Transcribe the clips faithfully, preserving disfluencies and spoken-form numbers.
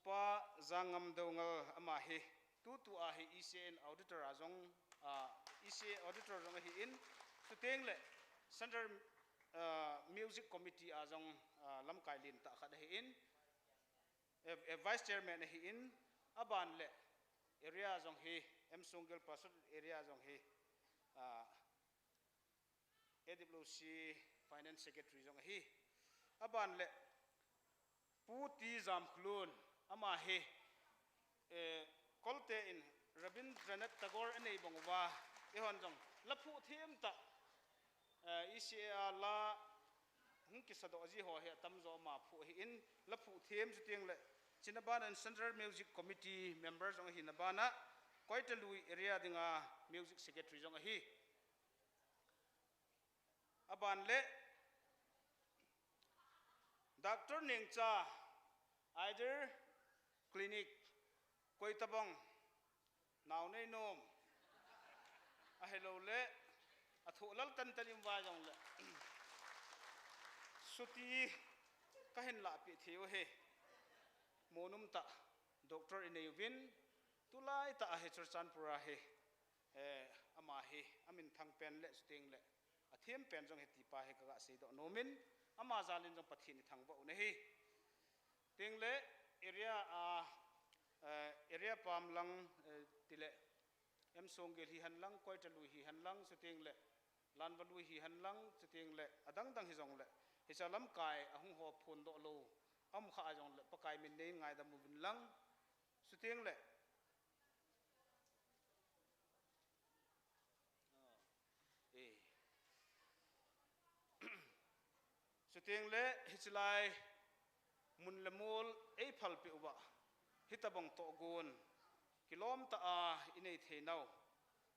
Pa Jangam Doungel ama hi, tutu a hi E C A in auditor a jong, ah, E C A auditor jong ahi in, chuteng le Central, ah, Music Committee a jong, ah, lamkai lentah khat ahi in, eh, eh, Vice Chairman ahi in, aban le area jong hi, M Songgel Pastoral Area jong hi, ah, A W C Finance Secretary jong ahi. Aban le Pu T Jamkholun ama hi, eh, Kolte in Rabindranath Tagore anei bang uva, eihon jong la phuh them tah, eh, E C A a la hung kisadoh ji ho hi atamjo ama phuh ahi in, la phuh them chuteng le, chuna bana Central Music Committee member jong ahina bana, Koitalui area dinga Music Secretary jong ahi. Aban le, Doctor Nengcha, Eye Clinic, koi tabang, nao nei nom, ahilou le, athoh lal tan tan in va jong le, chuti kahin lahpeh thei u hi, mo nom tah, doctor inei uvin, tulai tah a hi Churachandpur a hi, eh, ama hi, amin thang pen le, chuteng le, athem pen jong hi ti pa hi kaga seidoh nom in, ama jal in jong Pathen ithangvah u ahi. Chuteng le, area a, eh, area pam lang, eh, ti le, M Songgel hihen lang, Koitalui hihen lang, chuteng le, Lanvalui hihen lang, chuteng le, adang dang hijong le, hiche lamkai ahung ho phondoh lou, aum kha jong le, Pakai min in nei ngaidam uvin lang, chuteng le, eh. Chuteng le, hiche lai mun le mol eiphalpeh uva, hitabang tohgon, kilom tah a inei thei nau,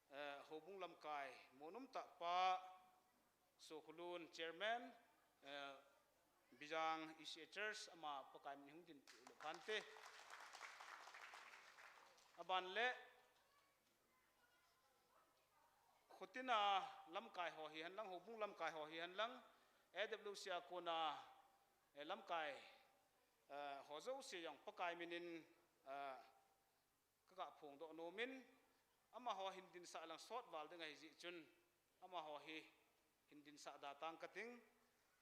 eh, houbung lamkai, mo nom tah pa, Sokholun Chairman, eh, Bijang E C A Church ama Pakai min hung dinpeh u le phante. Aban le, Khotin a lamkai ho hihen lang, houbung lamkai ho hihen lang, A W C a kona, eh, lamkai, eh, ho jouse jong Pakai min in, eh, kaga phongdoh nom in, amaho hin dinsah lang sot val ding ahi jeh chun, amaho hi hin dinsah da tang kating,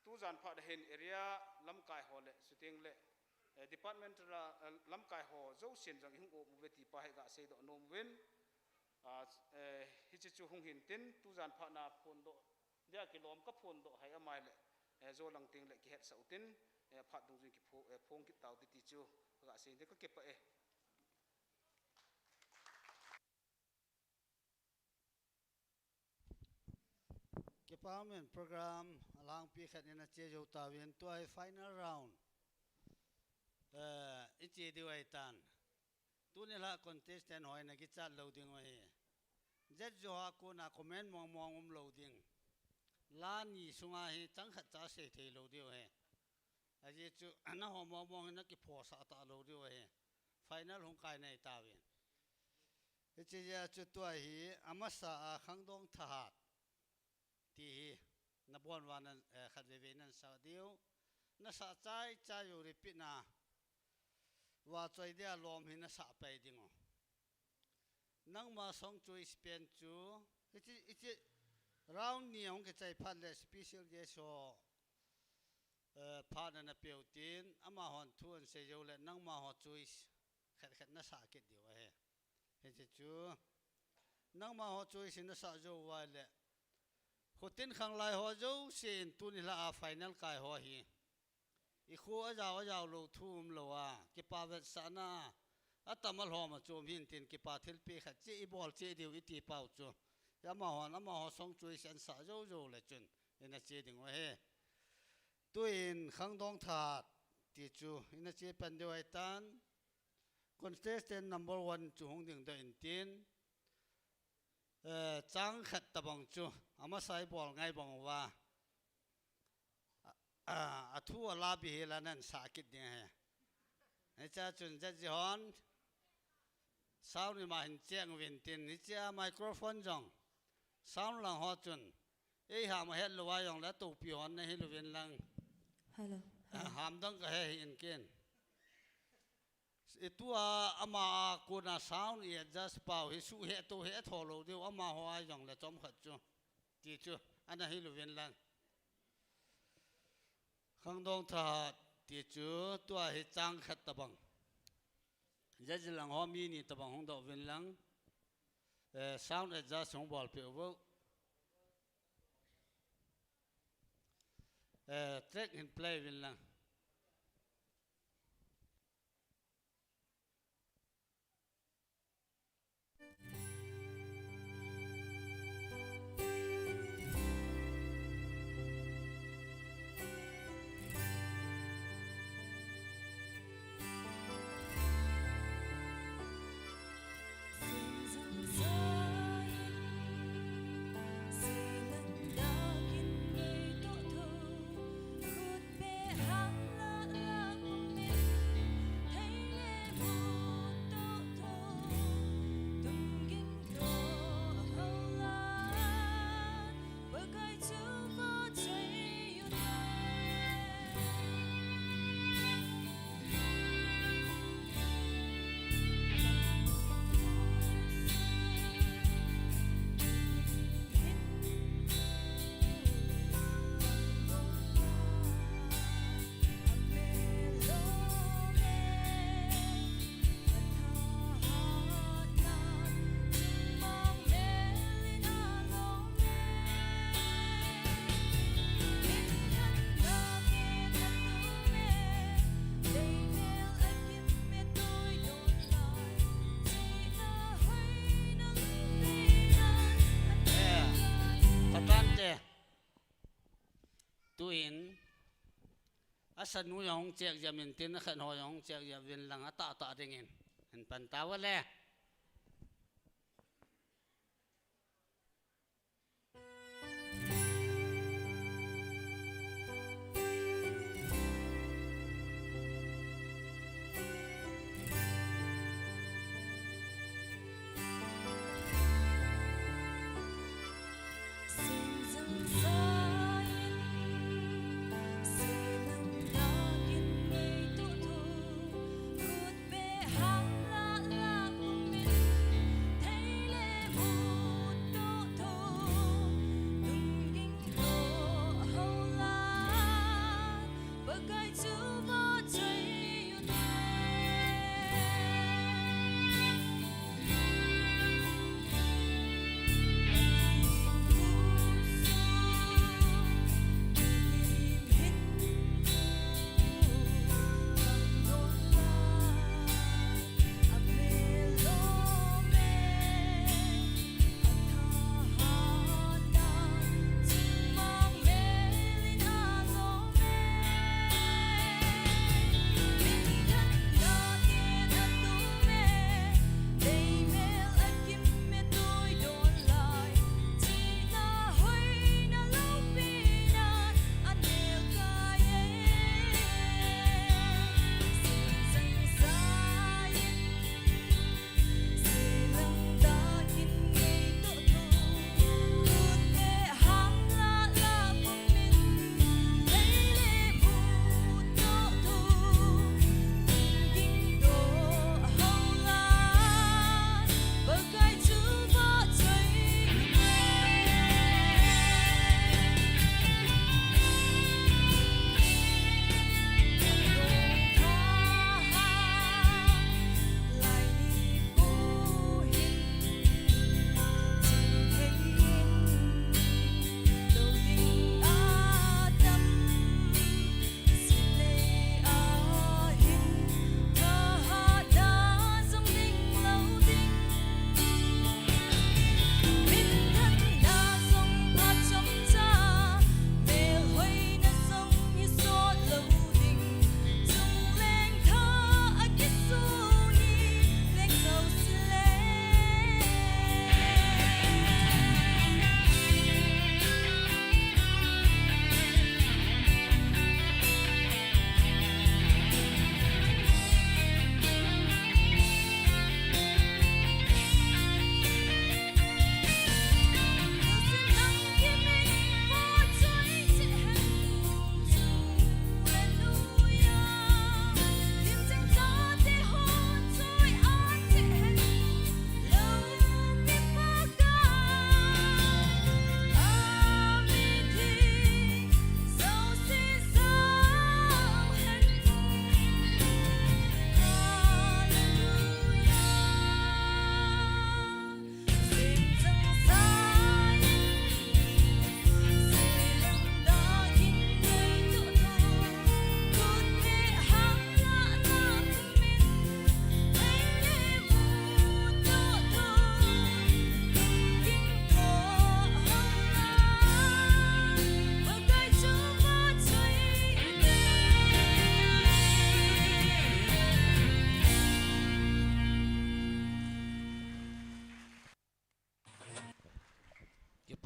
tujan phat a hin area lamkai ho le, chuteng le, eh, departmental, eh, lamkai ho jousen jong ihung um uve ti pa hi ga seidoh nom uvin, ah, eh, hiche chu hung hin tin, tujan phat na phondoh dia kilom ka phondoh hai amai le, eh, jou lang teng le kihetsah u tin, eh, phat dungjui in kipho-, eh, phong kit tau ti ti chu ga sei te ka kipah e. Kipa min program alangpi khat in ache jou tauvin tua hi final round. Eh, iche diu ahitan. Tuni la contestant ho in akichat lou ding u ahi. Judge ho a kona comment mong mong um lou ding. La ni sunga hi chang khat cha sei thei lou diu ahi. Ajeh chu, nangho mong mong hi nakiphosah talou diu ahi. Final hung kai nei tauvin. Hiche jeh a chu tua hi, amasa a khangdong thahat. Ti hi, nabon uva nan, eh, khat veve nan sa diu. Nasa chai chai u repeat na. Vachoi dia lom hi nasa pai ding u. Nangma song choice pen chu, hiche, hiche round ni ahung kichai phat le special guest ho, eh, phat na napeu tin, amahon thu ahin sei jou le, nangma ho choice khat khat nasa kit diu ahi. Hiche chu, nangma ho choice nasa jou uva le, khotin khanglai ho jousen tuni la a final kai ho hi. I khu a jao a jao lou thu um lou a, kipa vetsahna, atam a lhom a chom hin tin kipa thilpeh khat cheh i bol cheh diu i ti pau chu. Amahon, amaho song choice an sa jou jou le chun, ina che ding u ahi. Tuin khangdong thahat, ti chu, ina che pan diu ahitan. Contestant number one chu hung ding doh in tin. Eh, chang khat tabang chu, amasa i bol ngai bang uva. A, a, athu ala bihel a nan sa kit ding ahi. Hiche a chun judge hon, sound ima hin cheng uvin tin, hiche a microphone jong, sound lang ho chun, ei ham ahet lou a jong le topi hon nahi louvin lang. Hello. A, hello. Ham dang kahe hih in ken. I tua ama a kona sound i adjust pau hi suheh toheh tho lou diu, amaho a jongle chomkhat chu. Ti chu, ana hilou vin lang. Khangdong Thahat ti chu, tua hi chang khat tabang. Jajilang ho mi ni tabang hung doh vin lang. Eh, sound adjust hung bolpeh uvo. Eh, track hin play vin lang. Patante. Tuin, asanu jong hung chek jep intin, akhen ho jong hung chek jep vin lang, atahtah dingin. Hin pan tauve.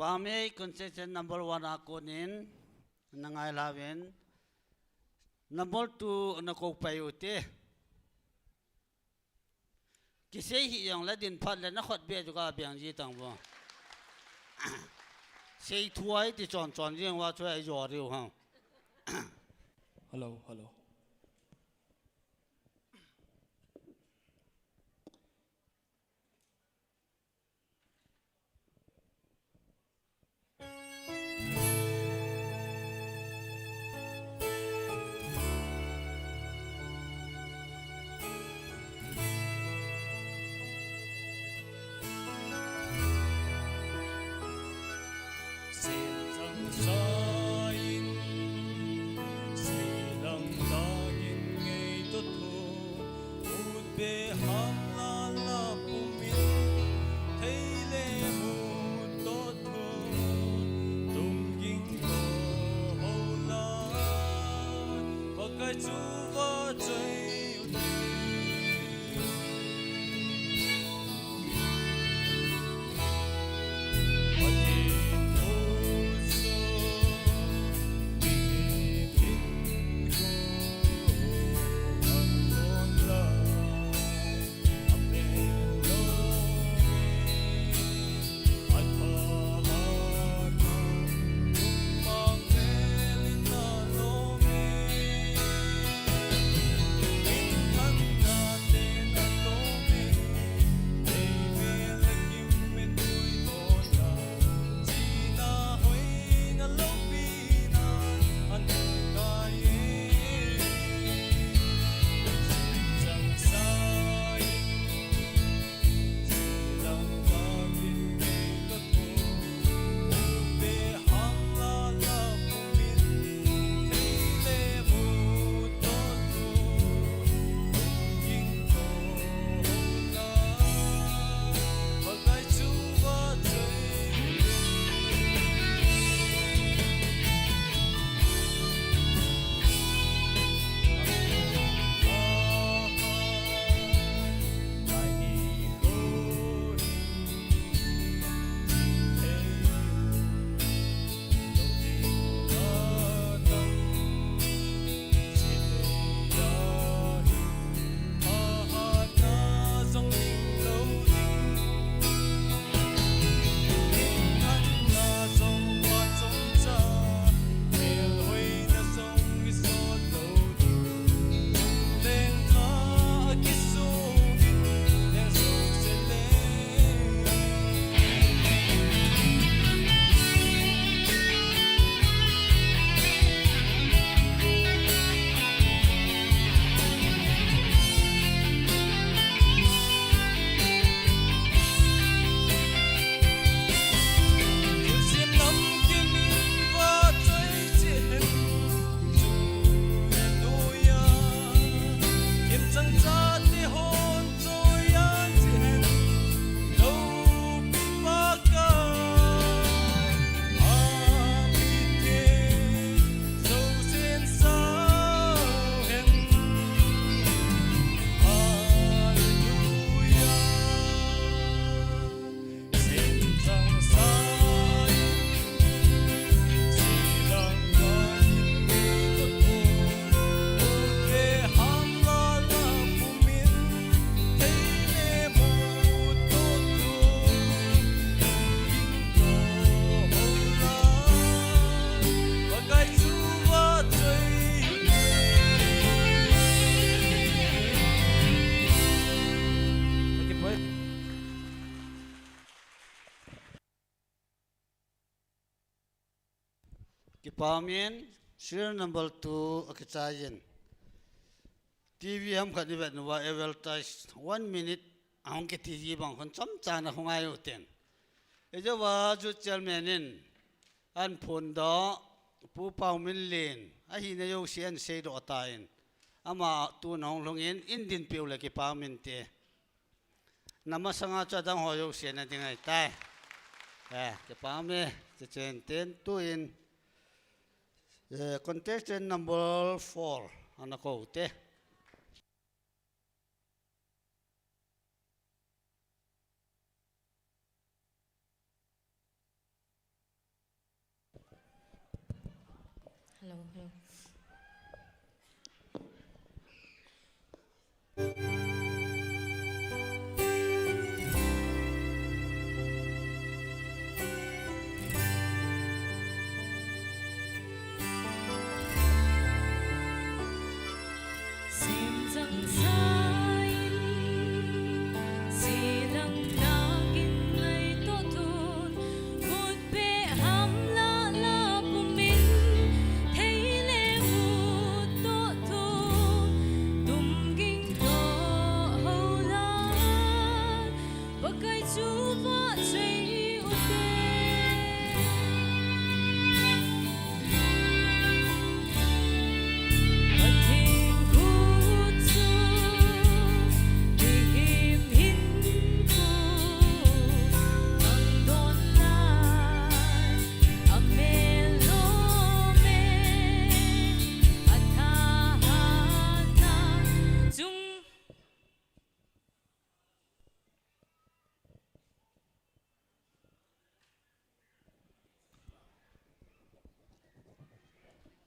Pame contestant number one a konin, na ngai lauvin. Number two, na ko pai u te. Kisei hi jong le din phat le na khut beh chu ka beng ji tang bo. Sei thuai ti chon chon jing uva chu ai jo riu ha. Hello, hello. Sen chang sa in, sei lam dang in ngei to tho, ut be ham la la pum in, thei le mu to tho, tum ging to ho la, Pakai chu va choi u te. Kipa min, serial number two akichai in. T V ham khat ni vet nuva advertise one minute ahung kiti ji bang khun chomcha na khungai u ten. Ejouva chu chairman in an phun doh Pu Pauminlen ahina jouse an seidoh tan. Ama tun ahung lhung in, in dinpiu le kipa min te. Na masanga chu adang ho jouse na ding ahitai. Eh, kipa me, ti chen ten tuin, eh, contestant number four, ana kou te.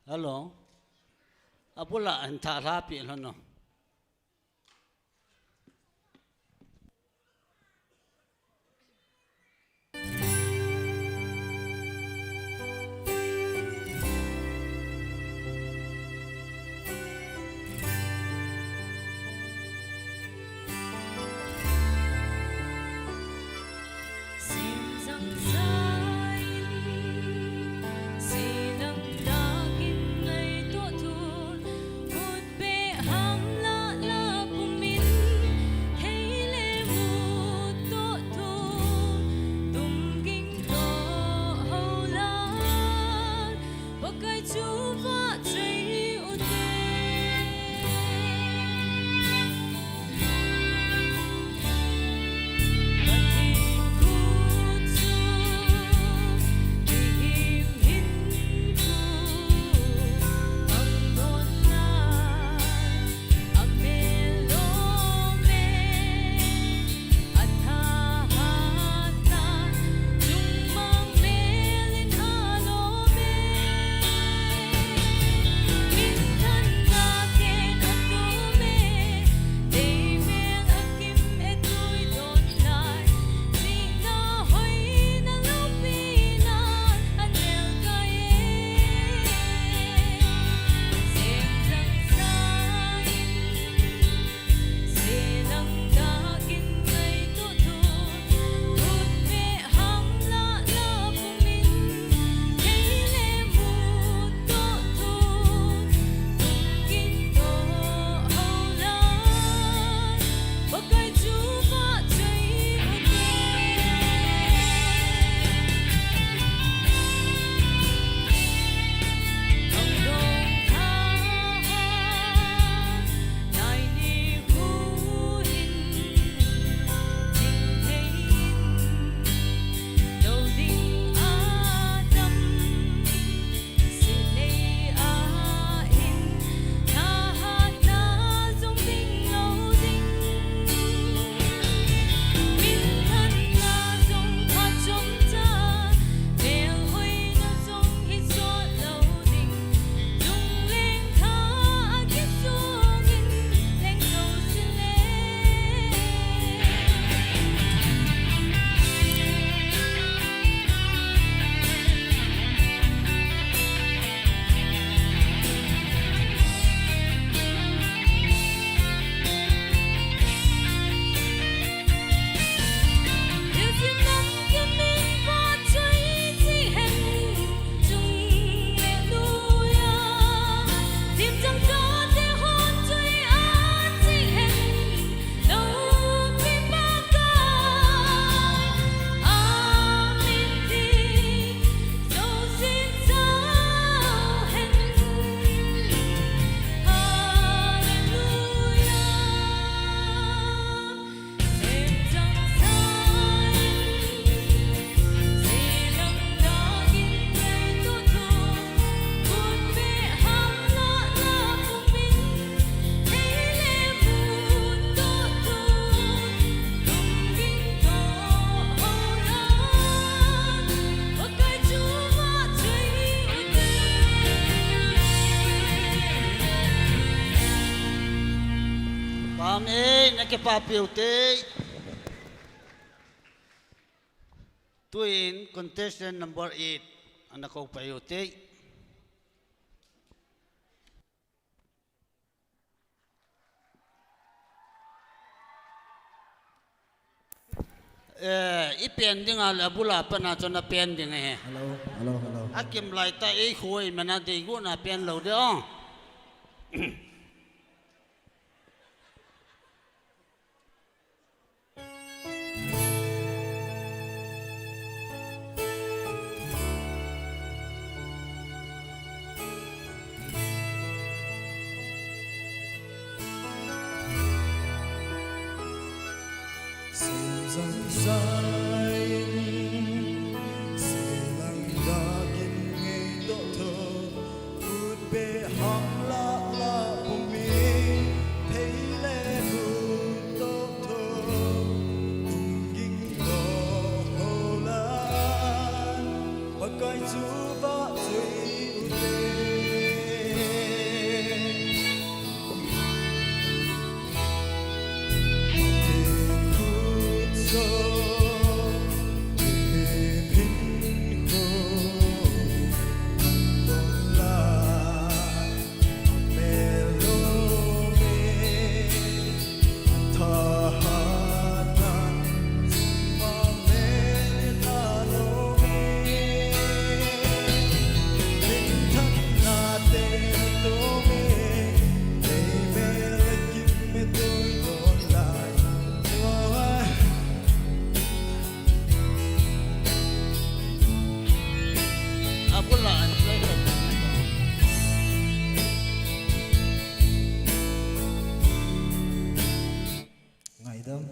Hello. Abula an tha la pi lo no. Pam e, na kipapi u te. Tuin contestant number eight, ana ko pai u te. Eh, i pen ding a le abula pana chun a pen ding e. Hello, hello, hello. A kim lai ta ei khuai mana dei gu na pen lo de ong. Ngaidam.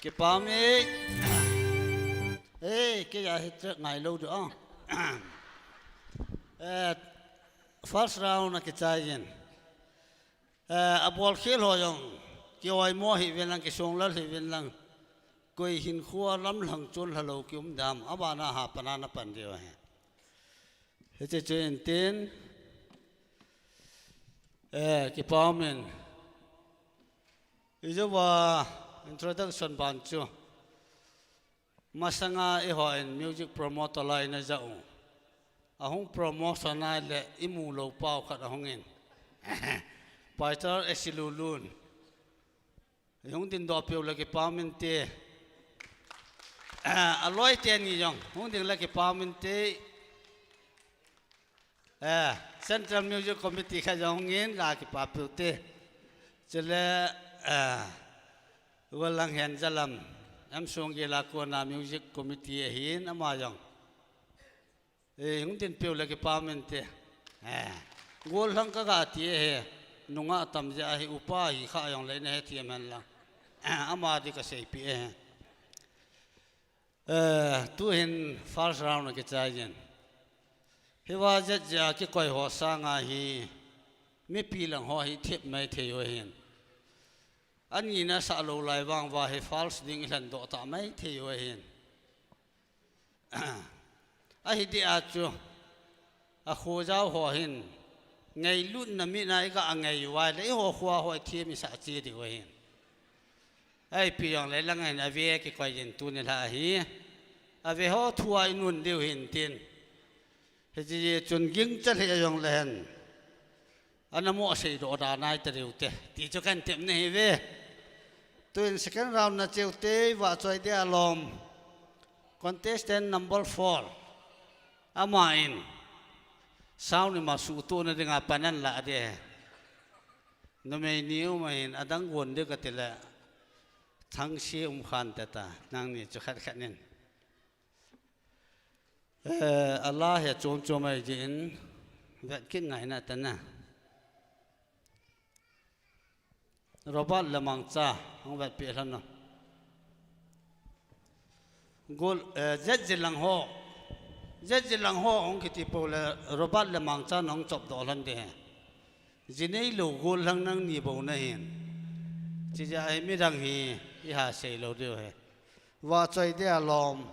Kipah e. Eh, kei a hi track ngai lou diu a. Eh, first round a kichai in. Eh, abol khel ho jong, ki-oimo hih uvin lang, kisonglal hih uvin lang. Koi hin khua lam lang chun lha lou kium dam, abana ha pana na pan diu ahi. Hiche chu in tin, eh, kipah in. Ijouva introduction ban chu. Masanga eihon music promoter lai na ja u. Ahung promotion a le imu lou pau khat ahung in. Pastor Esilulun. Hung ding doh peu le kipah inte. Aloi teni jong. Hung ding le kipah inte. Eh, Central Music Committee kha jong in la kipah peu te. Chule, eh, Golang Hen Jalam, M Songila kona Music Committee ahin ama jong. Eh, hung ding peu le kipah inte. Eh, Golang ka ga ti e. Nunga tam ja hi upa hi kha jong le na he ti men la. Eh, ama di ka sei pi e. Eh, tu hin first round a kichai jin. Hiva jat ja kikoi ho sanga hi mipi lang ho hi thip mai thei u ahin. Ani na sa lou lai vang va hi false ding i lhen doh ta mai thei u ahin. Ahi dia chu. A khojau ho hin, ngailutna mina i ga a ngai uva le, i ho khua ho i thim i sa chi diu ahin. Ai pi jong le lang hin a ve kikoi jin tuni lha hi. A ve ho thua i nun diu hin tin. Hichi chun ging cha le jong le hen. Ana mo sei doh da nai ta diu te. Ti chu kan tem ne hi ve. Tuin second round na cheu te, va choi dia lom. Contestant number four. Ama in. Sound ni ma su tu na dinga panan la de. Numei ni um in adang gon de ka ti le. Thang si um khan ta ta. Nang ni chu khat khat nin. Eh, a la he chom chom ai jin. Vet kin ngai na ta na. Robert Lamangcha, hung vet pi lhan no. Gol, eh, Z Zilang ho. Z Zilang ho hung kiti po le Robert Lamangcha nong chop doh lhan de he. Jinei lou gol lang nang ni bo na hin. Chi ja ai mi dang hi, i ha sei lou diu he. Va choi de alom.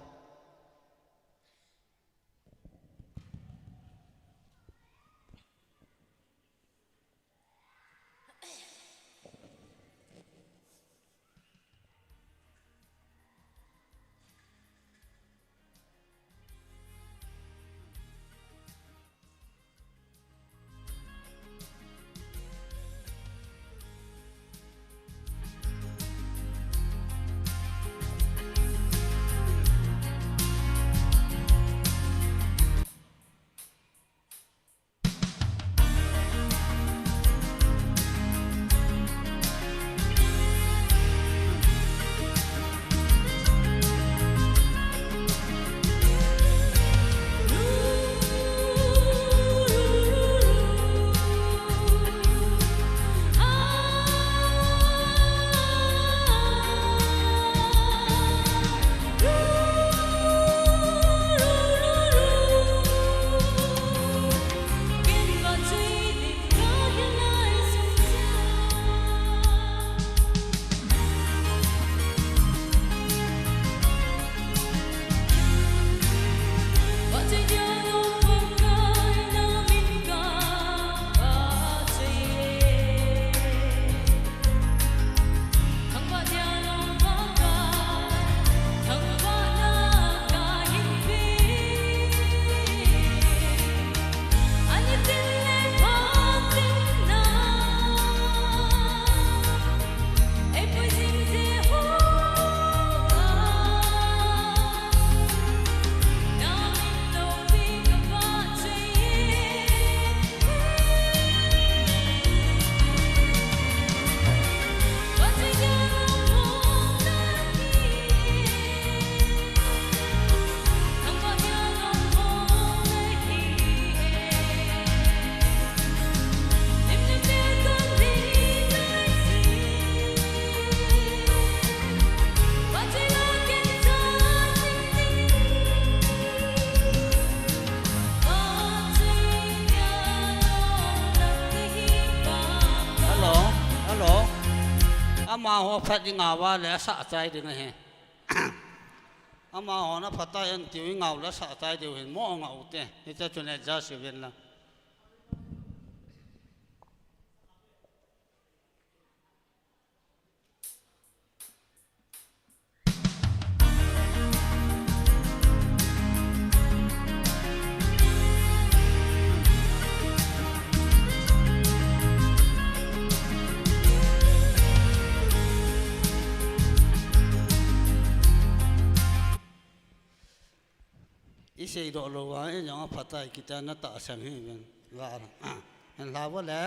Amaho phat i ngau a le asah chai ding ahi. Amaho na phat a hen tiu i ngau le asah chai diu hin mo ngau te. Hiche chun adjust uvin lang. I seidoh lou a, i jong a phat a i kiti a na tahsan hi ven. Gal. Hen la vo le.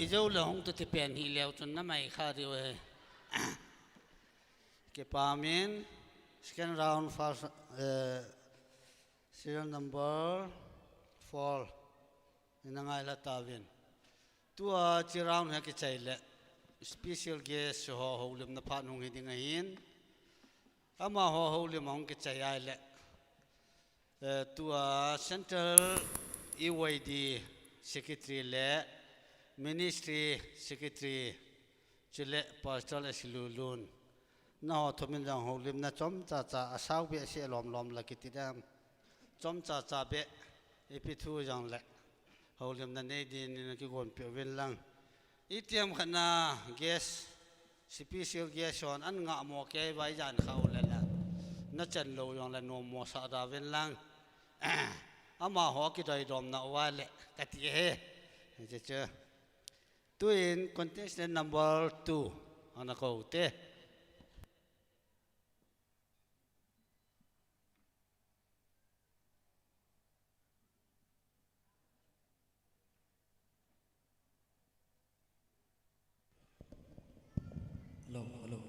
Jou le hung tu ti pen hi leu chun na mai kha diu he. Kipa min, second round, first, eh, serial number four. Ina ngai la ta vin. Tua chi round ha kichai le special guest ho houlimna phat hung hi ding ahin. Amaho houlim hung kichai ai le, eh, tua Central E Y D Secretary le Ministry Secretary chule Pastor Asilulun. Naho thumin jong houlimna chomcha cha asau behseh lom lom la kiti dem. Chomcha cha beh ipi thu jong le houlimna nei din in kigon pe uvin lang. Itiam khat na guest, special guest hon an ngah mo kei vai jan kha u le la. Na chan lo jong le nom mo sa da vin lang. Amaho kidoi dom na uva le kati he. Hiche chu. Tuin contestant number two. Ana kou te. Hello, hello.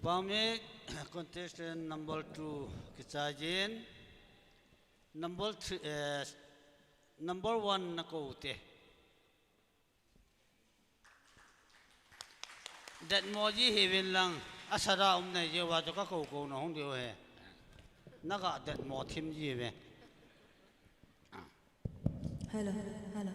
Pame contestant number two kichai jin, number three, eh, number one na kou te. Detmo ji hiuvin lang, asada um nei jeh uva chu ka kou kou na hung diu ahi. Naga detmo thim ji uve. Hello, hello.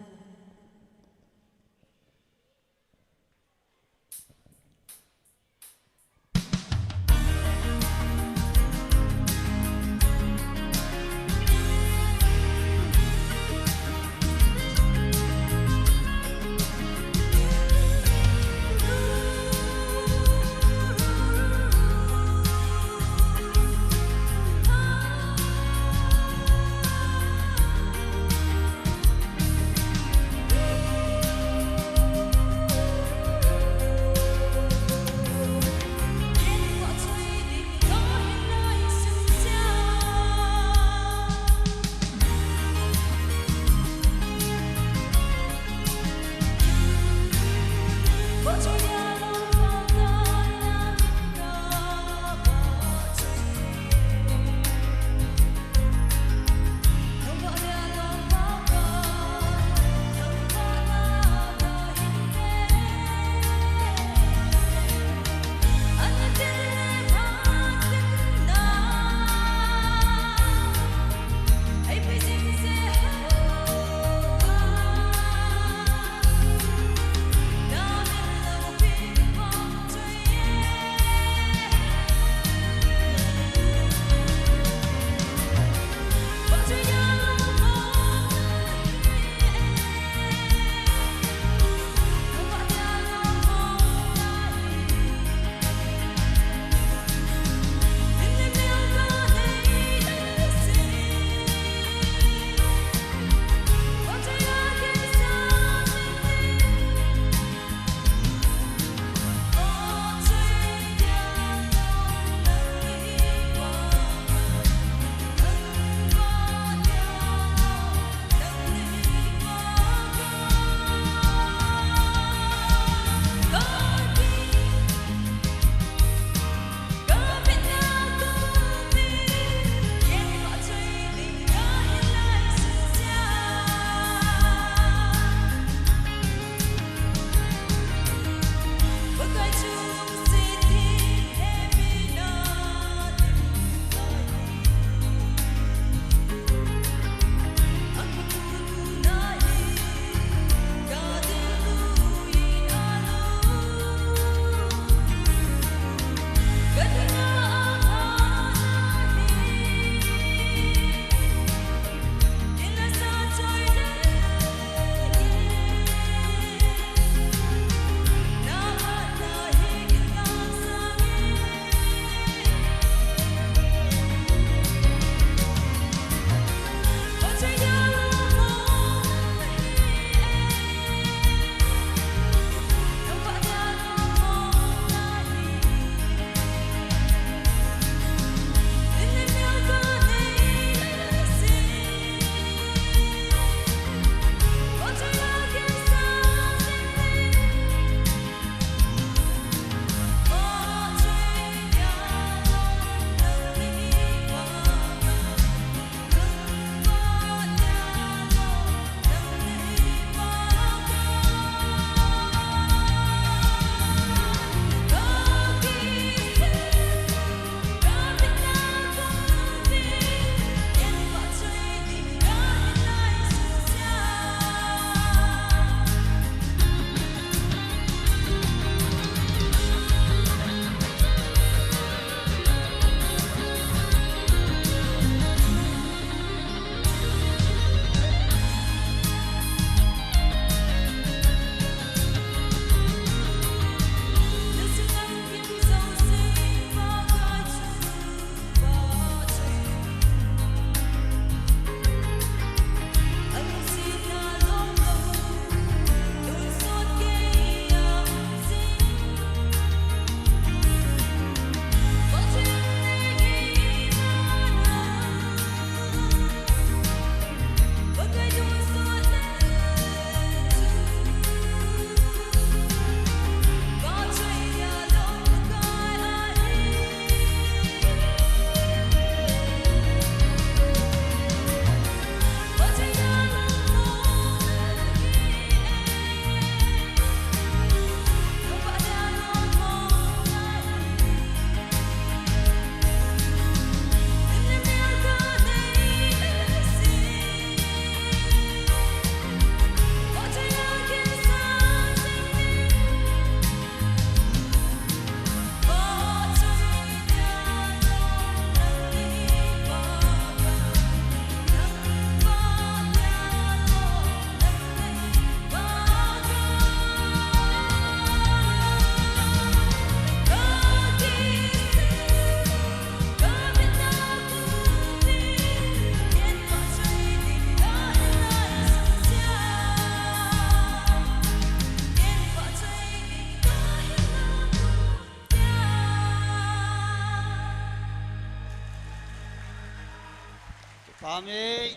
Amen.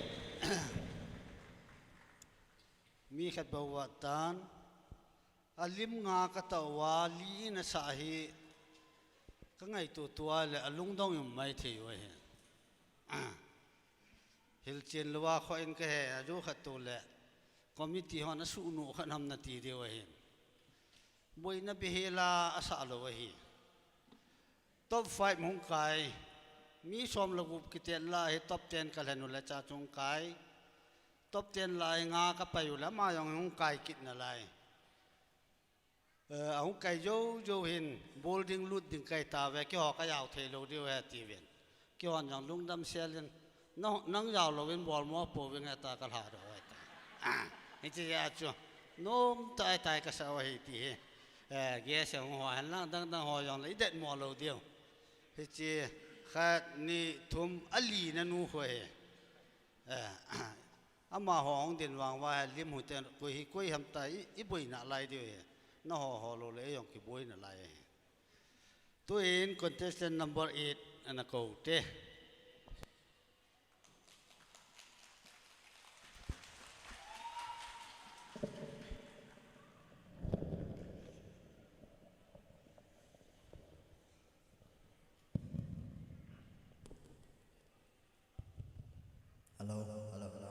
Mi khat bou vatan. Alim nga katah uva, li in asah hi. Kangaito tua le alungdong um maithei uve. Hilchen louva kho in kahe, aju khat tu le. Committee hon asuhnu khat ham nati diu ahi. Boina bihela asah lou ahi. Top five hung kai. Mi som le gup kitet lah a hi top ten kalhen u le cha chung kai. Top ten lah a hi nga kapai u le ama jong hung kai kit nalai. Eh, ahung kai jou jou hin, bol ding lut ding kai tave, keiho kajao thei lou diu ahi tiuvin. Keihon jong lungdam sel in, nang jao louvin bol mo pouving ahi ta kalha doh ahi ta. Ah, hiche jeh a chu, nom tah tah kasah u ahi ti hi. Eh, guest hung ho hen lang dang dang ho jong le idet mo lou diu. Hiche khat, ni, thum, ali na nu khu ahi. Eh, amaho hung din vang uva hi lim hute koi hi koi ham ta i, iboi nalai diu ahi. Naho ho lou le jong kiboi nalai ahi. Tuin contestant number eight ana kou te. Hello, hello, hello.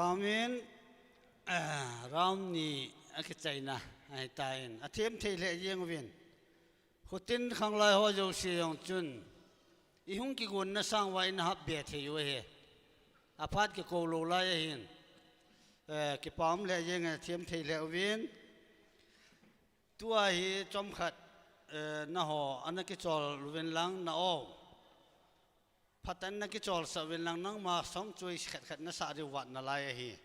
Amen. Ah, round ni akichaina ahitan, athem thei lheh jeng uvin. Khutin khanglai ho jouse jong chun, ihung kigonna sanga ina hap be thei u ahi. Aphat kikou lou lai ahin. Eh, kipa um lheh jeng in, athem thei lheh uvin. Tua hi chomkhat, eh, naho ana kichol uvin lang na o. Phat in na kicholsah uvin lang, nangma song choice khat khat nasah diu vat nalai ahi.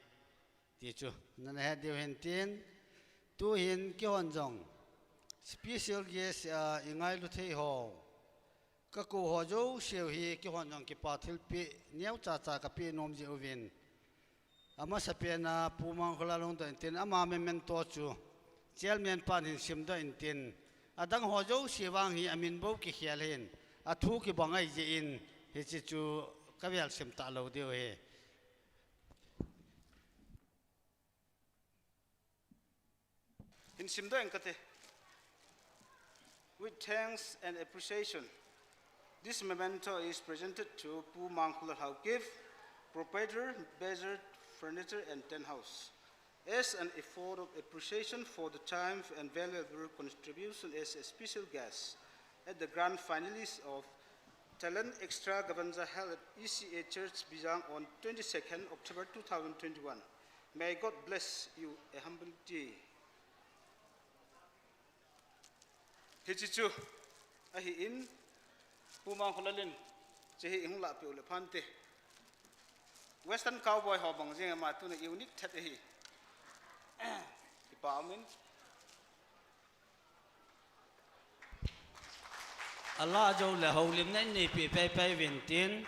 Ti chu nana het diu hin tin, tuhin keihon jong special guest a ingailu thei ho, kakou ho jouse u hi keihon jong kipa thilpeh neocha cha kapeh nom jeh uvin. Amasapen a Pu Mangkholal hung doh intin, ama memento chu chairman pan hin simdoh intin, adang ho jouse vang hi amin bou kikhel hin, athu kibang ahi jeh in, hiche chu kavel sim talou diu ahi. Hin simdoh ing kate. With thanks and appreciation, this memento is presented to Pu Mangkholal Haokip, proprietor, Bezer Furniture and Tent House, as an effort of appreciation for the time and valuable contribution as a special guest at the grand finalist of Talent Extravaganza held at E C A Church, Bijang on twenty-second October two thousand twenty-one. May God bless you, a humble plea. Hiche chu ahin, Pu Mangkholal in hiche hi ihung lahpeh u le phante. Western Cowboy ho bang jeng ama tuna unique thet ahi. Kipa um in. Alah jou le houlimna in neipeh paipai uvin tin.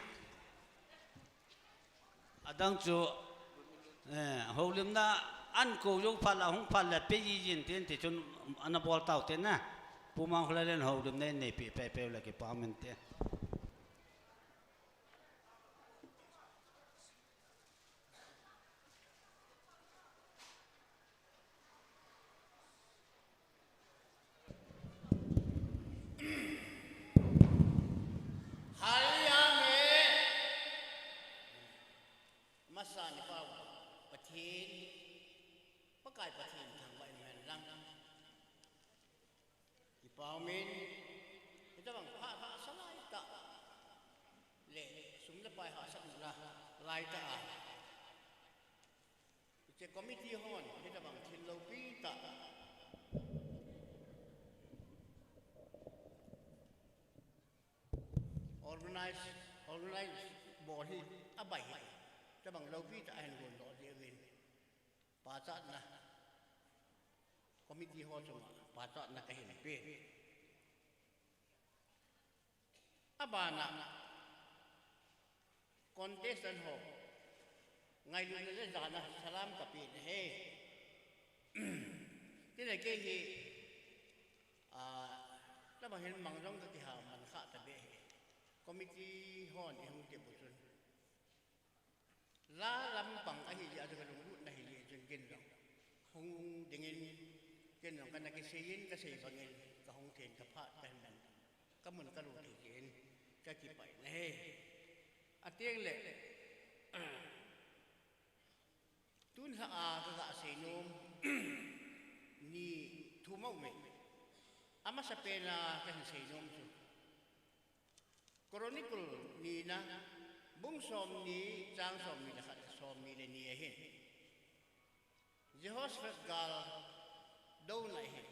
Adang chu, eh, houlimna an kou jou phat la, hung phat le pe jiji in tin, ti chun ana bol tau tin na. Pu Mangkholal in houlimna in neipeh paipai u le kipa um inte. Hallelujah, amen. Masa ni Pau, Pathen, Pakai Pathen thangvah in hen lang. Kipa um in, hitabang phat hahsa lai tah le sum le pai hahsatna lai tah a, hiche committee hon hitabang thil loupi tah organize, organize bol hi abai hi, hitabang loupi tah ahin gon doh jeh uvin, pachatna, committee ho chunga pachatna kahin pe. Abana, contestant ho, ngailutna le jana salam kape nahi. Tile kei hi, ah, tama hin mang jong kakiha man kha tabe hi. Committee hon ihung tep u chun, la lampang ahijeh a chu kalunglut nahi jeh chun ken jong hung dingin, ken jong kana kisei in, kasei bangin kahung thei in, kaphat kahin man, kamun kalut thei jeh in kakipah in ahi. Ateng le, tun lha a kaga sei nom ni thum aume. Amasapen a kahin sei nom chu Chronicle nina, bung somni, chang somni le khat, somni le ni ahin. Jehoshaphat gal douna ahin.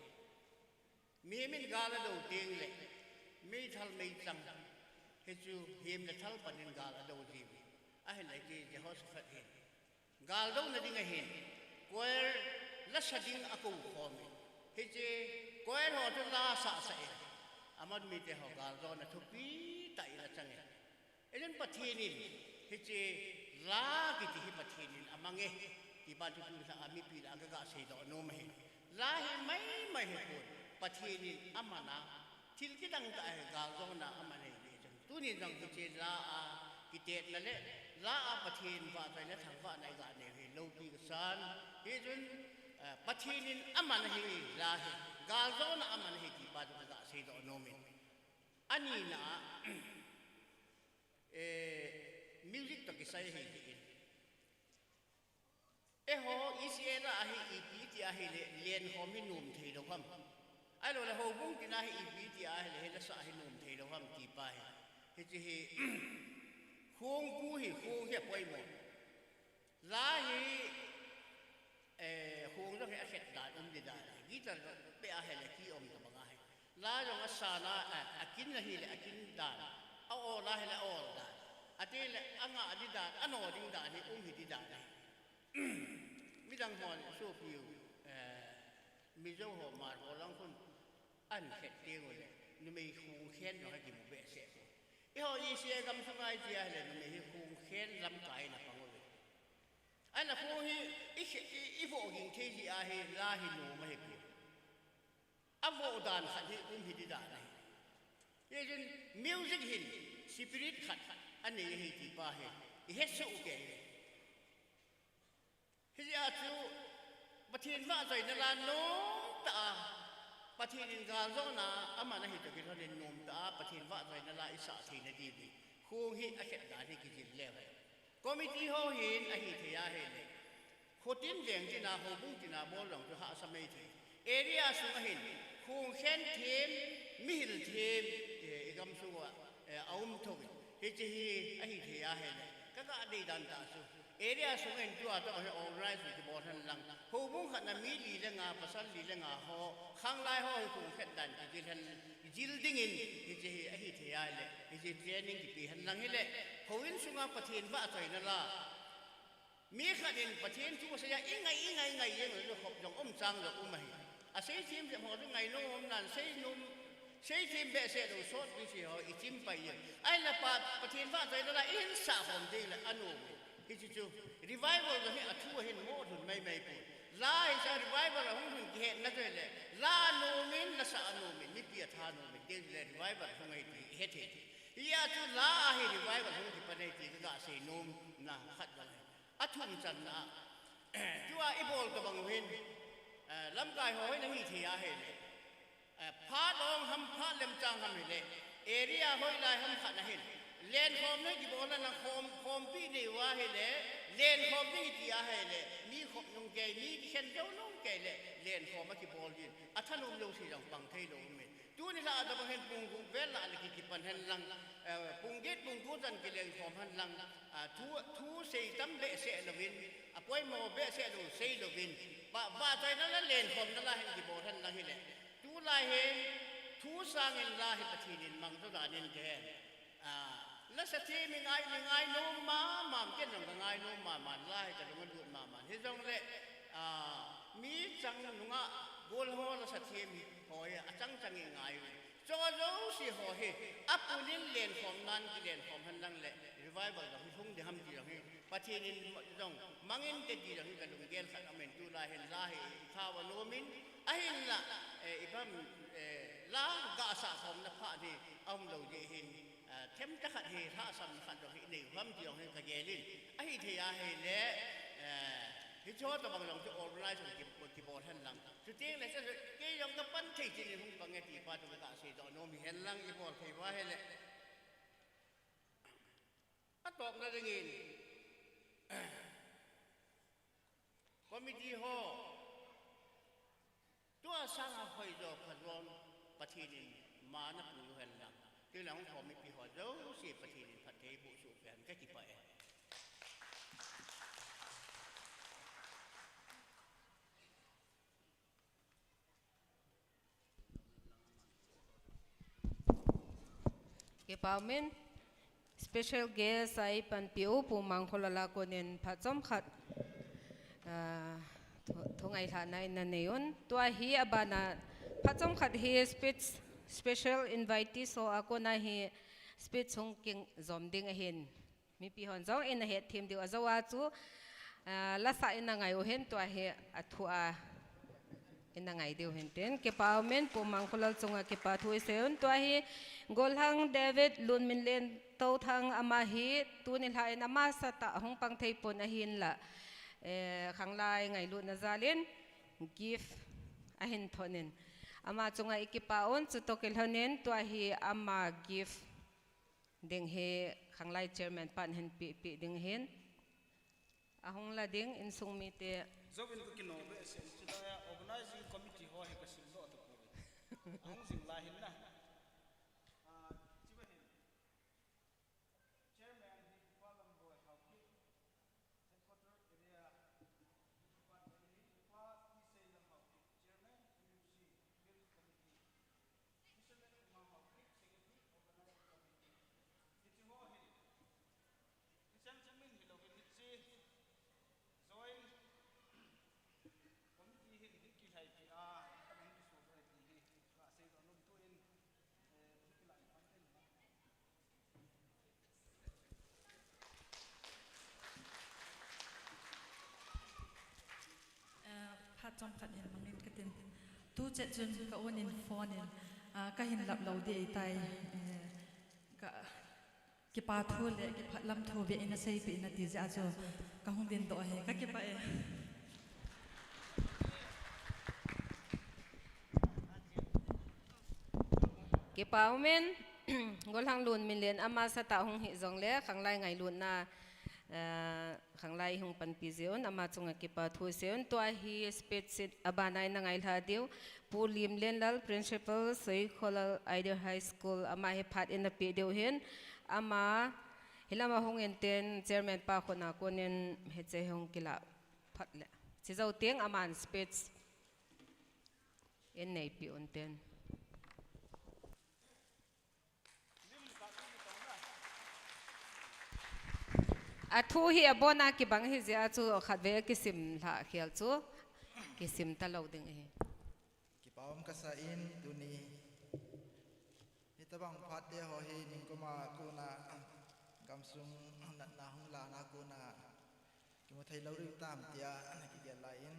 Mihem in gal adou teng le meithal meichang, hichu hem le thal pan in gal adou jiu ahin, hiche Jehoshaphat hin gal douna ding ahin, choir lasa ding akou khom in. Hiche choir ho chu la sah sah in, aman mite ho gal dona thupi tah in achang in. Ijeh inem Pathen in hiche la kiti hi Pathen in amang e ti pa chu tun lha a mipi lah a kaga seidoh nom ahi. La hi maimai hipon, Pathen in aman a, thil kidang tah hi gal dona aman ahi jeh chun, tunin jong hiche la a kitetna le la a Pathen vahchoina thangvahna iga nei u hi loupi kasan. Hichun, eh, Pathen in aman ahi, la hi gal dona aman ahi ti pa chu kaga seidoh nom in. Anina a, eh, music toh kisai ahi jeh in, Ho, E C A la hi ipi ti ahile, lenkhom hi nom thei lou ham. Ahilou le houbung tina hi ipi ti ahile, hi lasa hi nom thei lou ham ti pa hi. Hiche hi, khong pu hi, khong hi apoimo. La hi, eh, khong jong hi akhet dan, um di dan. Guitar jong pe ahile ki um tabang ahi. La jong asan a, eh, akin ahile, akin dan. A-ol ahile, a-ol dan. Atile, anga di dan, ano ding dan hi, um hi di dan ahi. Midang hon sopi u, eh, Mizo ho, Hmar ho lang khun ahin khet teng ule, numei khong khen jong akimu behseh. Eiho E C A gamsunga itia hile, numei hi khong khen lamkai in apang uve. Ahin khong hi i khe-, i, i voh ging thei jeh a hi la hi nom ahi poi. A voh dan khat hi um hi di dan ahi. Hijeh chun music hin spirit khat anei ahi ti pa hi i hetsoh u kei. Hijeh a chu Pathen vahchoina la nom tah a, Pathen in galjona aman ahi toh kilhon in nom tah a Pathen vahchoina la i sah theina diuvin khong hi akhet dan hi kijil leu hen. Committee ho hin ahithei ahile, khotin veng tina, houbung tina bol jong chu hahsa maithei. Area sunga hin, khong khen them, mihil them, eh, i gamsunga, eh, aum thou in. Hiche hi ahithei ahile, kaga deidan tah chu area sunga hin tua toh hi organize kibol hen lang, houbung khat na mi li le nga, pasal li le nga ho, khanglai ho hi khong khet dan kijil hen, jil dingin, hiche hi ahithei ahile, hiche training kipe hen lang hile, houin sunga Pathen vahchoina la, mi khat in Pathen thu asei a, i ngai, i ngai, ngai jeng le khop jong um, chang jong um ahi. Asei them them ho chu ngainom um nan, sei nom, sei them behseh lou, sot ding sei ho i chim pai jeng. Ahile pa, Pathen vahchoina la i hin sah khom ding le anom e. Hiche chu revival jong hi athu ahin mo lhun mai mai poi. La hi sa revival ahung lhun kihetna chu le, la nom in, la sah nom in, mipi atha nom in, tin le revival hung ahi ti i hethei. Hijeh a chu la hi revival hung kipan ahi ti kaga seinomna khat jong ahi. Athum channa, tua i bol tobang u hin, eh, lamkai ho hin ahithei ahile, eh, phat ong ham, phat lemchang ham hile, area hoilai ham khat na hin, lenkhom na kibol na, khom, khompi nei uva hile, lenkhom ding iti ahile, mi khop nung kei, mi kikhen jou nung kei le, lenkhom akibol din, athanom jouse jong pang thei lou um in. Tuni lha a tobang hin pung gup vel lah le ki, kipan hen lang, eh, pung get, pung gup chan kilenkhom hen lang, ah, thu, thu sei tam behseh louvin, apoimo behseh lou sei louvin, va, vahchoina la lenkhomna la hin kibol hen lang hile. Tulai hin, thu sangin la hi Pathen in mang to dan in kihen. Ah, lasa them i ngai, i ngainom mama, ken jong ka ngainom mama, la hi ka lung alut mama. Hijongle, ah, mi chang nunga gol ho lasa them ho hi achang chang i ngai u. Chujouse ho hi apun in lenkhom nan kilenkhom hen lang le revival jong hi hung ding ham ti jong hi Pathen in jong mang inte ti jong hi ka lunggel khat aum in, tulai hin la hi i thao anom in, ahinla, eh, ipi ham, eh, la gah sah khomna phat hi aum lou jeh hin, eh, themcha khat hi lhahsamna khat jong hi nei u ham ti jong hi ka gel in, ahithei ahile, eh, hiche ho tobang jong chu organize ki, kibol hen lang. Chuteng le, kei jong ka pan thei chin in hung pang e ti pa chu ka seidoh nom hi hen lang, i bol thei uva hile. Atopna dingin, committee ho, tua sanga hoijo phajon Pathen in ma na pui u hen lang. Tin lang hung khom mipi ho jouse Pathen in phatthei boh soh peh hen, ka kipah e. Kipa um in, special guest a eipanpi u Pu Mangkholal a konin phat chomkhat, ah, thu, thu ngailhahna in nanei un. Tua hi abana phat chomkhat hi speech, special invitees ho a kona hi speech hung kijom ding ahin. Mipi hon jong in ahetthem diu ajou a chu, ah, lasa in angai u hin tua hi athu a in angai diu hin tin. Kipa um in Pu Mangkholal chunga kipa thu isei un tua hi Gollhang David Lunminlen Touthang ama hi tuni lha in ama sah tah hung pang thei pon ahinla, eh, khanglai ngailutna jal in gift ahin thot in. Ama chunga i kipa un chutoh kilhon in tua hi ama gift ding hi khanglai chairman pan hin pehpeh ding ahin. Ahung la ding insung mite. Jouvin ka kino behseh in, chulai a organizing committee ho hi ka sim doh tapoi. Ahung jing lai hin na. Ah, chuba hin. Chairman hi Pa Lamboi Haokip, Headquarter Area, Pa Iseilam Haokip, Chairman, M M C, Hills Committee, Mister Letkumar Haokip, Secretary, Organizing Committee. Hiche ho hin, Christian Chairman hilouvin hiche Joint Committee hin hung kilhaipi a, tabang hung kisodoh e ti hi kasei doh nom tuin, eh, hung kilah in pan ten. Eh, phat chomkhat hin mangin katin. Tu chet chun ka un in phone in, ah, kahin lap lou ding ahitai, eh, ka, kipa thu le kipah lam thu beh in aseipeh in ati jeh a chu kahung dingdoh ahi, kakipah e. Kipa umin, Golhang Lunminlen ama sanga hung hi jongle, khanglai ngailutna, eh, khanglai hung panpi jeh un, ama chunga kipa thu sei un, tua hi speech abana in na ngailha diu, Pu Limlenlal, Principal, Soikholal Ideal High School, ama hi phat in napeh diu hin, ama, hilama hung in ten, Chairman pa khut a kon in, hiche hung kilah phat le. Chujou teng aman speech in neipeh un ten. Athu hi abona kibang ahi jeh a chu khatvei kisim lhah khel chu kisim talou ding ahi. Kipa um kasa in tuni. Hitabang phat te ho hi ningkum a kon a gamsung natna hung lana kon a kimu thei lou diu tam tia ana kigel lai in.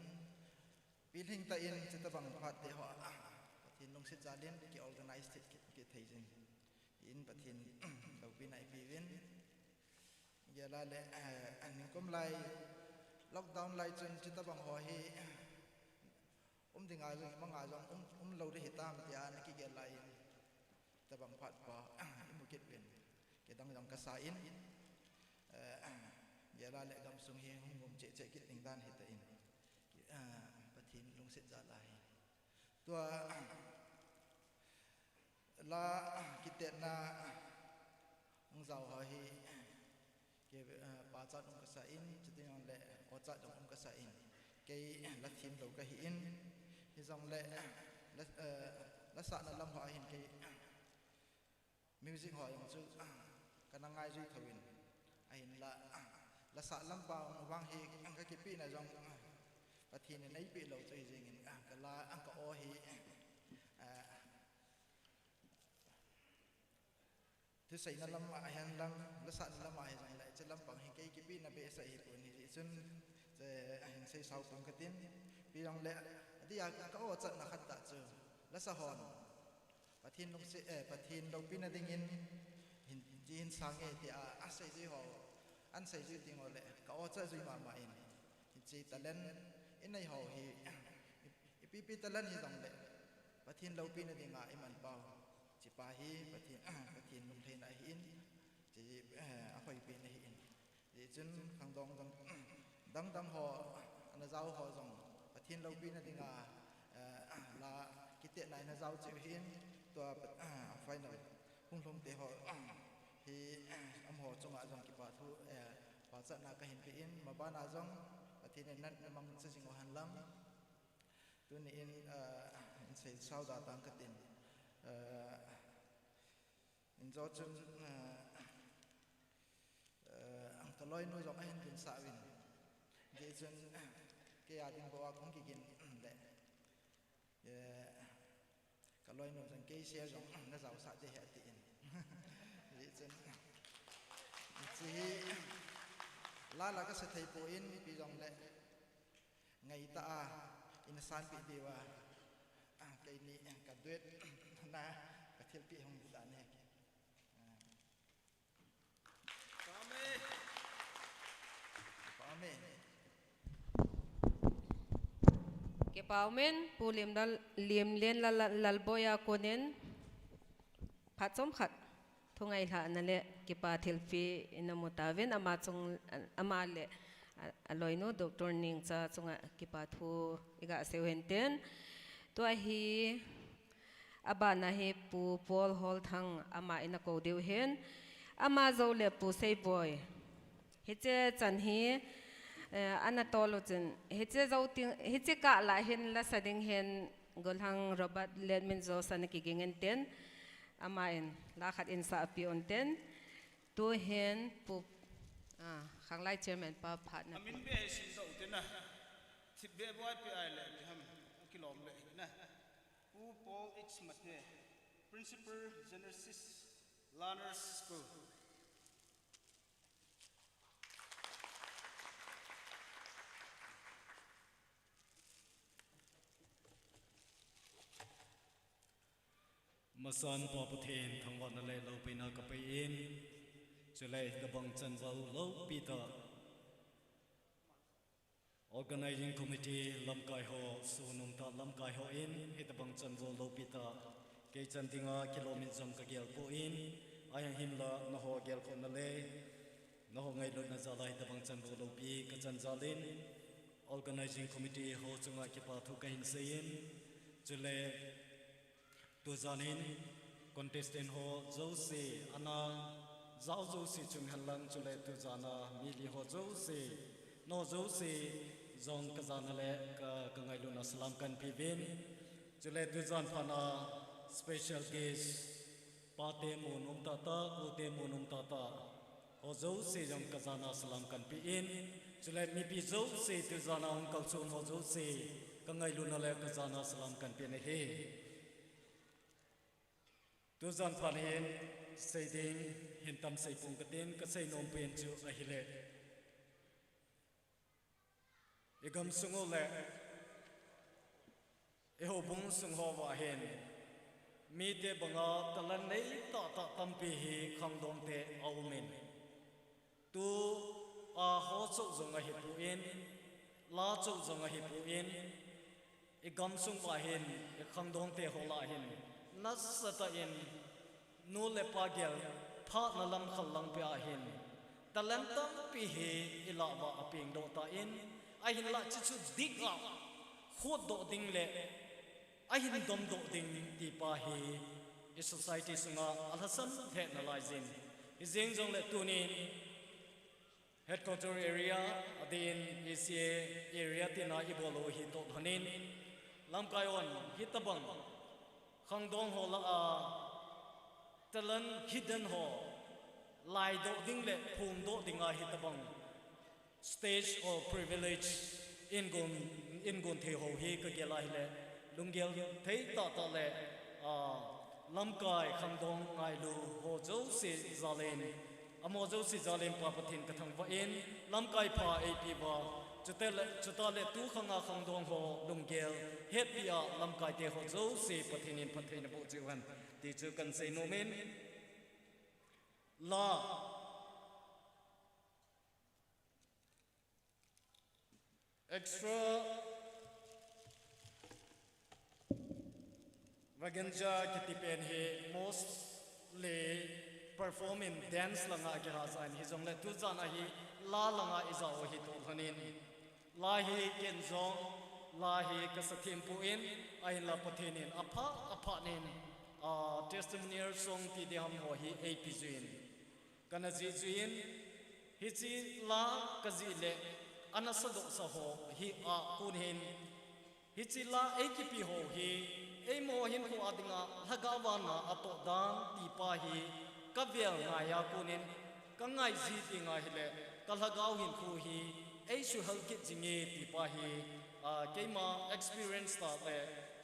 Pilhing tah in, chutabang phat te ho, ah, Pathen lungset jal in, ki organize thei, ki, kithei jing. Tin Pathen, loupina ipi uvin. Gel a le, eh, ningkum lai, lockdown lai chun, chutabang ho hi, um ding a jong, mang a jong, um, um lou ding hitam, tia, ana kigel lai in. Tabang phat pa, imu kit uvin. Kidang jong kasa in, eh, gel a le gamsung hi hung um cheh cheh kit ding dan hita in. Ki, eh, Pathen lungset jal ahi. Tua, la, kitetna, hung jao ho hi, Kei, eh, pachat um kasa in, chuti jong le, ochat jong um kasa in. Kei, la themlou kahi in, hijongle, la, eh, la sahna lam ho ahin kei, music ho jong chu, kana ngai jui thou in. Ahinla, la sah lam pa vang hi, kakipehna jong, Pathen in eipeh lou chu hi jeng in, ka la, ka aw hi, eh, Thuseina lam a ahin lang, la sahna lam a hijongle, hiche lampang hi kei kipehna behseh hipon hijeh chun, che, ahin seisao pon katin, ipi jongle, adia ka ochatna khat tah chu, la sa hon, Pathen lungset, eh, Pathen loupina dingin, hin, hiche hin sang e tia, asei jui ho, ahin sei jui teng uleh, ka ochat jui mama in, hiche talent, inei ho hi, ipi pi talent hijongle, Pathen loupina dinga iman pau. Hichepa hi Pathen, Pathen lungtheina ahin, hiche, eh, ahoipena ahin. Hijeh chun khangdong dang, dang dang ho, ana jao ho jong, Pathen loupina dinga, eh, la kitetna in ana jao cheh u ahin, tua, eh, final hung lhung te ho, hi, amaho chunga jong kipa thu, eh, pachatna kahin pe in, mabana jong, Pathen in na, namang cha jing u hen lang. Tuni in, ah, in seisao da tang katin. Ah, in jo chun, ah, ah, ka loinu jong ahin ginsah uvin. Hijeh chun, kei a ding bou a kahung kigin le. Eh, ka loinu jong kei seh jong na jaosah ding ahi atin. Hijeh chun, hiche hi, la la kasa thei pon ipi jongle. Ngai tah a, ina sanpeh diu a, ah, keini, eh, ka duet, na, ka thilpeh hung ding dan ahi. Ah. Amen. Amen. Kipa umin, Pu Limlal, Limlenlal, Lalboi a konin, phat chomkhat. Thu ngailhahna le kipa thilpeh ina mu tauvin ama chung, ama le A, aloinu Doctor Ningcha chunga kipa thu iga seiu hintin. Tua hi, abana hi Pu Paul Holthang, aman akou diu hin. Ama jou le Pu Seiboi. Hiche chan hi, eh, ana tolu chin. Hiche jou ting, hiche kah lah hin lasa ding hin Golhang Robert Letminjou san kiging intin. Aman la khat in sah pi untin. Tu hin Pu, ah, Khanglai Chairman pa phat na. Amin be he sin do te na. Thip be boi pe ai le pe ham. Kilom le na. Pu Paul H Mathe, Principal Genesis Learners School. Masan Pa Pathen thangvahna le loupina kapei in, chule tabang chanvou loupi tah. Organizing Committee lamkai ho, sunung tah lamkai ho in, hitabang chanvou loupi tah. Kei chan dinga kilom in jong kagel poi in, ahin la naho gelkhohna le, naho ngailutna jal a hitabang chanvou loupi kachan jal in, Organizing Committee ho chunga kipa thu kahin sei in, chule tujan in contestant ho jouse, ana jao jouse chung henlang, chule tujan a mi li ho jouse, nao jouse jong kajana le ka, kangailutna salam kahin pe uvin. Chule tujan phat a special guest, pate mun um tahtah, pute mun um tahtah, ho jouse jong kajana salam kahin pe in. Chule mipi jouse tujan a hung kalson ho jouse, kangailutna le kajana salam kahin pe in ahi. Tujan phat hin seiding hin tam sei pong katin, kasei nom pen chu ahile, i gamsung u le i houbung sung hoa hin mite banga talent nei tahtah tampi hi khangdong te aum in. Tua ho chou jong ahipon, la chou jong ahipon, i gamsung uva hin, i khangdong te ho lah hin, nasatah in, nu le pa gel phatna lam khel lang pia hin, talent tampi hi i lah uva apeng doh tan, ahinlah chuchu dik a khut doh ding le ahin dom doh ding ti pa hi i society sunga alhasam lheh nalai jin. Hijeng jongle tunin headquarter area, adeh in E C A area tina i bol u hi toh lhonin, lamkai hon hitabang khangdong ho lah a talent hidden ho laidoh ding le phongdoh dinga hitabang stage or privilege in gon, in gon thei ho hi kagel a hile, lunggel thei tahtah le, ah, lamkai khangdong ngailu ho jouse jal in, amaho jouse jal in Pa Pathen kathangvah in, lamkai pha eipe uva, chuteng le, chuteng le tu khang a khangdong ho lunggel hetpi a lamkai te ho jouse Pathen in phatthei naboh cheh uhen ti chu kahin sei nom in, la extravaganza kiti pen hi mostly perform in dance langa kihahsa in, hijongle tujan a hi la langa i jao hi toh lhonin, la hi ken jong, la hi kasa thempon, ahinla Pathen in apha, apha nin, ah, testimonial song ti ding ham ho hi eipe jui in. Kana jih jui in, hiche la kajih le, ana sadoh sa ho hi a kon hin, hiche la eikipe ho hi, eimo hinkho a dinga lhagao a na atoh dan ti pa hi, kavel ngai a kon in, kangai ji ding ahile, kalhagao hinkho hi, eisuhel kit jinge ti pa hi, ah, keima experience tah le,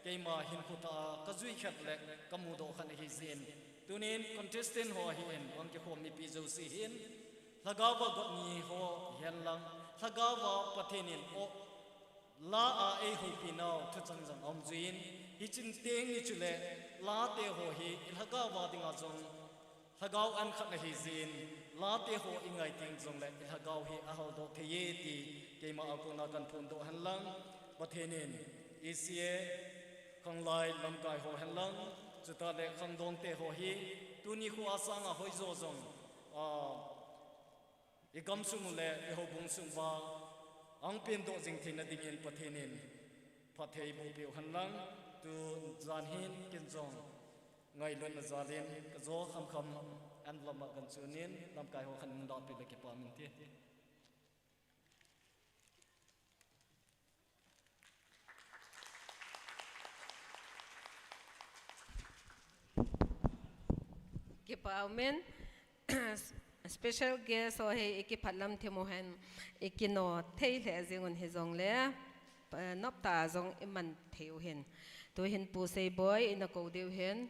keima hinkho tah a kajui khat le, kamudoh khat ahi jin. Tunin contestant ho ahin, ahung kikhom mipi jouse hin, lhagao a got ni ho hihen lang, lhagao a Pathen in o la a eihoupi nau thuchang jong aum jui in, hiche teng ni chule, la te ho hi, i lhagao a dinga jong, lhagao an khat ahi jin, la te ho i ngai teng jongle, i lhagao hi ahal doh thei e ti, keima a kona kahin phondoh hen lang, Pathen in, E C A, Khanglai lamkai ho hen lang, chuteng le khangdong te ho hi, tuni khoa sanga hoijo jong, ah, I gamsung le i houbung sung uva, ahung pengdoh jing theina dingin Pathen in phatthei boh peh u hen lang, tujan hin ken jong ngailutna jal in ka jo khamkham envelope a kan chun in, lamkai ho khat in hung dahpeh le kipa min ti. Kipa umin, special guest ho hi i kiphatlam thim u hen, i kino thei lheh jing un hijongle, eh, noptah a jong i man thei u hin. Tu hin Pu Seiboi i na kou diu hin.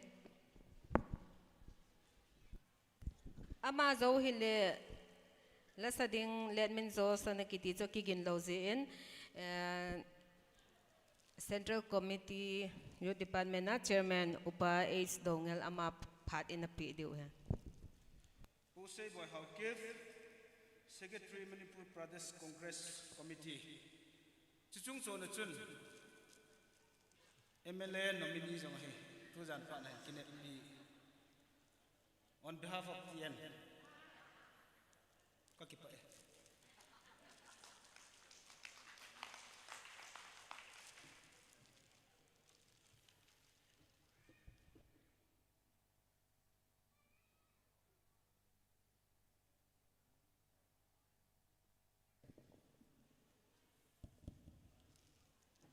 Ama jou hile, lasa ding Letminjo Sona kiti chu kigin lou jeh in, eh, Central Committee Youth Department a Chairman Upa H Doungel ama phat in a peh diu ahi. Pu Seiboi Haokip, Secretary Manipur Pradesh Congress Committee. Chuchung chona chun M L A nominee jong ahi, tujan phat na hin kineppi. On behalf of T N, ka kipah e.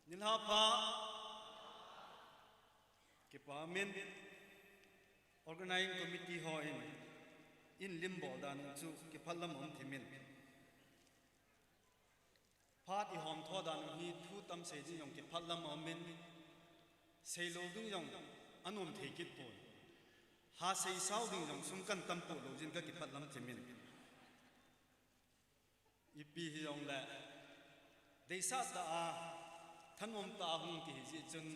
Nilhah pha. Kipa min, organizing committee hon, in lim bol dan chu kiphatlam um thim in. Phat i hom tho dan hi thu tam sei ding jong kiphatlam um in. Seilou ding jong anom thei kit pon. Ha sei sao ding jong sum kan tam po lou jeh in ka kiphatlam thim in. Ipi hijongle, deisah tah a, thanom tah a hung kihi jeh chun,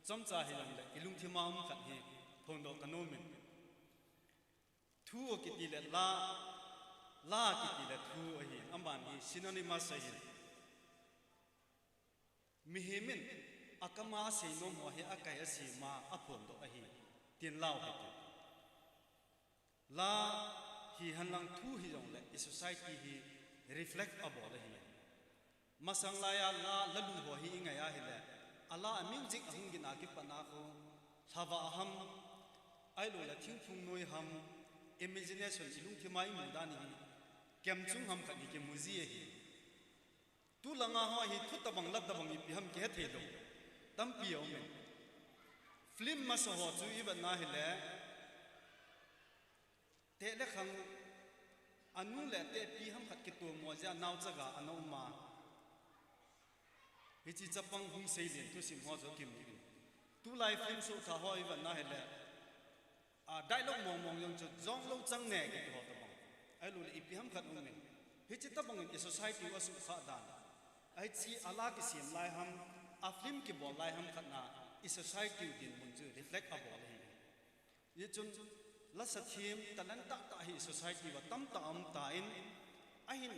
chomcha hijongle, i lungthim a um khat hi, phondoh ka nom in. Thu akiti le la, la akiti le thu ahi, aman hi synonymous ahi. Mihem in akam a asei nom ho hi akai asem a aphondoh ahi, tin lau hite. La hi henlang thu hijongle i society hi reflect abol ahi. Masang lai a la, la lu ho hi i ngai ahile, a la a music ahung gin a kipat na khu, lhavah ham, ahilouleh thingphung noi ham, imagination i lungthim a i mu dan hi, kemchung ham khat hi kimu ji ahi. Tulanga ho hi thu tabang la tabang ipi ham kihethei lou tampi aum in. Film masa ho chu i vet na hile, teh le khang, anu le tehpi ham khat kitomo jeh a naochaga ana um a. Hiche chapang hung seilen thusim ho chu kimu in. Tulai film soh tha ho i vet na hile, a, dialogue mong mong jong chu jong lou chang ne kiti ho tabang. Ahilouleh ipi ham khat um in. Hiche tabang in i society u asuhkhah dan. Hiche a la kisem lai ham, a film kibol lai ham khat na i society u dinmun chu reflect abol ahi. Hijeh chun lasa them talent tah tah hi society uva tamtah um tan, ahin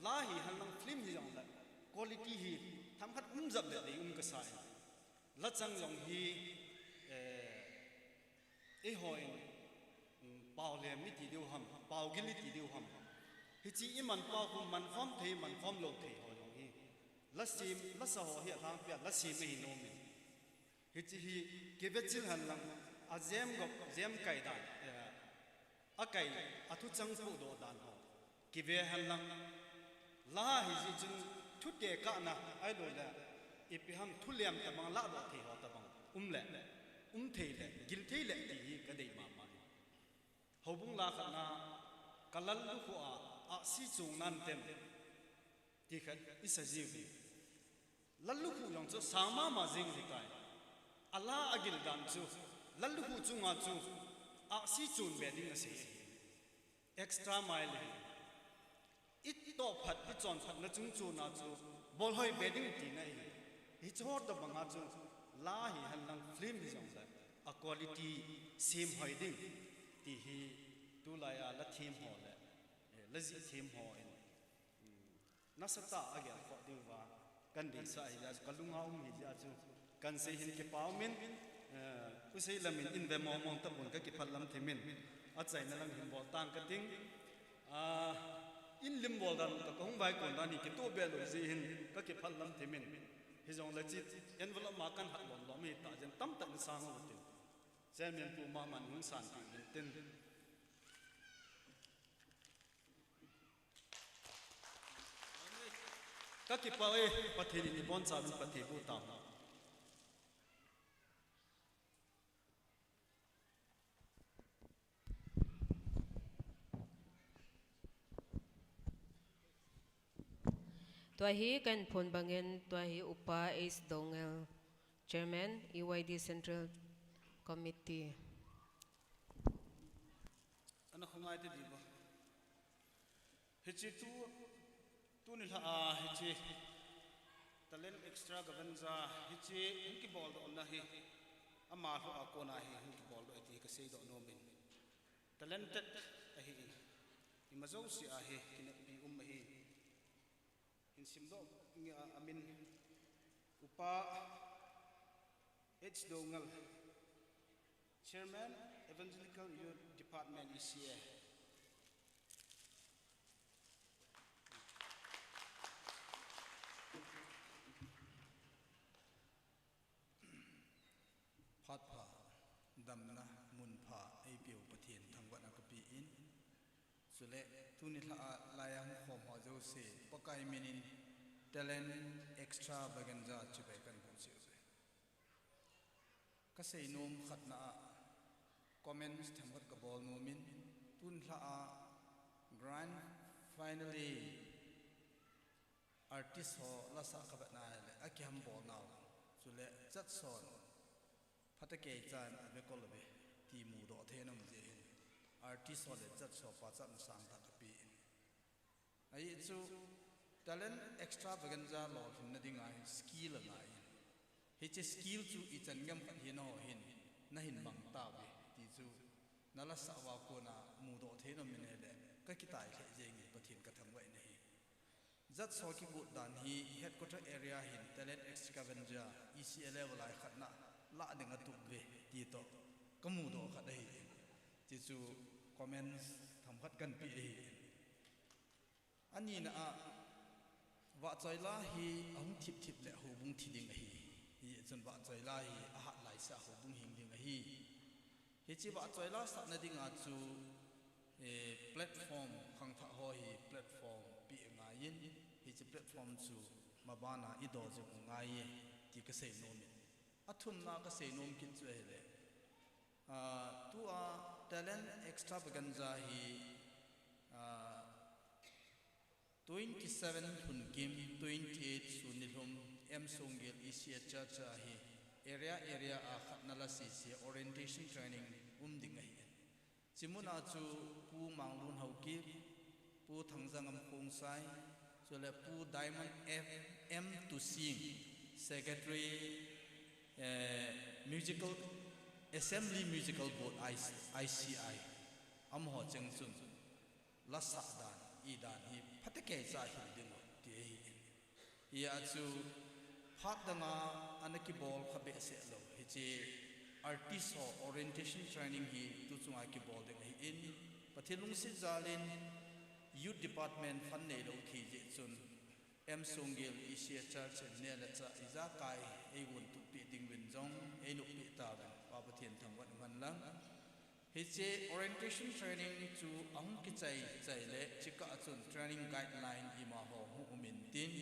la hi henlang film hijongle quality hi themkhat um jep le dei um kasa in. Lachang jong hi, eh, eihon, mm, paolhem iti diu ham, paogil iti diu ham. Hiche i man pao khu mankhom thei, mankhom lou thei ho jong hi. Lasem, lasa ho hi alhangpi a lasem ahi nom in. Hiche hi kive chil henlang, ajem gop, jem kai dan, eh, akai, athuchang pohdoh dan ho kive henlang. La hi jeh chun thu tekahna, ahilouleh ipi ham thu lem tabang lahdoh thei ho tabang um le, um thei le, gil thei le ti hi ka dei mama hi. Houbung la khat na, ka lallukhuh a, ahsi chong nan tem, ti khat i sa jiu hi. Lallukhuh jong chu sang mama jing hitai. A la agil dan chu, lallukhuh chunga chu, ahsi chon be ding asei ahi. Extra mile ahi. I tohphat, i chonphatna chung chona chu, bolhoi be ding tina ahi. Hiche ho tabanga chu, la hi henlang film hijongle, a quality semhoi ding, ti hi tulai a la them ho le, eh, la jih them ho in, mm, nasatah a gelkhoh diuva kadeisah ahi jeh a chu kalunga um ahi jeh a chu kasei hin kipa um in, eh, Pu Seilam in in ve mong mong tapon kakiphatlam thim in, achaina lang hin bol tang kating. Ah, In lim bol dan ka hung vai kon dan hi kitoh be lou jeh hin ka kiphal lam thimin. Hijongle chi envelope ma kan hat lom lom hi ta jeh in tamtah in sang u tin. Chairman pu ma man hung san pi in tin. Ka kipah e, Pathen in ibon chauvin phatthei boh tauhen. Tua hi ka hin phon bangin, tua hi Upa H Doungel, Chairman, E Y D Central Committee. Ana khongai te diba. Hiche tu, tuni lha a hiche Talent Extravaganza hiche hung kibol doh na hi, ama lha a kona hi hung kibol doh ti ka sei doh nom in. Talented ahi in. Ima jouse a hi kineppi um ahi. Hin sim doh nge a, amin Upa H Doungel, Chairman, Evangelical Youth Department, E C A. Phat pha, damna mun pha eipeu Pathen thangvahna ka pe in. Chule, tuni lha a lai a hung khom ho jouse, Pakai min in Talent Extravaganza chibai kan bol cheh uve. Ka seinom khatna a comments themkhat ka bol nom in, tun lha a grand finale artist ho lasa ka vetna le akiham bol nau. Chule judge hon phatecha in ave kol uve ti mudoh thei nom jeh hin artist ho le judge ho pachatna sangtah ka pe in. Ahi chu, Talent Extravaganza lolhinna dinga hi skill angai. Hiche skill chu ichan ngam khat hi naho hin, nahin mang tauve, ti chu, nalasa uva kona mudoh thei nom in ahile, ka kitai lheh jeng in Pathen ka thangvah in ahi. Judge ho kigot dan hi headquarter area hin Talent Extravaganza, E C A level a khatna, lah ding atup uve, ti toh, ka mudoh khat ahi. Ti chu comments themkhat kan pe ahi. Anina a, vahchoi la hi ahung thip thip le houbung thi ding ahi. Hijeh chun vahchoi la hi ahat laisea houbung hing ding ahi. Hiche vahchoi la sahna dinga chu, eh, platform, khangthah ho hi platform pe angai in, hiche platform chu mabana idoh jing u ngai e, ti ka sei nom in. Athumna ka sei nom kit chu ahile, ah, tua Talent Extravaganza hi, ah, twenty-seven Lhunkim, twenty-eight Sunilhum, M Songgel E C A Church a hi area, area a khatna la sese orientation training um ding ahi. Hiche muna chu Pu Manglun Haokip, Pu Thangjangam Khongsai, chule Pu Diamond F M Tusing, Secretary, eh, Musical, Assembly Musical Board, I C I, amaho cheng chun. Lasah dan, i dan hi phatecha hil ding u ti ahi in. Hia chu phat danga ana kibol kha behseh lou. Hiche artist ho orientation training hi tuchunga kibol ding ahi in. Pathen lungset jal in youth department fund neilou thei jeh chun M Songgel E C A Church in neh le chah ijakai eigon tup peh ding uvin jong einop peh tauvin. Pa Pathen thangvah in umhen lang. Hiche orientation training chu ahung kichai chai le, chikah a chun training guideline ima ho hung um intin,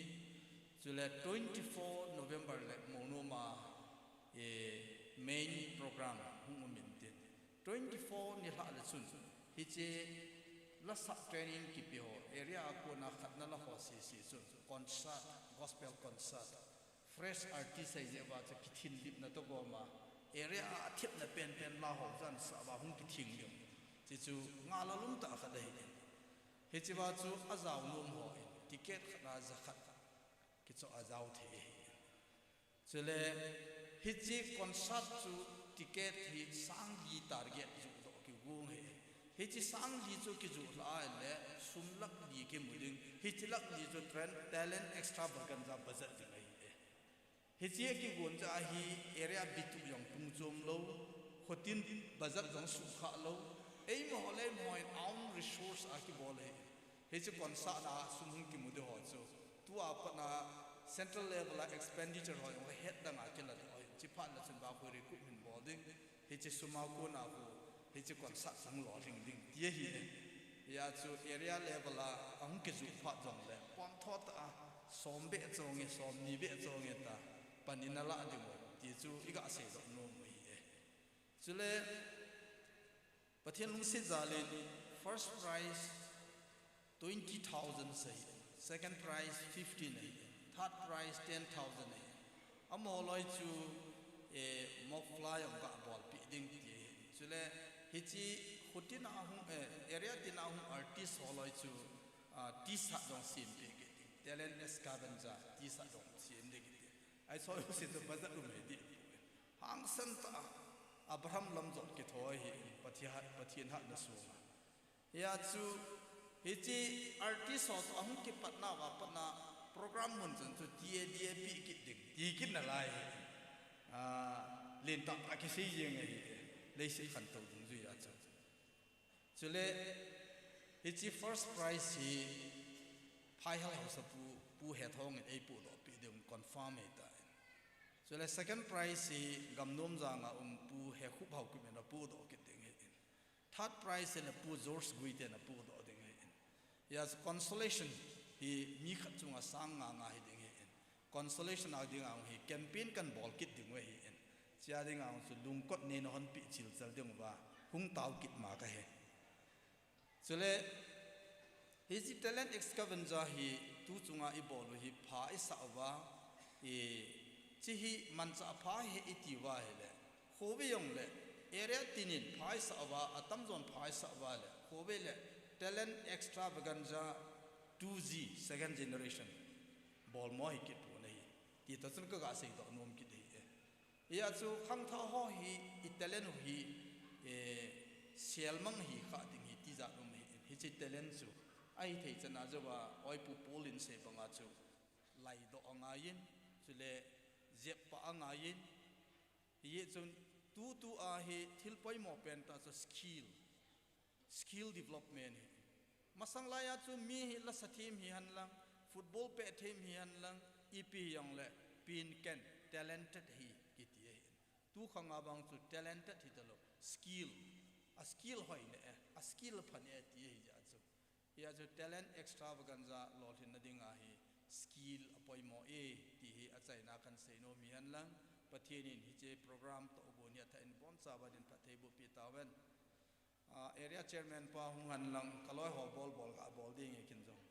chule twenty-four November le Monoma, eh, main program hung um intin, twenty-four nilhah le chun hiche lasah training kipe ho, area a kona khatna la ho sese chun concert, gospel concert, fresh artist ahi jeh uva chu kithinlipna toh gom a, area a thepna penpen la ho chu ansah uva hung kithing ding. Hiche chu ngal a lum tah khat ahi in. Hiche uva chu ajao nom ho in ticket khat a ja khat kichoh a jao thei ahi in. Chule hiche concert chu ticket hi sang li target juh doh kigon ahi. Hiche sang li chu kijuh lhah a ahile sum lakh li kimu ding. Hiche lakh li chu Talent Extravaganza budget ding ahi e. Hiche kigon jeh a hi area bituh jong pung chom lou, khotin budget jong suhkhah lou, eima ho le eima ho in own resource a kibol ahi. Hiche concert na sum hung kimu ding ho chu, tua pat na central level a expenditure ho jong het dang a kila ding ho, hiche phat na chun ba khu recoup hin bol ding, hiche sum a kona khu hiche concert hung lolhing ding ti ahi. Hia chu area level a ahung kijui phat jongle pom tho ta a, som beh chong e, som ni beh chong e ta pan in ala ding u ti chu iga seidoh nom u ahi e. Chule Pathen lungset jal in first prize twenty thousand ahi, second prize fifteen ahi, third prize ten thousand ahi. Amaho loi chu, eh, mock fly jong ga bolpeh ding ti ahi. Chule hiche khu tin a hung, eh, area tin a hung artist ho loi chu, ah, T-shirt jong sempeh kit ding. Talent scavenger T-shirt jong sem ding kiti. Ahi, so hiche chu budget um ahi ti. Hangsan ta, Abraham lam jong kitho ahi, Pathen hat, Pathen hatna sunga. Hia chu, hiche artist ho toh ahung kipat nauva pat na program mun chun chu T A D A pe kit ding, ti kit nalai ahi. Ah, lentah tah kisei jeng ahi, leiset khantou dungjui a chu. Chule, hiche first prize hi Phaihal Haosapu, Pu Hethong in eipohdoh peh ding confirm ahitai. Chule second prize hi Gamnomjang a um Pu Hekhup Haokip in apohdoh kit ding ahi. Third prize hi le Pu George Guite in apohdoh ding ahi. Hia chu consolation hi mi khat chunga sang nga nga hi ding ahi. Consolation a ding a hi campaign kan bol kit ding u ahi. Chea ding a chu lungkot neina hon peh chilchal ding uva hung tao kit ma kahi. Chule, hiche talent extravaganza hi tu chunga ibol u hi pha isah uva, hiche hi manchah pha ahi iti uva ahile, khovei jong le, area tin in pha isah uva, atamjon pha isah uva le, khovei le talent extravaganza two G, second generation, bolmo hi kit pon ahi. Ti toh chun kaga seidoh nom kit ahi e. Hia chu khangthah ho hi, i talent u hi, eh, selmang hi kha ding ahi ti jat um ahi. Hiche talent chu ahithei chan a jouva, oipu Paul in asei banga chu laidoh angaiyin, chule jeppah angaiyin, hijeh chun tutu a hi thil poimo pentah chu skill, skill development hi. Masang laiya chu mi hi lasa them hihen lang, football pet them hihen lang, ipi hijongle, pen ken, talented ahi kiti ahin. Tu khanga vang chu talented hitalou, skill, a skill hoinai, a skill aphanai ti ahi jeh chu. Hia chu talent extravaganza lolhinna dinga hi skill apoimo e ti hi achaina kahin seinom hihen lang, Pathen in hiche program tohgon hi athah in ibonchauva din phattheiboh peh tahen. Ah, area chairman pa hung hen lang, kaloi ho bol bol kabol ding e kin jong.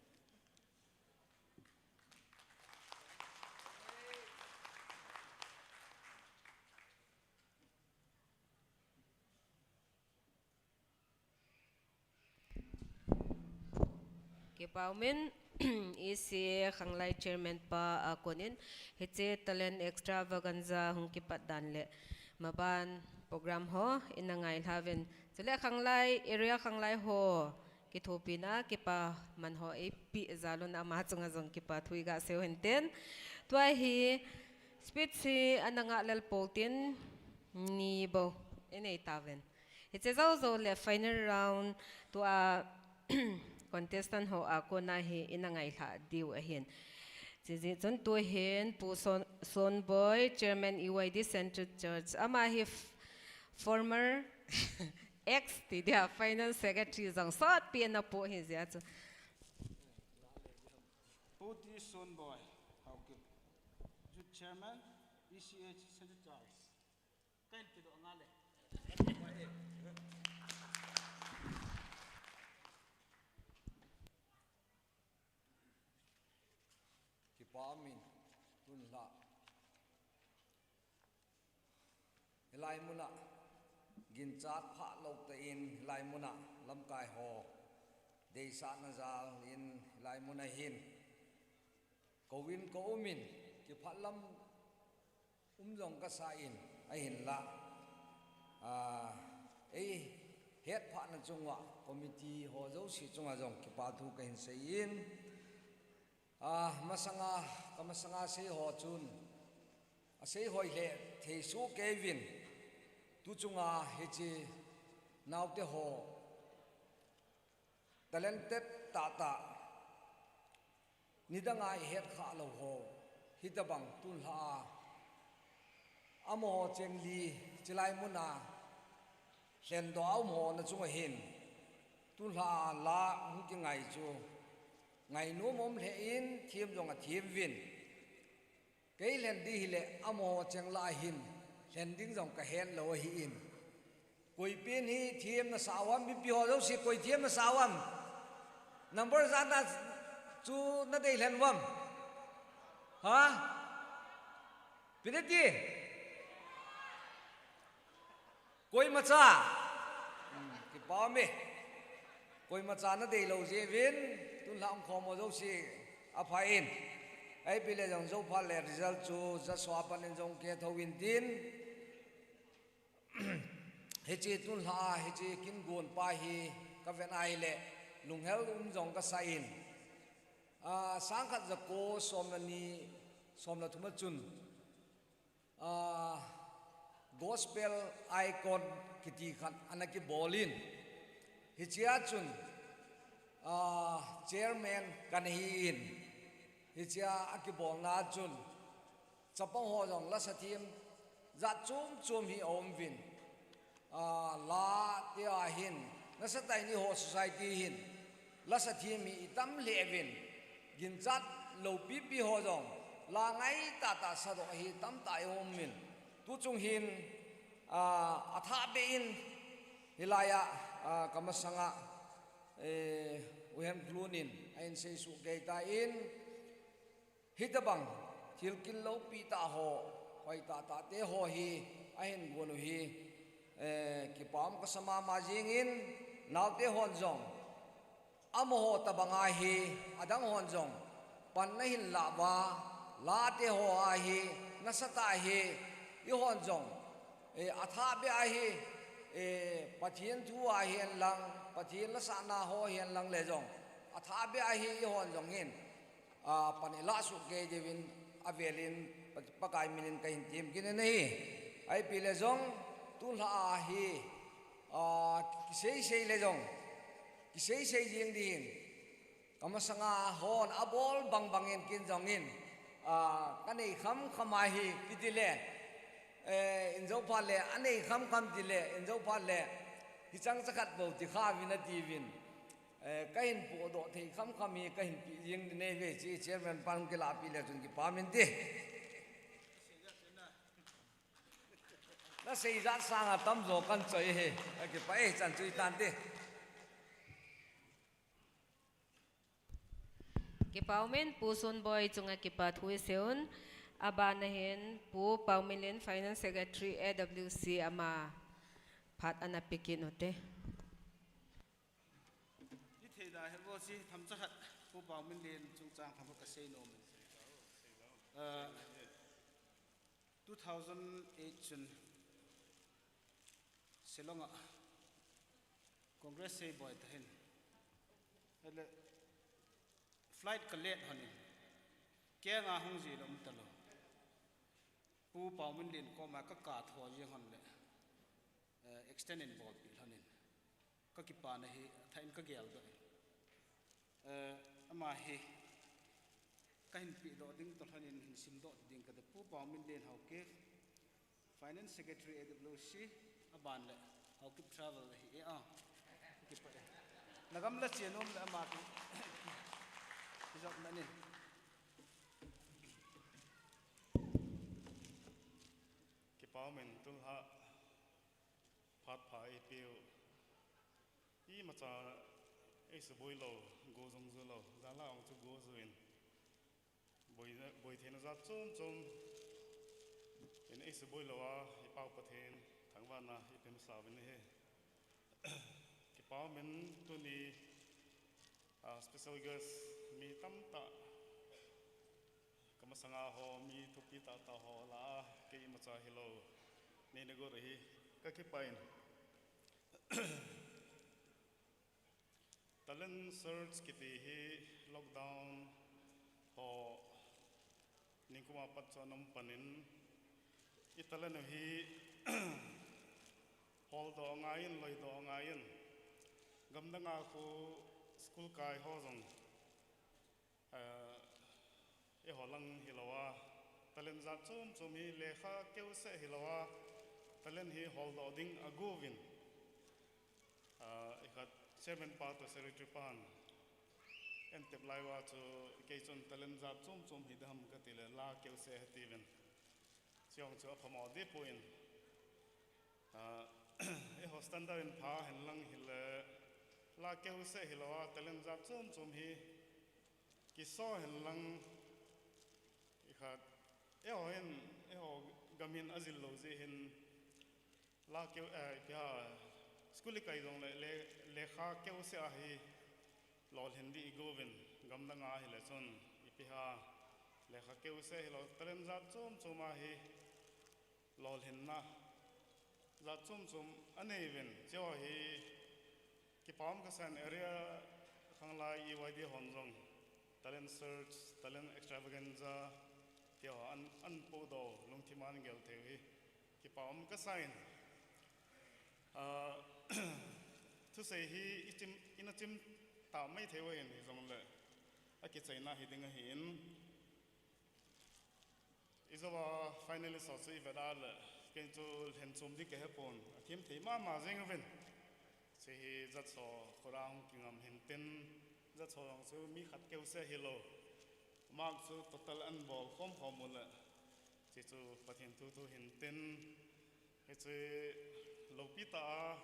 Kipa umin, E C A Khanglai chairman pa a konin, hiche talent extravaganza hung kipat dan le maban program ho ina ngailhauvin. Chule Khanglai, area Khanglai ho kithopina kipaman ho eipeh jal un ama chunga jong kipa thu iga seiu hintin. Tua hi speech hi ana ngah lel pou tin ni bou inei tauvin. Hiche jou jou le final round tua contestant ho a kona hi ina ngailhah diu ahin. Chujeh chun tuhin Pu Son, Sonboi, Chairman E Y D Central Church, ama hi f-, former ex ti dia Finance Secretary jong sotpi ana pu ahi jeh chun. Pu T Sonboi Haokip, Youth Chairman, E C H Central Church. Kahin kidoh nga le. Kipa umin, tun la. Hilai muna, ginchat phah lou tah in, hilai muna, lamkai ho, deisahna jal in, hilai muna hin, kouvin ka umin, kipah lam um jong kasa in, ahinla, ah, eihet phahna chunga, committee ho jouse chunga jong kipa thu kahin seiyin, ah, masanga, ka masanga sei ho chun, asei hoi lheh thei soh keiyuvin, tu chunga hiche naote ho, talented tahtah, nidanga ihet khah lou ho, hitobang tunlha a amaho cheng li chilai muna lhendoh a um ho na chunga hin, tunlha a la hung kingai chu ngainom um lheh in, them jong athem uvin. Kei lhen ding hile amaho cheng la hin lhen ding jong kahet lou ahin. Koi pen hi them nasa uvam, mipi ho jouse koi them nasa uvam? Number jat na chu nadei lhen uvam? Ha? Pi ding ti? Koimacha. Hmm, kipa ume. Koimacha nadei lou jeh uvin, tunlha hung khom ho jouse apha in. Ahipoi le jong jou phat le result chu Joshua pan in jong kithou in tin. Hiche tunlha a, hiche kin gon pa hi kaven ahile lunghel um jong kasa in. Ah, sangkhat jako somle ni, somle thum a chun, ah, Gospel Icon kiti khat ana kibol in. Hichea chun, ah, chairman kana hi in. Hichea akibolna chun, chapang ho jong lasa them jat chom chom hi aum uvin. Ah, la te a hin, nasatah in eiho society hin lasa them hi itam lheh uvin, ginchat lou pipi ho jong la ngai tahtah sadoh hi tamtah ium uvin. Tuchung hin, ah, athah beh in hilai a, ah, kamasanga, eh, U Hemklun in ahin seisoh kei tan, hitobang thil kin loupi tah ho, hoi tahtah te ho hi ahin gon u hi, eh, kipa um kasa mama jing in, naote hon jong amaho tobang a hi, adang hon jong pan nahin lah uva, la te ho a hi nasatah hi, eihon jong, eh, athah beh a hi, eh, Pathen thu a hihen lang, Pathen lasahna ho hihen lang le jong, athah beh a hi eihon jong hin, ah, pan ilah soh kei diuvin avel in Pa-, Pakai min in kahin temkit in ahi. Ahipoi le jong, tunlha a hi, ah, kisei sei le jong, kisei sei jing ding in, kamasanga hon abol bang bang in kin jong in, ah, kanei kham kham a hi kiti le, eh, in jou phat le, anei kham kham ti le, in jou phat le, hichang chakhat bou ti kha uvin ati uvin. Eh, kahin pohdoh thei kham kham hi kahin pe jing ding ahi ve, hiche chairman pan kilah peh le chun kipa um inte. Nasei jat sanga tamjo kan choi e. Akipah e, chan chu itan te. Kipa umin, Pu Sunboi chunga kipa thu isei un. Abana hin Pu Paominlen, Finance Secretary, A W C, ama phat ana pe kit u hite. Ithei da he bo si themcha khat Pu Paominlen chungchang themcha khat kasei nom in. Ah, two thousand eight chun Shillong a Congress sei boi ta hin. Ahile flight ka late hon in. Kenga hung jilou um talou. Pu Paominlen koma ka ka tho jing hon le, eh, extend in bolpeh lhon in. Ka kipana hi athah in ka geldoh in. Eh, ama hi kahin pehdoh ding toh lhon in hin simdoh ding kati, Pu Paominlen Haokip, Finance Secretary A W C, aban le Haokip Travel ahi e a. Kipah e. Nagam la che nom le ama ki, kijopna in. Kipa umin, tunlha phat pha eipeu. Imacha eisuboi lou, go jong ju lou, jala ong chu go ju in. Boi, boi theina jat chom chom in eisuboi lou a, i Pau Pathen thangvahna ipeh masa uvin ahi. Kipa umin, tuni, ah, special guest mi tamtah, kamasanga ho, mi thupi tahtah ho lah a, kei imacha hilou neina got u hi kakipah in. Talent search kiti hi lockdown ho ningkum a pat chu ana um pan in, i talent u hi holdoh angaiyin, loidoh angaiyin, gamdang a khu Kulkai ho jong, eh, eiho lang hilou a, talent jat chom chom hi lekha keuse hilou a, talent hi holdoh ding agouvin. Ah, ikhat chairman pa toh secretary pan, en tep lai uva chu kei chun talent jat chom chom hi dam kati le la keuse hetiuvin. Chujong chu aphamo deh poi. Ah, eiho standard in pha hen lang hile, la keuse hilou a, talent jat chom chom hi kiso hen lang, ikhat, eiho hin, eiho gam hin ajil lou jeh hin, la keu, eh, ipi ham, school ikai jong le, le, lekha keuse a hi lolhin ding igouvin, gamdang a hile chun, ipi ham, lekha keuse hilou, talent jat chom chom a hi lolhinna jat chom chom anei uvin, chuho hi kipa um kasan. Area khanglai E Y D hon jong talent search, talent extravaganza, tiho an, an podoh, lungthim a an gel thei u hi kipa um kasan. Ah, thusei hi ichim, ina chim ta mai thei uvin hijongle, akichaina hiding ahin. Ijouva finalist ho chu ivet a le, kei chu lhen chom ding kahepon, athem thei mama jeng uvin. Hiche hi judge ho khut a hung kingam hintin, judge ho jong chu mi khat keuse hilou, mark chu total an bol khom khom u le, hiche chu Pathen thu thu hintin, hiche loupi tah a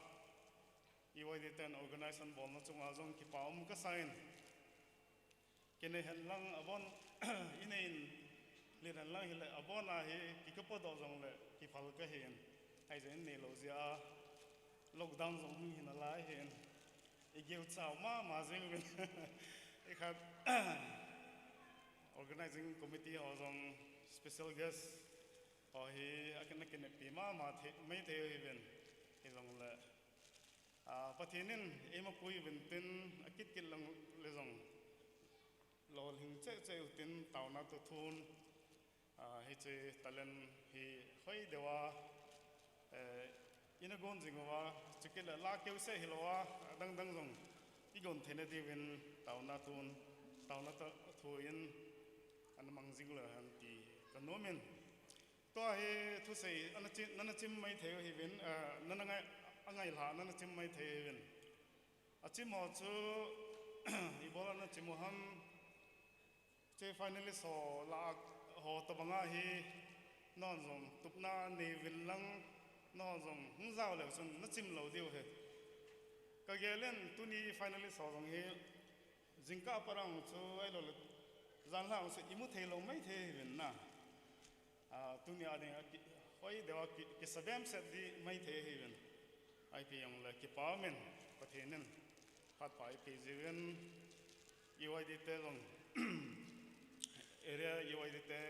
E Y D ten organization bolna chunga jong kipa um kasan. Kinei hen lang abon, inei in len hen lang hile, abon a hi kikapodoh jongle kiphal kahin. Ahi jeh in neilou jeh a lockdown jong hung hi nalai hin, igel chau mama jeng uvin. Ikhat, organizing committee ho jong, special guest ho hi akin, akineppi mama thei, mai thei uvin. Hijongle, ah, Pathen in eima pui uvin tin, akit kit lang le jong, lolhing cheh cheh utin, taona toh thun, ah, hiche talent hi hoi deuva, eh, ina gon jing uva, chukit le la keuse hilou a, adang dang jong igon theina diuvin, taona tun, taona toh thu in ana mang jing leu hen ti kanom in. Tua hi thusei, ana chim, nana chim mai thei u hiuvin, ah, nana ngai, angailha, nana chim mai thei u hiuvin. Achim ho chu, ibol a nachim u ham, hiche finalist ho lah a, ho tobang a hi, nahon jong tupna nei uvin lang, nahon jong hung jao leu chun nachim lou diu ahi. Kagel in tuni finalist ho jong hi, jingkah pat a chu ahilouleh, janhi a chu imu thei lou mai thei hiuvin na. Ah, tuni a ding a ki, hoi deuva ki, kisabem set ding mai thei hiuvin. Ipi jongle kipa um in, Pathen in phat pha eipeh jiuvin, E Y D te jong, area E Y D te,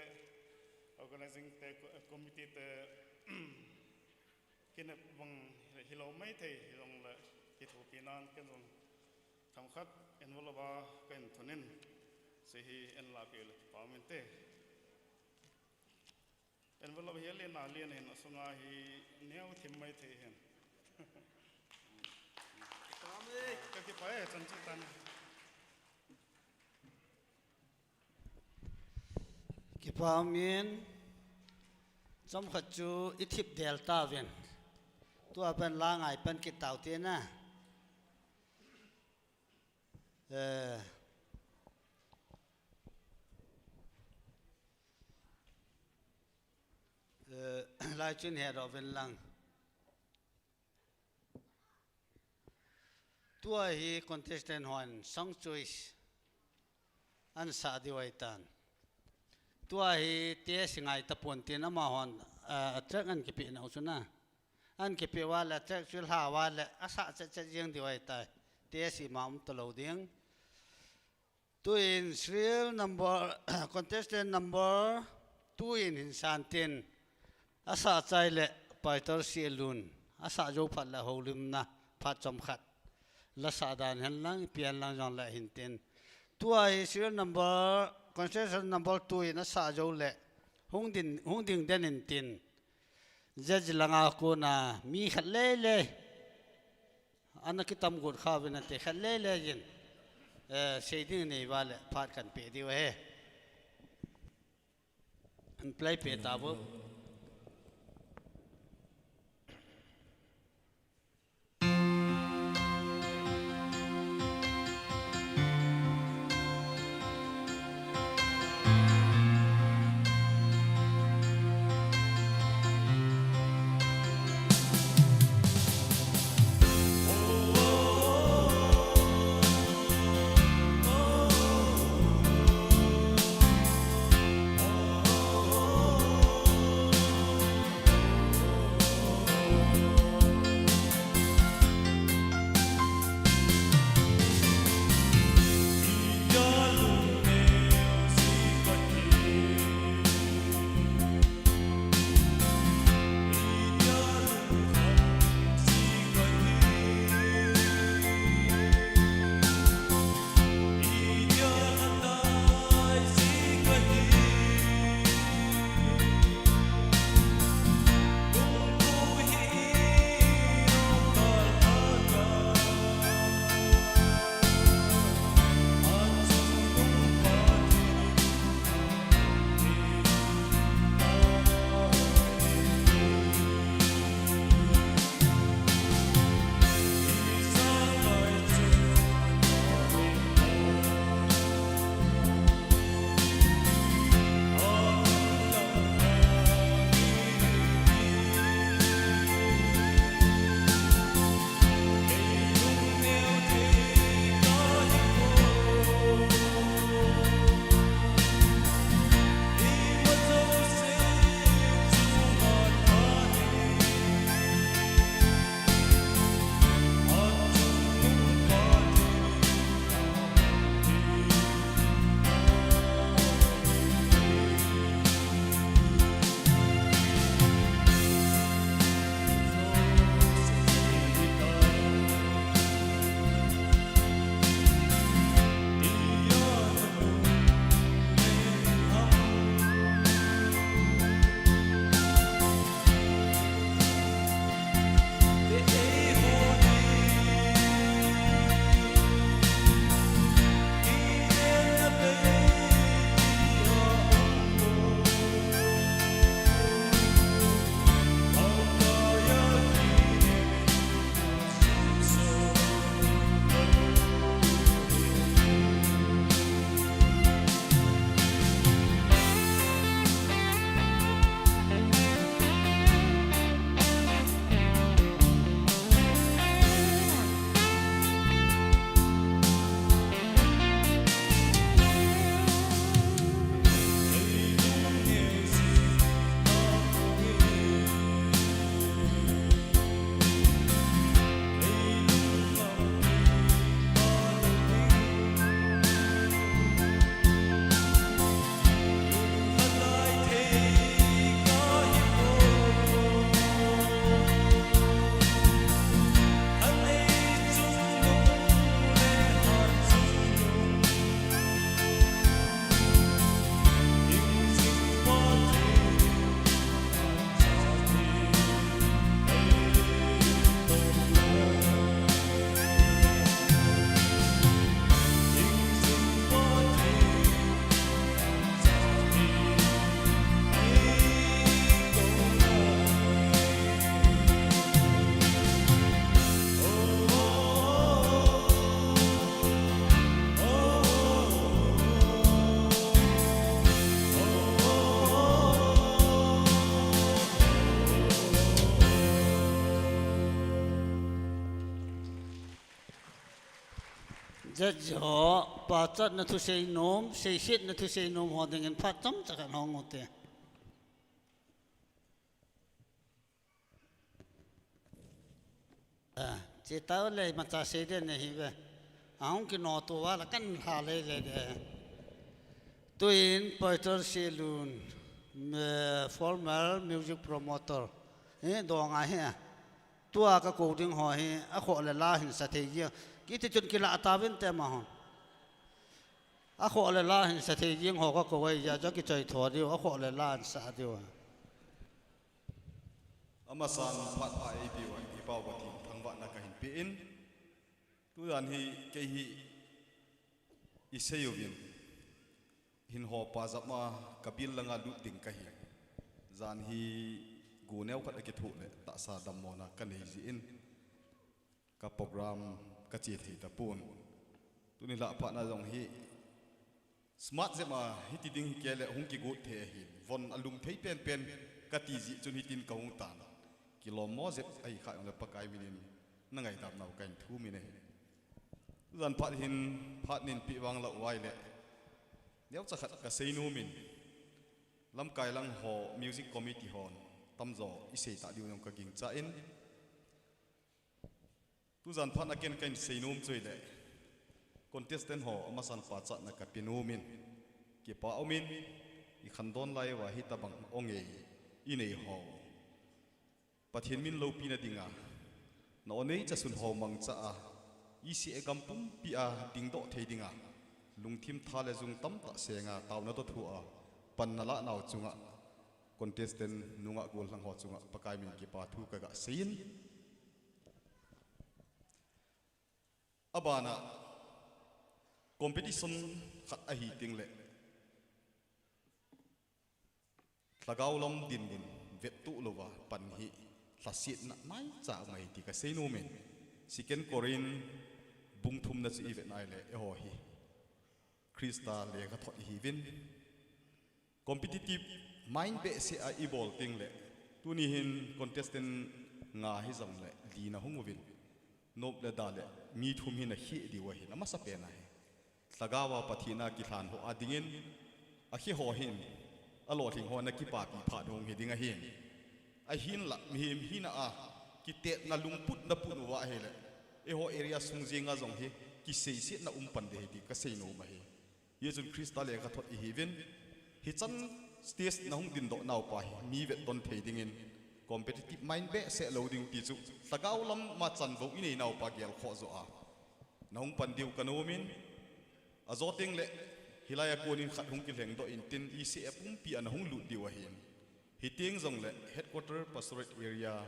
organizing te, co-, committee te, kinep bang hilou mai thei hijongle, kithopi nan ken jong themkhat envelope a kahin thun in, hiche hi eina lahpeh le kipa um inte. Envelope hi alen alen hin, asunga hi neo thim mai thei hin. Kakipah e, chan chu tan. Kipa um in, chomkhat chu ithip del tauvin. Tua pen la ngai pen kit tau te na. Eh, eh, lai chun hedoh uvin lang. Tua hi contestant hon song choice ana sah diu ahitan. Tua hi test ngai tapon tin amahon, ah, track ana kipeh nau chu na. Ana kipeh uva le track chu lha uva le asah chet chet jeng diu ahitai. Test ima um talou ding. Tuin serial number, contestant number two in hin san tin, asah chai le Pastor Sialun, asah jou phat le houlimna phat chomkhat la sah dan hen lang, ipi hen lang jongle hin tin. Tua hi serial number, contestant number two in asah jou le hung ding, hung ding den in tin. Judge langa kona mi khat lele ana kitam got kha uvin ate, khat lele jin. Eh, sei ding nei uva le phat kan pe diu ahi. An play pe ta vo. Judge ho, pachatna thusei nom, seisetna thusei nom ho dingin phat chomcha khat hong ute. Ah, che tao le imacha sei ding nahi ve. Ahung kino tou va la kan lha lele de. Tuin Pastor Selun, eh, former music promoter. Eh, dong ahi. Tua ka kou ding ho hi, akhoh le la hin sa thei jeng. Kiti chun kila tauvin te amaho. Akhoh le la hin sa thei jeng ho ka kou ahi jeh a chu kichoi tho diu, akhoh le la hin sa diu. Amasan phat pha eipeu a, eipau Pathen thangvahna kahin pe in. Tujan hi, kei hi, Isei uvin, hin hopa jama kabil langa lut ding kahi. Jan hi gu neo khat akithu le tahsa dammona kanei jin, ka program kache thei tapon. Tuni lah phatna jong hi smart jep a hiti ding hi kei le hung kigot thei ahi. Von alum thei penpen kati jeh chun hitin kahung tan. Kilom mo jep ahi kha jongle Pakai minin na ngaidam nau kahin thum in ahi. Jan phat hin phat nin pi vang lau vai le. Neocha khat kasei nom in. Lamkai lang ho music committee hon tamjo isei ta diu jong kagingcha in. Tujan phat a ken kahin sei nom chu ahile, contestant ho amasan pachatna kape nom in, kipa um in, ikhandon lai uva hitabang o ngei inei ho Pathen min loupina dinga, na o neicha sun ho mangcha a, isei gam pumpi a dingdoh thei dinga, lungthim tha le jung tamtah senga taona toh thu a panna lah nau chunga, contestant nungah gollhang ho chunga Pakai min kipa thu kaga sei in. Abana competition khat ahi teng le, lhagao lam dinmun vettuh louva pan hi lhasetna maicha um ahi ti kasei nom in. Second Corinth bung thumna chu ivet nai le, eiho hi Christa lekhathot ihiuvin. Competitive mind behseh a ibol teng le, tuni hin contestant nga hijong le li nahung uvin. Nop le da le mi thum hi nakheh diu ahin, amasa pen ahi. Lhagao a Pathen a kilhan ho a dingin, akheh ho hin, alolhing ho nakipapi phat hung hi ding ahin. Ahinla, mihem hina a, kitetna lungput naput uva ahile, eiho area sung jenga jong hi, kiseisetna um pan ding ahi ti kasei nom ahi. Hijeh chun Christa lekhathot ihiuvin, hichan stage nahung dindoh naupa hi, mi vetton thei dingin, competitive mind behseh lou ding ti chu, lhagao lam ma chanvou inei naupa gelkhoh joh a nahung pan diu kanom in, ajo teng le, hilai a konin khat hung kilhengdoh intin, isei a pumpi a nahung lut diu ahin. Hiteng jongle, headquarter Pastorate Area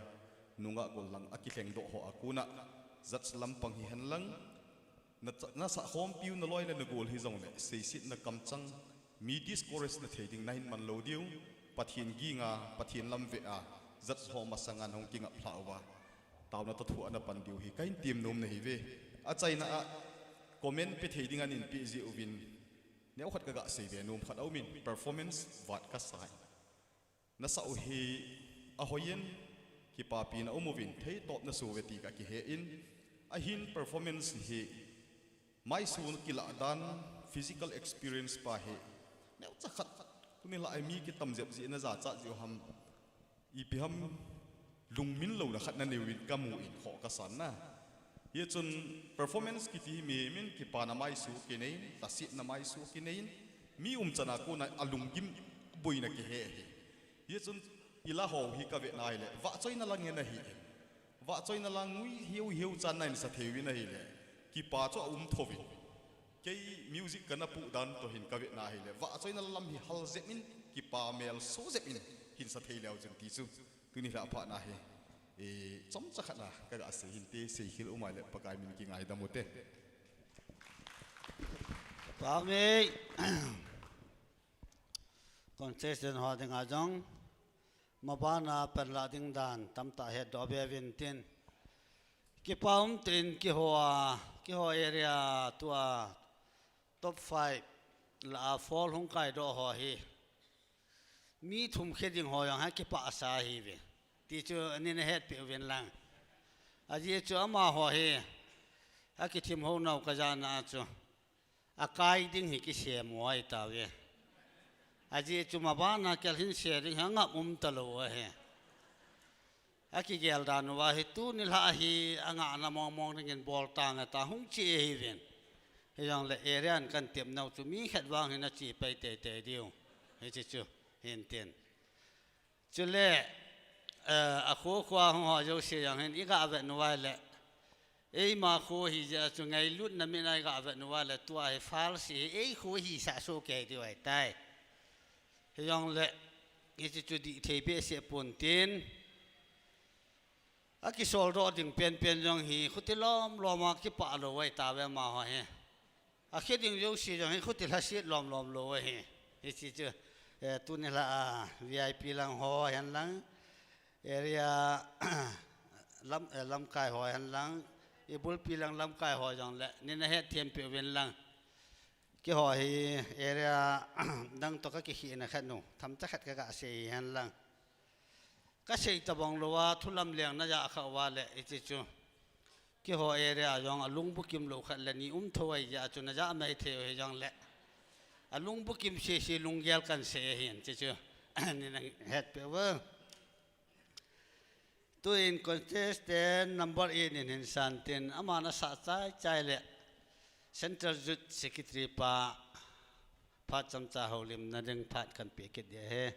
nungah gollhang akilhengdoh ho a kona, judge lampang hihen lang, na, nasah khompiu naloi le nagol hijongle, seisetna kamchang, mi discourage na thei ding nahin man lou diu, Pathen ginga, Pathen lam vea, judge ho masanga nahung kingaplhah uva, taona toh thu a napan diu hi kahin tem nom nahiuve. Achaina a comment pe thei dinga neinpe jeh uvin, neokhat kaga sei be nom khat aumin, performance vat kasa in. Nasah u hi ahoiyin, kipapina um uvin, theitop naso uve ti kakihe in, ahin performance hi maisu kilah dan, physical experience pa hi neocha khat, tuni lah a mi kitam jep jeh in najachat jeh u ham, ipi ham lungmin louna khat nanei uvin kamu in khoh kasan na. Hijeh chun performance kiti hi mihem in kipana maisu kinei in, lhasetna maisu kinei in, mi umchan a kona alunggim boina kihe ahi. Hijeh chun ilah ho hi kavet nai le, vahchoina lang in ahi. Vahchoina lang ngui hiu hiu chan nahin sa thei uvin ahile, kipa chu aum thouvin. Kei music kana puh dan toh hin kavet nahile, vahchoina lam hi hal jep in, kipa mel so jep in, hin sa thei leu chun ti chu. Tuni lah phatna hi, e, chomcha khat na kaga sei hinte, seikhel um ahile Pakai min kingaidam ute. Pami. Contestant ho dinga jong, mabana panlah ding dan tamtah hetdoh be uvin tin. Kipa um tin keiho a, keiho area tua top five lah a four hung kaidoh ho hi, mi thum khe ding ho jong hi kipah asa ahiuve ti chu neihetpeh uvin lang. Ajeh chu amaho hi akithim hou nau kajana chu akai ding hi kisem u ahitauve. Ajeh chu mabana kel hin se ding hi angap um talou ahi. Akigel dan uva hi tuni lah hi angahna mongmong dingin bol tange ta hung che ahiuvin. Hijongle area in kan tepnau chu mi khat vang hin ache pai teitei diu, hiche chu hintin. Chule, eh, akho khoa hung ho jouse jong hin iga vet uva le, eima kho hijeh a chu ngailutna min a iga vet uva le, tua hi false hi eikho hisah soh kei diu ahitai. Hijongle, hiche chu dih thei behseh pontin, akisoldoh ding penpen jong hi khuti lomlom a kipah lou ahitauve amaho hi. Akhe ding jouse jong hi khuti lhaset lom lom lou ahi. Hiche chu, eh, tuni lha a V I P lang ho hen lang, area lam, eh, lamkai ho hen lang, ibulpi lang lamkai ho jong le, nei na hetthem peh uvin lang. Keiho hi area dang toh ka kikhehna khat nu, themcha khat ka ga sei hen lang. Ka sei tabang lou a, thu lamleng na ja kha uva le, hiche chu. Keiho area jong a lungbukim lou khat le ni um tho ahi jeh a chu na ja mai thei u hi jong le. A lungbukim sese lunggel kan sei ahin, hiche chu. Nei na het peh uvo. Tuin contestant number eight in hin san tin, aman asah chai chai le Central Youth Secretary pa phat chomcha houlimna ding phat kan pe kit ding ahi.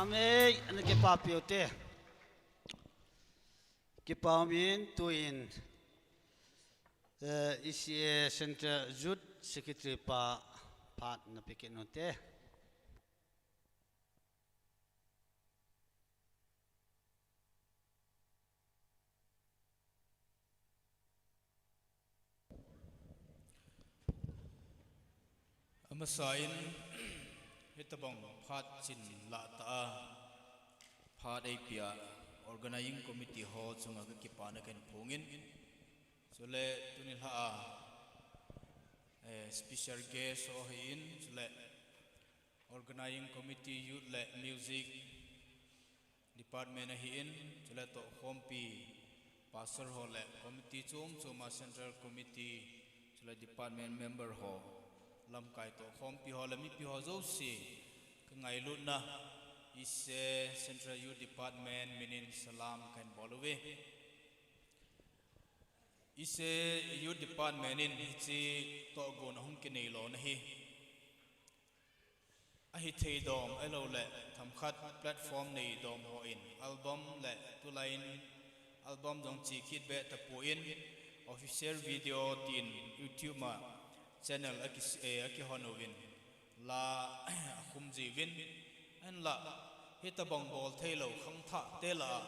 Amei, ana kipapi u te. Kipa umin tuin, eh, E C A Central Youth Secretary pa phat na pe kit u te. Amasa in, hitabang phat chin lah ta a, phat eipia organizing committee ho chunga ka kipana kahin phongin. Chule tuni lha a, eh, special guest ho ahin, chule organizing committee, youth le music department ahin, chule tohkhompi pastor ho le committee chom chom a central committee, chule department member ho, lamkai tohkhompi ho le mipi ho jouse, ka ngailutna E C A Central Youth Department minin salam kahin bol uve. E C A Youth Department in hiche tohgon ahung kinei lona hi, ahithei dom, ahilouleh themkhat platform nei dom hon album le tulai in album jong che kit be tapon, official video tin YouTube a channel aki, eh, akihon uvin, la akhum jiuvin, ahinla hitabang bol theilou khangthah te lah a,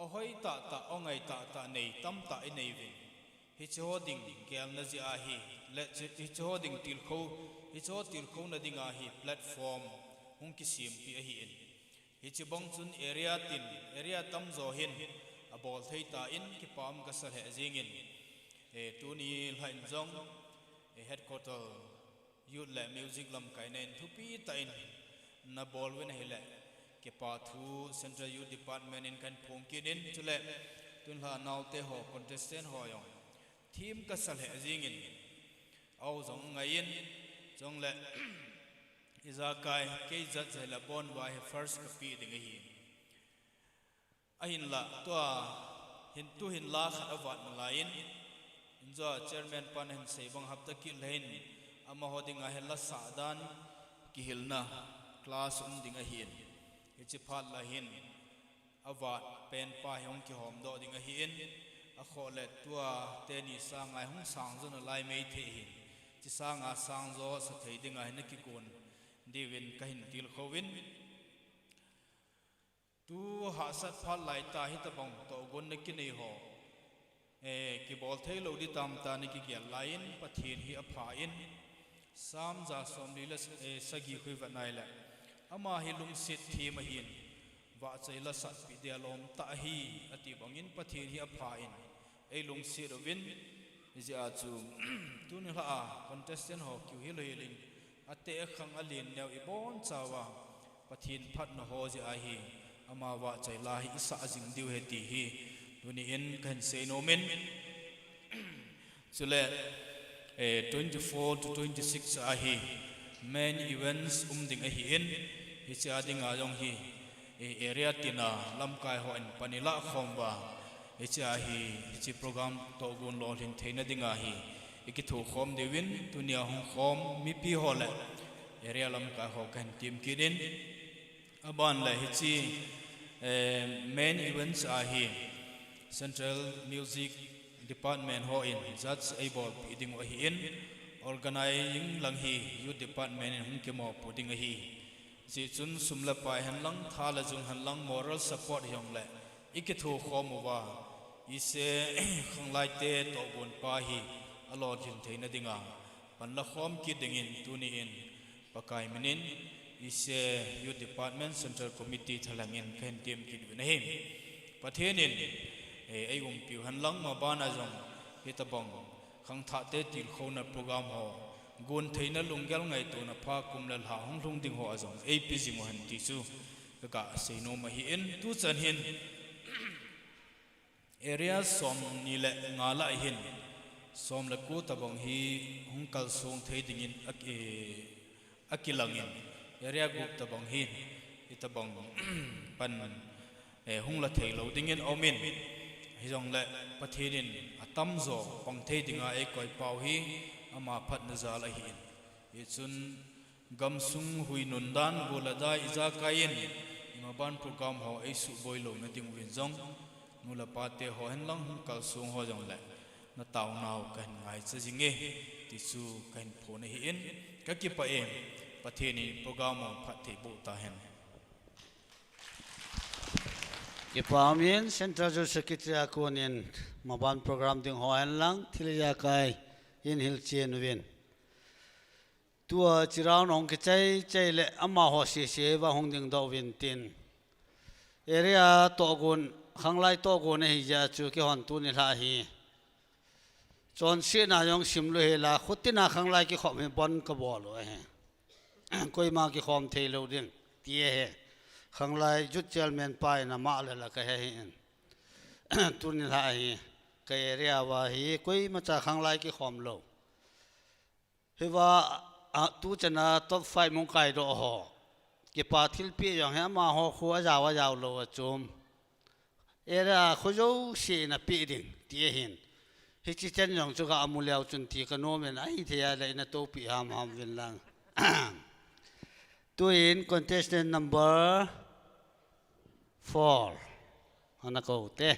ahoi tahtah, angai tahtah nei tamtah inei uvin. Hiche ho ding gelna jeh ahi, le chi-, hiche ho ding tilkhou, hiche ho tilkhouna dinga hi platform hung kisempeh ahin. Hiche bang chun area tin, area tamjo hin abol thei tan kipa um kasa lheh jengin. Eh, tuni lha in jong, eh, headquarter youth le music lamkaina in thupi tah in nabol uvin ahile, kipa thu Central Youth Department in kahin phong kit in, chule tun lha naote ho, contestant ho jong thim kasa lheh jengin, au jong ngaiyin, chule ijakai kei jat jai la bon uva hi first kapeh ding ahi. Ahinla, tua hin, tuhin la khat avat nalaiyin, injo a chairman pan ahin sei bang hapta kit lheh in, amaho dinga hi la sah dan kihilna class um ding ahin. Hiche phat lah hin, avat pen pa hi hung kihomdoh ding ahin, akhoh le tua teni sanga hi hung sang jo nalai maithei ahin. Hiche sanga sang jo sa thei dinga hi nakigon diuvin kahin tilkhouvin. Tu hahsat phat laitah hitabang tohgon na kinei ho, eh, kibol theilou ding tamtah na kigel laiyin, Pathen hi aphan, Psalm ja somli le, eh, sagi khu ivet nai le, ama hi lungset them ahin, vahchoi la satpeh dia lom tah ahi, ati bangin Pathen hi aphan, ei lungset uvin, hijeh a chu, tuni lha a contestant ho kiu hilou hel in, ateh akhang alen neo ibon chauva, Pathen phatna ho jeh ahi, ama vahchoi la hi isah jing diu ahi ti hi, tuni in kahin seinom in. Chule, eh, twenty-four to twenty-six a hi main events um ding ahin, hiche a dinga jong hi, eh, area tina lamkai hon pan ilah khom uva, hiche a hi, hiche program tohgon lolhin theina dinga hi, ikithokhom diuvin, tunia hung khom mipi ho le area lamkai ho kahin tem kit in, aban le hiche, eh, main events a hi Central Music Department hon judge eibolpeh diu ahin, organizing lang hi Youth Department in hung kimopo ding ahi. Hijeh chun sum le pai hen lang, tha le jung hen lang, moral support hijongle ikithokhom uva, E C A khanglaite tohgon pa hi alolhin theina dinga pan la khom kit dingin tuni in Pakai minin, E C A Youth Department Central Committee thalheng in kahin tem kit uvin ahi. Pathen in, eh, eiumpiu hen lang, mabana jong hitabang khangthahte tilkhouna program ho, gon theina lunggel ngaitona pha kum le lha hung lhung ding ho a jong eipe jing u hen ti chu kaga seinom ahin, tuchan hin, area somni le nga lah hin, som le ko tabang hi hung kalsong thei dingin aki, akilangin, area gup tabang hin, hitabang pan, eh, hung la theilou dingin aumin, hijongle Pathen in atamjo pang thei dinga eikoipau hi ama phatna jal ahin. Hichun, Gamsung hui nundan gol a dai ijakai in, imaban program ho eisuh boi louna ding uvin jong, nu le pa te ho henlang hung kalsong ho jongle, na taonau kahin ngaicha jinge, ti chu kahin phon ahi in, kakipah e, Pathen in program ho phatthei boh tahen. Kipah um in, Central Youth Secretary a konin, maban program ding ho henlang, thil ijakai in hilchen uvin. Tua chiround hung kichai chai le amaho sese va hung dingdoh uvin tin. Area tohgon, khanglai tohgon ahi jeh a chu kihon tuni lha hi. Chonsetna jong simlou hela, khutina khanglai kikhom hi bon kabol u ahi. Koima kikhom theilou ding, ti ahi. Khanglai Youth Chairman pa in ama le la kahe hi in. Tuni lha hi, ka area va hi, koimacha khanglai kikhom lou. Hiva, a, tuchana top five mong kaidoh ho. Kipa thilpeh jong hi amaho khu ajao ajao lou a chom. Area khu jouse in apeh ding, ti ahin. Hiche chen jong chu kamu leu chun ti kanom in ahithei a le ina tohpeh hamham uvin lang. Tuin contestant number four. Ana kou te.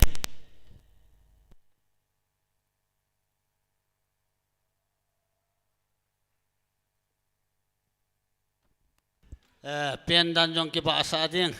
Eh, pen dan jong kibahsah ding.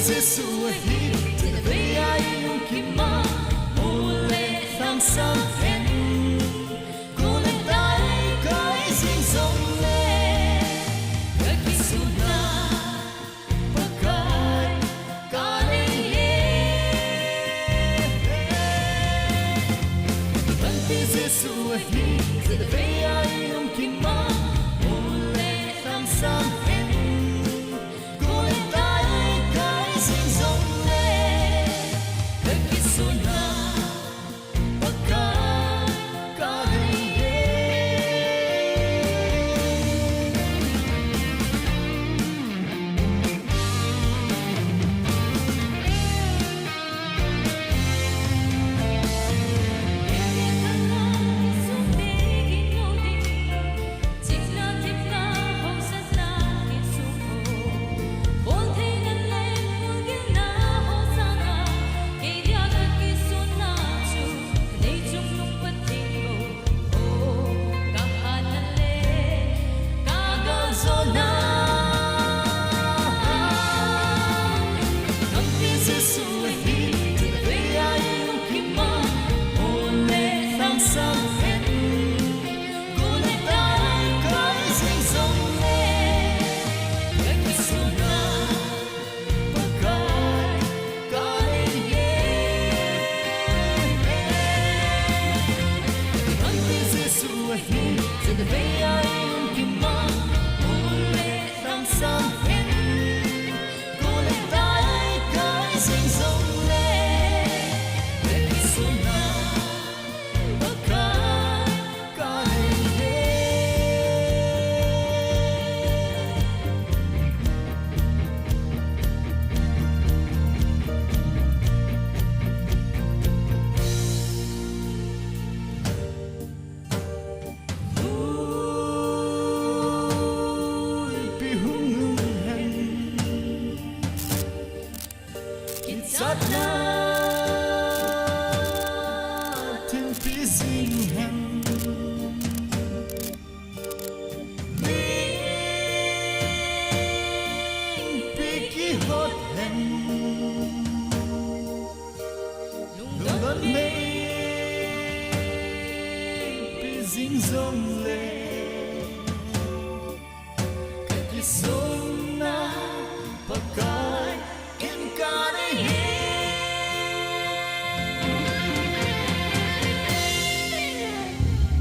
Jesu ahi, tina vei a i lungkim a, mu le lhangsam hen. Kol le tai kai jing jongle, ka kisuna Pakai ka nei e. Panpi Jesu ahi, tina vei a i lungkim a, mu le lhangsam hen. Kol le tai kai jing jongle, ka kisuna Pakai ka nei e. Thinpi jing hen. Ningpi kihot hen. Lungdon meipi jing jongle, kakisumna Pakai in kanei e.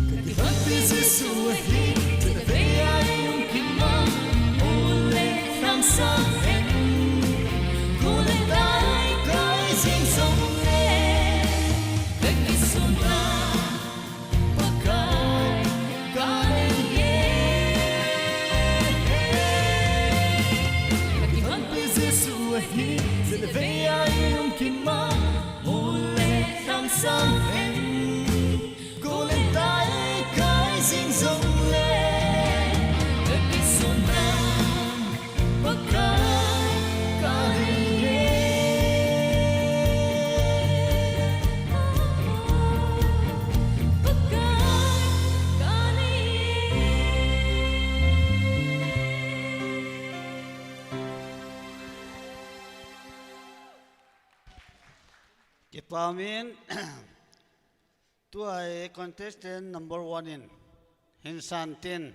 Kakihonpi Jesu ahi, thil vei a um kimang, u le lhang sang hen. Kul le tai kai jing jongle, kakisumna Pakai kanei e. Kakihonpi Jesu ahi, thil vei a um kimang, u le lhang sang hen. Kul le tai kai jing jongle, kakisumna Pakai kanei e. Pakai kanei e. Kipa min. Tua hi contestant number one in hin san tin,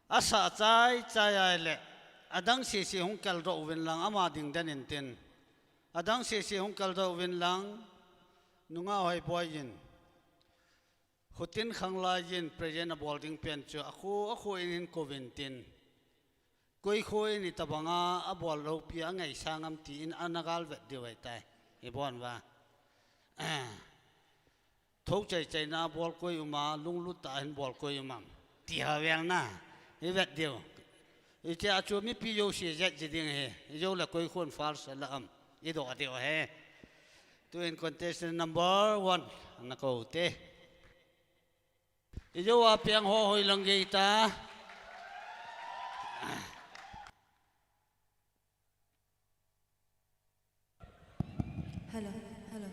asa chai chai ahile, adang sisi hung kaldoh uvin lang, ama ding den in tin. Adang sisi hung kaldoh uvin lang, nunga hoi boi in. Hutin khanglai in present abol ding pen chu, akhu, akhu in hin kou vin tin. Koi khu in itobanga abol lou pi a ngaisang am ti in ana gal vet diu ahitai. Ibon uva. Thou chai chaina bol koi um a, lunglut tah a hin bol koi um am. Ti ha veng na. I vet diu. Itia chu mipi jouse jet ji ding ahi. Ijou le koi khun fal sa la am. Idoh diu ahi. Tuin contestant number one. Ana kou te. Ijou a peng ho hoilang gei ta. Hello, hello.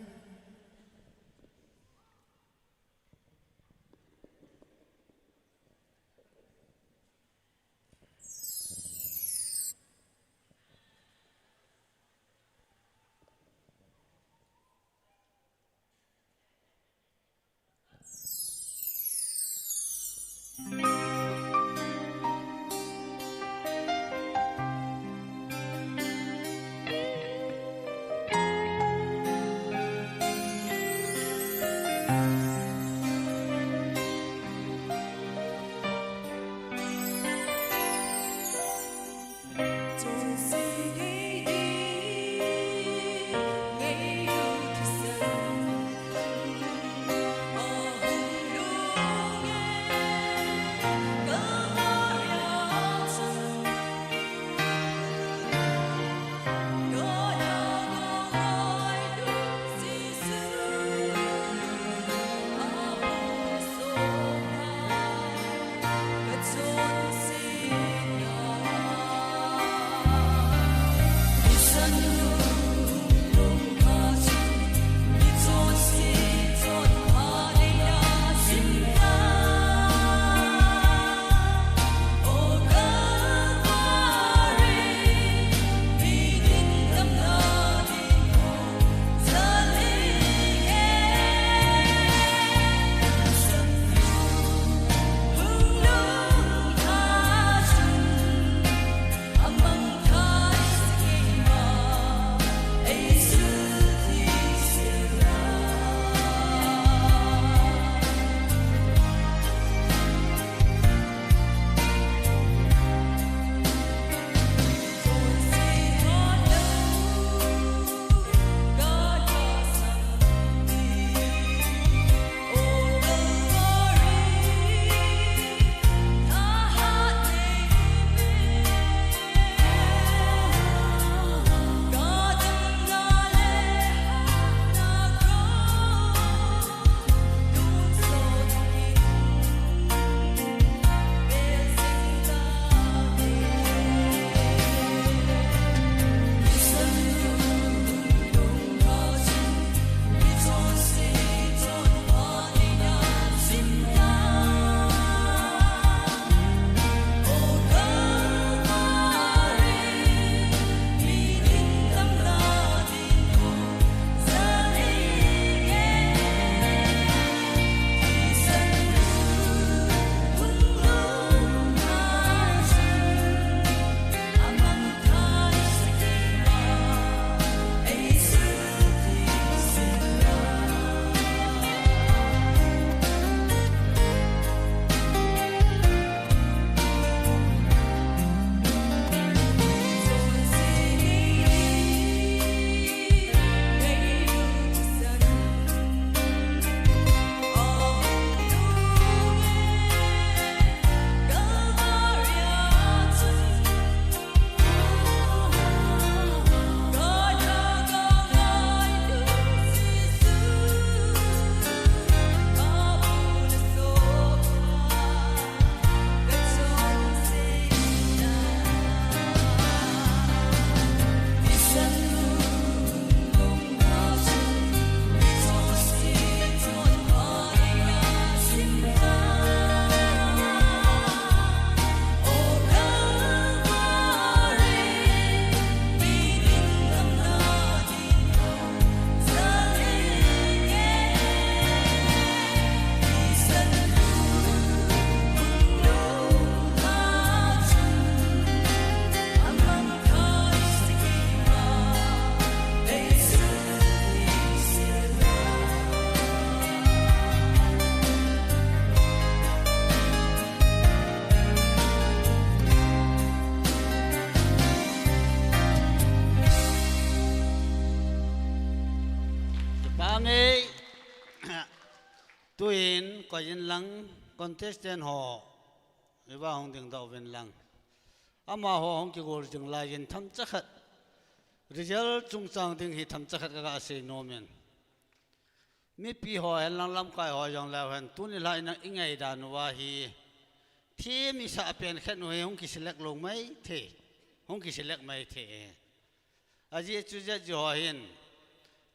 Tuin, koiyin lang, contestant ho, iva hung dingdoh uvin lang. Amaho hung kigol jing laiyin themcha khat. Result chungchang ding hi themcha khat kaga sei nomin. Mipi ho hen lang lamkai ho jong leu hen, tuni lhai na i ngaidan uva hi. Thim i sah pen khat u hi hung kiselect lou mai thei. Hung kiselect mai thei. Ajeh chu judge ho hin.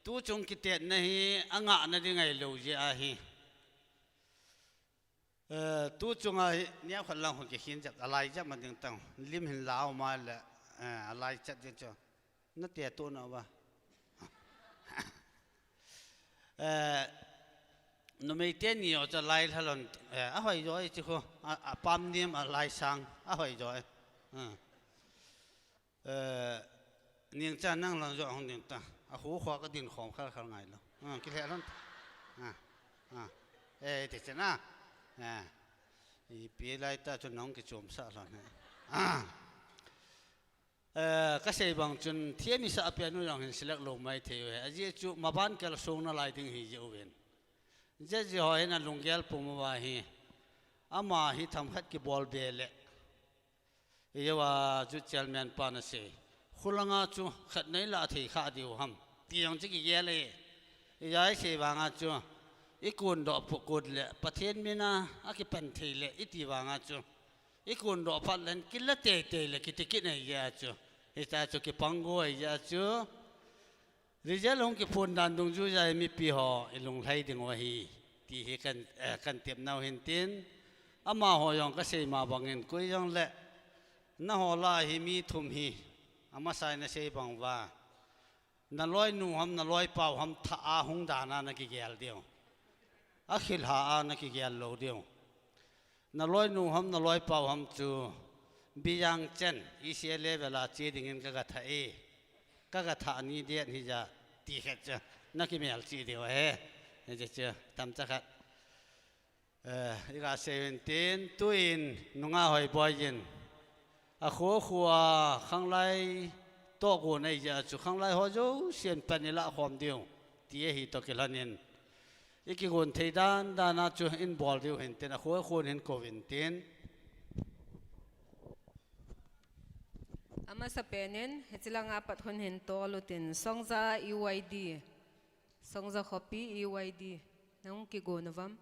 Tuchung kitetna hi angah na ding ahi lou jeh ahi. Eh, tuchunga hi, niam khat lang hung kikhin jep, alai jep ma ding tang. Lim hin lau ma le, eh, alai chat jep chu. Na te tu na ba. Eh, numei teni o chu lai lhalon, eh, ahoi jo i chi khu, a, apam nim alai sang, ahoi jo i. Hmm. Eh, ningcha nang lang jo hung ding ta. Akhu khua ka din khom khal khal ngai lo. Ah, kileh lon ta. Ah, ah. Eh, te chen a. Eh, ipi lai ta chu nong kichom sa lon. Ah. Eh, ka sei bang chun thim i sah pen u jong hin select lou mai thei u hi. Ajeh chu maban kel sung nalai ding hi jeh uvin. Judge ho hin alunggel pum uva hi. Ama hi themkhat kibol be le. Ijeh a chu chairman pan asei. Khulanga chu khat nei la thei kha diu ham. Ti jong chu kigel e. Ijeh a isei vanga chu. I kun doh pu kut le. Pathen mina akipan thei le. Iti vanga chu. I kun doh phat len kila tei tei le. Kiti kit nei jeh a chu. Hitia chu kipang go jeh a chu. Result hung kiphon dan dungjuiya mipi ho i lunglhai ding u ahi, ti hi kan, eh, kan tep nau hin tin, amaho jong ka sei ma bangin koi jong le, naho la hi mi thum hi, amasa in na sei bang uva, na loinu ham, na loipau ham thah a hung dan a na kigel diu. Akhilha a na kigel lou diu. Na loinu ham, na loipau ham chu Bijang chen, E C A level a che dingin ka ga thah e. Ka ga thah ni det hi ja ti khat chu. Na kimel che diu ahi. Ni chu chu, themcha khat. Eh, i ga sei hin tin, tuin, nunga hoi boi jin. Akhu khua, khanglai, toh gon ahi jeh a chu, khanglai ho jousen pan i lah khom diu. Ti ahi toh kilhon in. I kigon thei dan dan a chu in bol diu hin tin, akhu khun hin kou vin tin. Amasapen in, hiche langa pat hun hin tol utin, Songja E Y D, Songja khopi E Y D, nahung kigon uvam.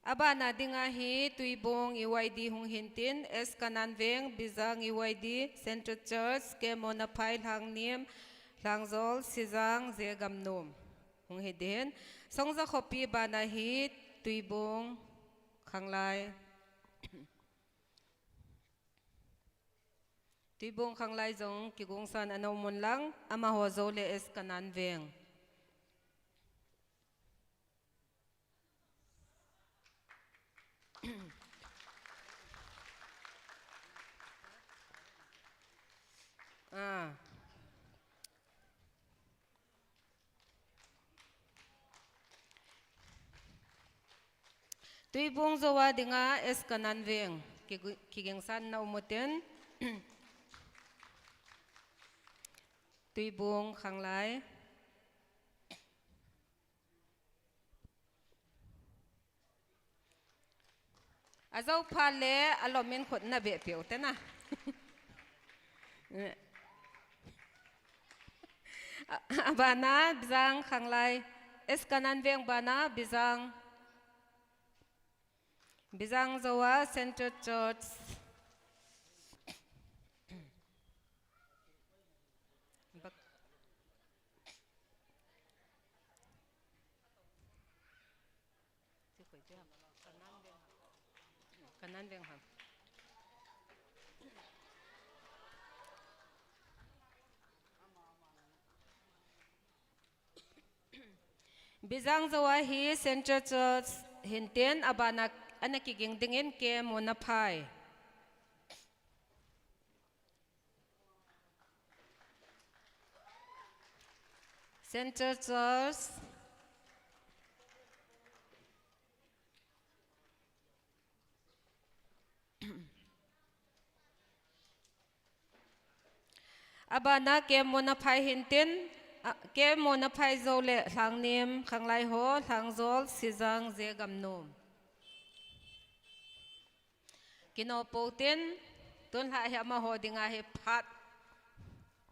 Abana dinga hi Tuibong E Y D hung hin tin, S Kananveng, Bijang E Y D, Central Church, K Monaphai, Lhangnim, Lhangjol, Sijang, J Gamnom. Hung hi din, Songja khopi bana hi Tuibong Khanglai. Tuibong Khanglai jong kigongsan ana um un lang, amaho jou le S Kananveng. Ah. Tuibong jou a dinga S Kananveng, ki, kigengsan na um utin. Tuibong Khanglai. Ajou phat le alom in khut na beh peh u te na. A, abana Bijang Khanglai. S Kananveng bana Bijang. Bijang jou a Central Church. Bak- Kananveng ham. Bijang jou a hi Central Church hin tin, abana ana kiging dingin K Monaphai. Central Church. Abana K Monaphai hin tin, A, K. Monaphai Zou le Lhangnem Khanglai ho, Lhangjol, Sijang, Zegamnom. Kino po tin, tun lha hi amaho dinga hi phat.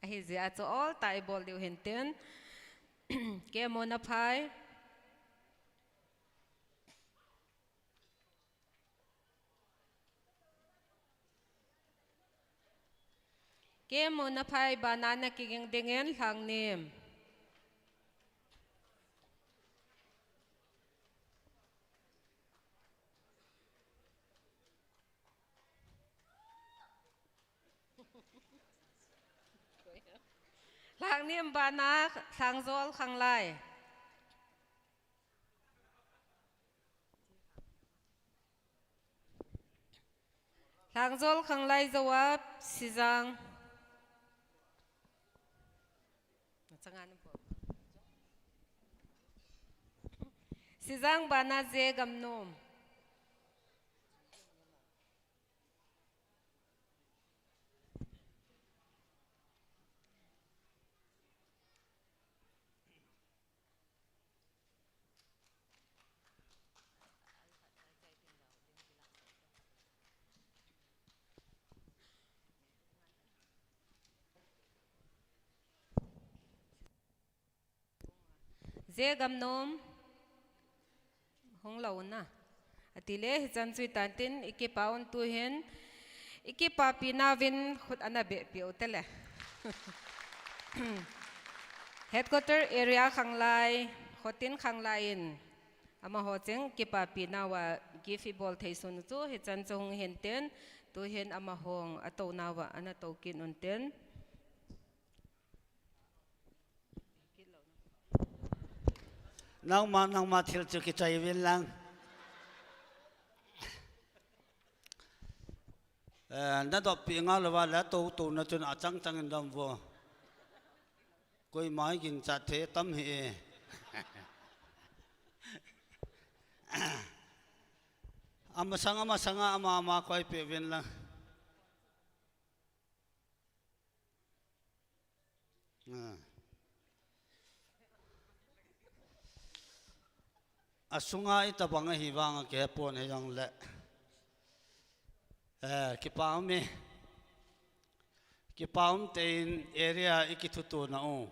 Ahi jeh a chu ol ta i bol diu hin tin. K. Monaphai. K. Monaphai bana na kiging dingin Lhangnem. Lhangnem bana Lhangjol Khanglai. Lhangjol Khanglai Zou a Sijang. Sijang bana Zegamnom. Zegamnom. Hung lou na. Atile, hichan chu hitan tin, i kipa un tu hin, i kipapi nauvin khut ana beh piu tele. Headquarter area Khanglai, Khotin Khanglai in, amaho cheng kipapi nauva gift i bol thei sun chu, hichan chu hung hin tin, tu hin amahong atou nauva, ana tou kit un tin. Nangma, nangma thil chu kichai vin lang. Eh, na doppi nga lova la to to na chun achang chang in dom vo. Koima hi ginchat thei tam hi e. Amasang, amasanga, ama, ama koi pe vin lang. Ah. Asunga itabang ahi vang a kihepon hijongle. Eh, kipa um e. Kipa um tein area i kithutup na u.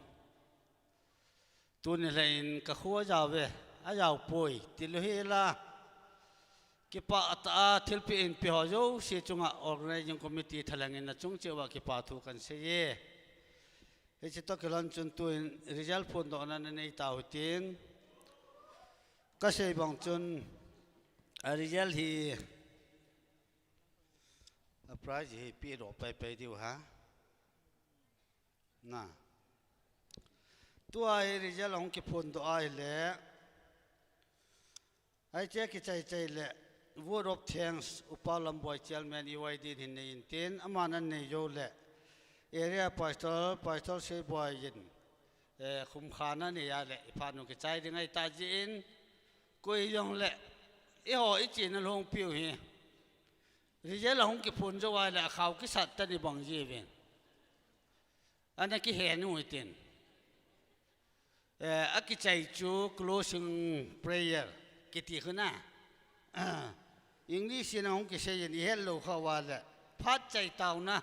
Tuni lheh in ka kho a jao ve, a jao poi, ti lou hi la. Kipa a ta a thilpi in pi ho jouse chunga organizing committee thalheng in a chung cheh uva kipa thu kan sei e. Hiche toh kilhon chun tuin result phondohna na nei tau hitin. Ka sei bang chun a result hi a prize hi pedoh pai pai diu ha. Na. Tua hi result ahung kiphondoh ahile. Hiche kichai chai le. Vote of thanks, Upa Lamboi Chairman E Y D in hin nei in tin, aman anei jou le. Area Pastor, Pastor Seiboi in, eh, khumkhana nei a le, i phat nu kichai ding ahi ta jeh in, koi jong le, eiho i chena lhong piu hi. Result ahung kiphon jou a le, akhao kisat ta ni bang ji uvin. Ana kihen u hitin. Eh, akichai chu closing prayer kiti khu na. Ah, English in ahung kisei in i het lou kha uva le. Phat chai tauna.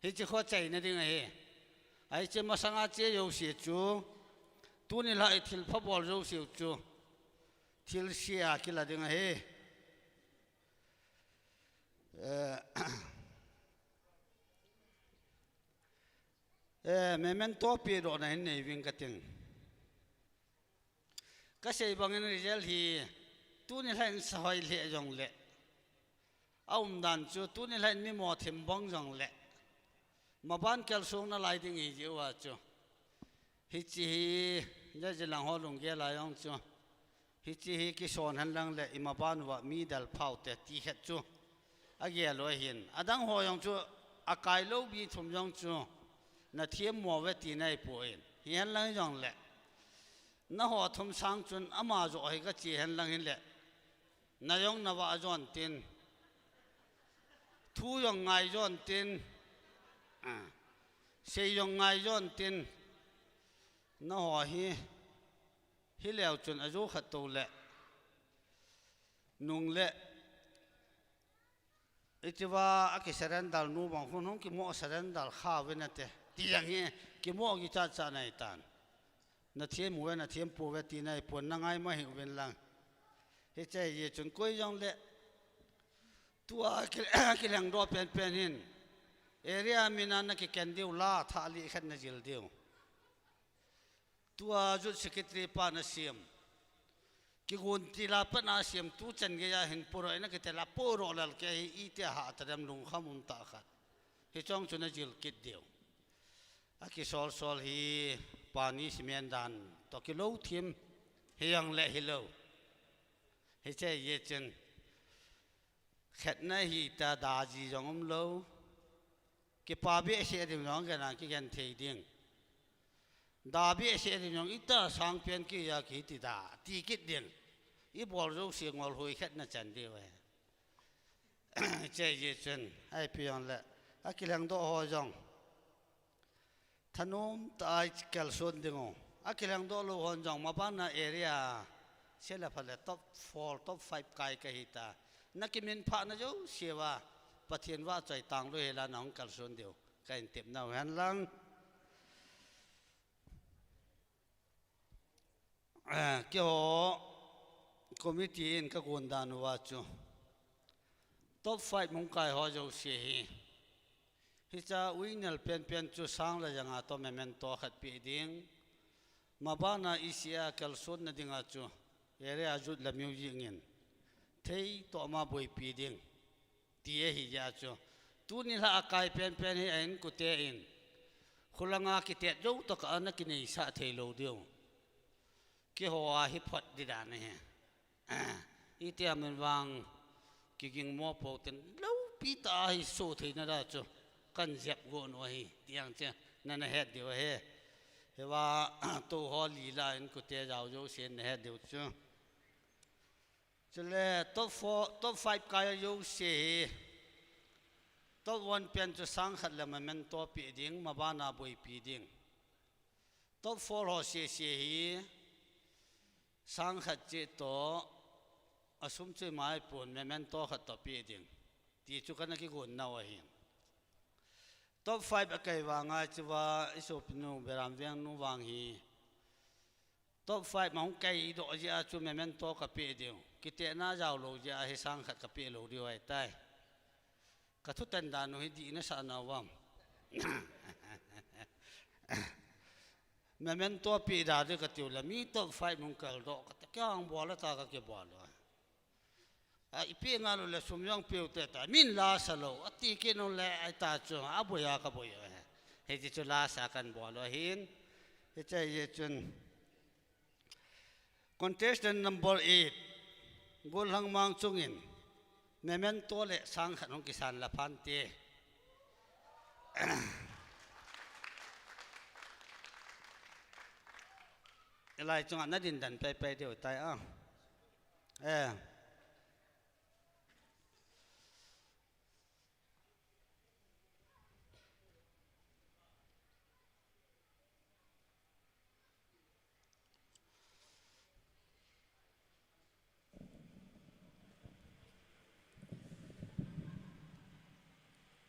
Hiche kho chaina ding ahi. Hiche masanga che jouse chu. Tuni lha i thilpha bol jouse chu. Thilse a kila ding ahi. Eh, eh, memento pedohna hin nei ving kating. Ka sei bangin result hi tuni lha in sahoi lheh jong le. A umdan chu tuni lha in mi mo thim bang jong le. Maban kelsong nalai ding hi jeh uva chu. Hiche hi, jaji lang ho lunggel a jong chu. Hiche hi kison hen lang le i maban uva mi del phau te ti het chu. Agel u ahin. Adang ho jong chu akai lou bi thum jong chu. Na thiam mo ve ti nei poi. Hi hen lang jong le. Na ho thum sang chun ama jo hi ka che hen lang hin le. Na jong na va jon tin. Thu jong ngai jon tin. Ah. Sei jong ngai jon tin. Naho hi, hileu chun ajo khat tou le, nung le, itiwa aki surrender nu bang hun hung kimo surrender kha ve nate. Ti jang hi, kimo ki cha cha nai tan. Na thiam uve, na thiam pu ve ti nai pon na ngai ma hi uven lang. Hiche ye chun koi jong le, tua ki, kileng do pen pen hin. Area mina na kiken diu la, tha li khat na jil diu. Tua Youth Secretary pa na siam. Kigun ti la pa na siam tu chan ge ya hin puro ina kite la puro lal ke hi ite ha ta dem lungkham um ta khat. Hichong chu na jil kit diu. Aki sol sol hi pani cement dan to kilo thim hi jang le hilou. Hiche ye chun. Khetna hi ta da ji jong um lou. Kipa behseh ding jong kena kigen thei ding. Da behseh ding jong ita sang pen ki ya ki ti da, ti kit ding. I bol jouse ngol hui khetna chan diu e. Hiche ye chun, ai pi jong le, akileng do ho jong. Thanom ta a i kalson ding u. Akileng do lou hon jong ma bana area. Sela phale top four, top five kai ka hi ta. Na kimin pha na jouse va. Pathen va choi tang lou hela na hung kalson diu. Ka in tep nau hen lang. Eh, keiho committee in ka gon dan uva chu. Top five mong kai ho jouse hi. Hicha uinel pen pen chu sang le janga to memento khat pe ding. Ma bana E C A kalson na dinga chu. Area youth le music in. Thei to ma boi pe ding. Ti ahi jeh chu. Tuni la akai pen pen hi a inkote in. Khulanga kitet jou tokah a na kineisah thei lou diu. Keiho a hi phot di dan ahi. Iti a min vang kiging mo po ten lou pi ta hi so thei na da chu. Kan jep go no hi. Tiang che na na het diu ahi. Hiva to ho li la inkote jao jouse na het diu chu. Chule top four, top five kai jouse hi. Top one pen chu sang khat le memento pe ding, ma bana boi pe ding. Top four ho sese hi. Sang khat che to, asum che mai pon memento khat to pe ding. Ti chu kana kigon nau ahi. Top five akai vanga chuva i sopinu Beram Veng nu vang hi. Top five ma hung kai doh jeh a chu memento ka pe diu. Kitehna jao lou jeh a hi sang khat ka pe lou diu ahi tai. Ka thutan dan u hi dih na sa na vam. Memento pe da diu ka tiu le mi top five hung kal doh ka ta kya hung bol ta ka kibol. A, ipi nga lou le sum jong peu te ta, min la sa lou, ati kit nung le ai ta chu, a boi a ka boi o he. Hiti chu la sa kan bol u ahin, hiche ye chun. Contestant number eight, Golhang Mangchung in, memento le sang khat hung kisan la phan te. Ilai chunga na din dan pai pai diu tai a. Eh.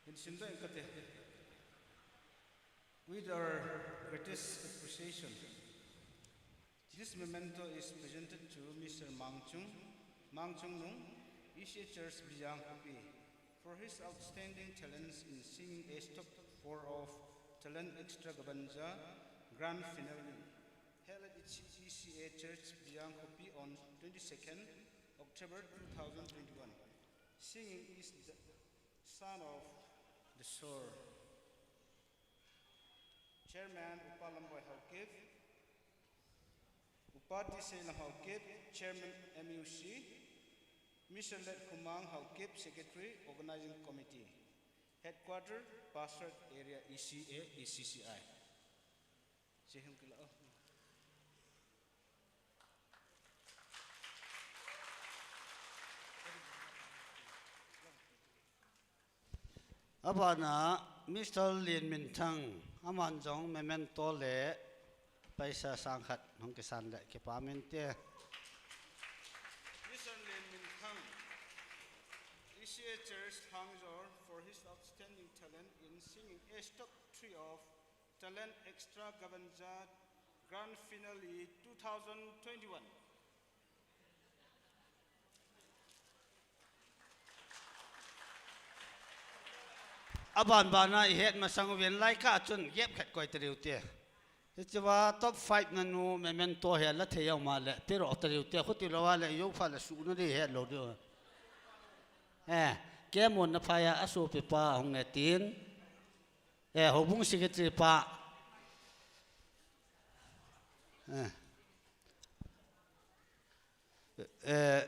Hin sim doh ing kate. With our greatest appreciation, this memento is presented to Mister Mangchung, Mangchung Nung, E C A Church Bijang Khopi, for his outstanding talents in singing a top four of Talent Extravaganza Grand Finale, held at E C A Church Bijang Khopi on twenty-second October two thousand twenty-one. Singing is the son of the soul. Chairman Upa Lamboi Haokip, Upa T. Seilam Haokip, Chairman M U C, Mister Let Khumang Haokip, Secretary, Organizing Committee, Headquarter, Pastor Area, E C A, E C C I. Sehung kila, oh. Abana, Mister Lin Min Thang, aman jong memento le paisa sang khat hung kisan le kipa min te. Mister Len Min Thang, E C A Church Thangjor, for his outstanding talent in singing Ace Top three of Talent Extravaganza Grand Finale two thousand twenty-one. Aban bana ihet masang uvin lai kah chun gep khat koi tadiu te. Hichea top five na nu memento hi la thei aum a le, tiro tadiu te, khuti lou a le, yo pha le su na di het lou diu. Eh, kemon na phai a, asopipa hung e tin. Eh, houbung secretary pa. Eh. Eh,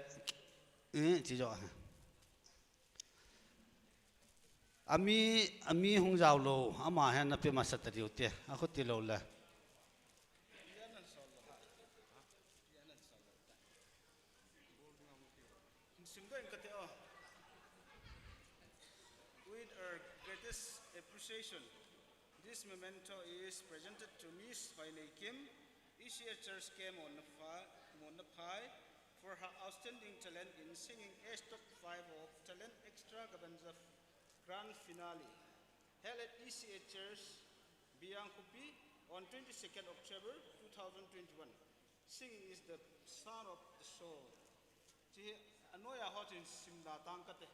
eh, chi jo. Ami, ami hung jao lou, ama hin na pe masa tadiu te, akhuti lou le. Sim doh in kate o. With our greatest appreciation, this memento is presented to Miss Hoinei Kim, E C A Church K Monnaphai, Monnaphai, for her outstanding talent in singing Ace Top five of Talent Extravaganza Grand Finale, held at E C A Church, Biangkhopi, on twenty-second October two thousand twenty-one. Singing is the sound of the soul. Chi hi anoi a ho chin sim da tang kate.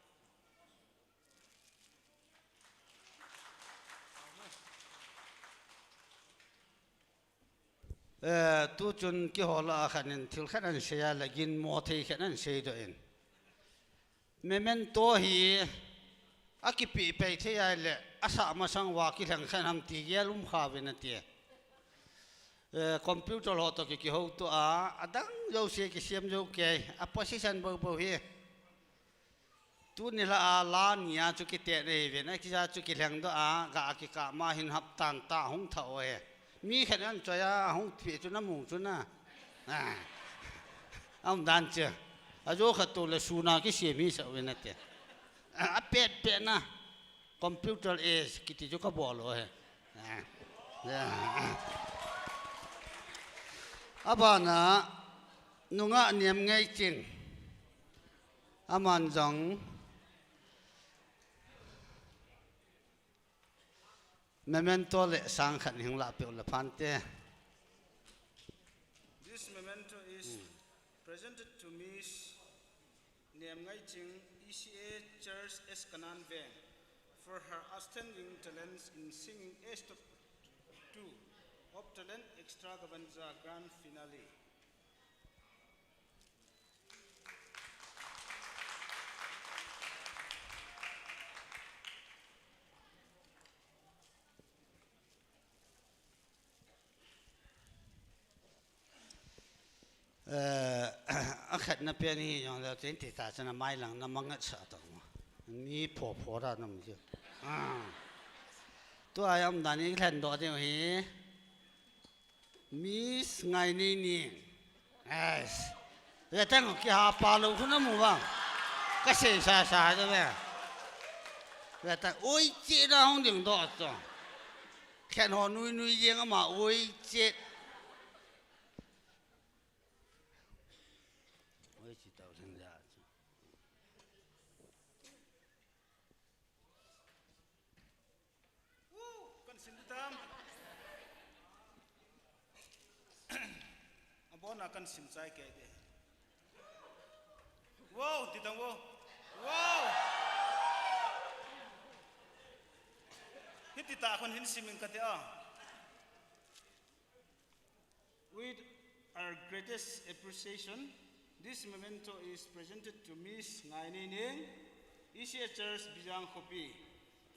Eh, tu chun kihol a khat in thil khat ahin sei a le ginmo thei khat ahin sei doh in. Memento hi akipe pei thei a le, asah masang uva kilheng khat ham ti gel um kha uvin ati. Eh, computer ho toh ki, kihouto a, adang jouse kisem jou kei, a position bou bou hi. Tuni la a la ni a chu kite nei uvin, akija chu kilheng doh a, ga kikah ma hin hapta ni ta hung tha o he. Mi khat ahin choi a, hung pe chu na mu chu na. Ah. Aum dan chu. Ajo khat toh le suna kisem hi sa uvin ati. Ah, apet pet na. Computer age kiti chu kabol u ahi. Ah. Ah. Abana, nungah Niamngaiching. Aman jong memento le sang khat hung lah peh u le phante. This memento is presented to Miss Niamngaiching, E C A Church S Kanan Veng, for her outstanding talents in singing Ace Top two of Talent Extravaganza Grand Finale. Eh, akhatna pen hi jong le tin ti ta chana mailang na mangat sa to. Ni pho pho da nam ji. Ah. Tua jong dan ni khen doh ding hi. Miss Ngaineining. Yes. Ve tang kiha pa lou khu na mu vang. Ka sei sa sa da ve. Ve tang oi chi na hung ding doh to. Khen ho nui nui jeng ama oi chi. Oi chi tau thang ja. Wow, kan sim tam. Abona kan sim chai ke de. Wow, ti tang wow. Wow. Hiti ta kon hin sim in kate a. With our greatest appreciation, this memento is presented to Miss Ngaineining, E C A Church Bijang Khopi,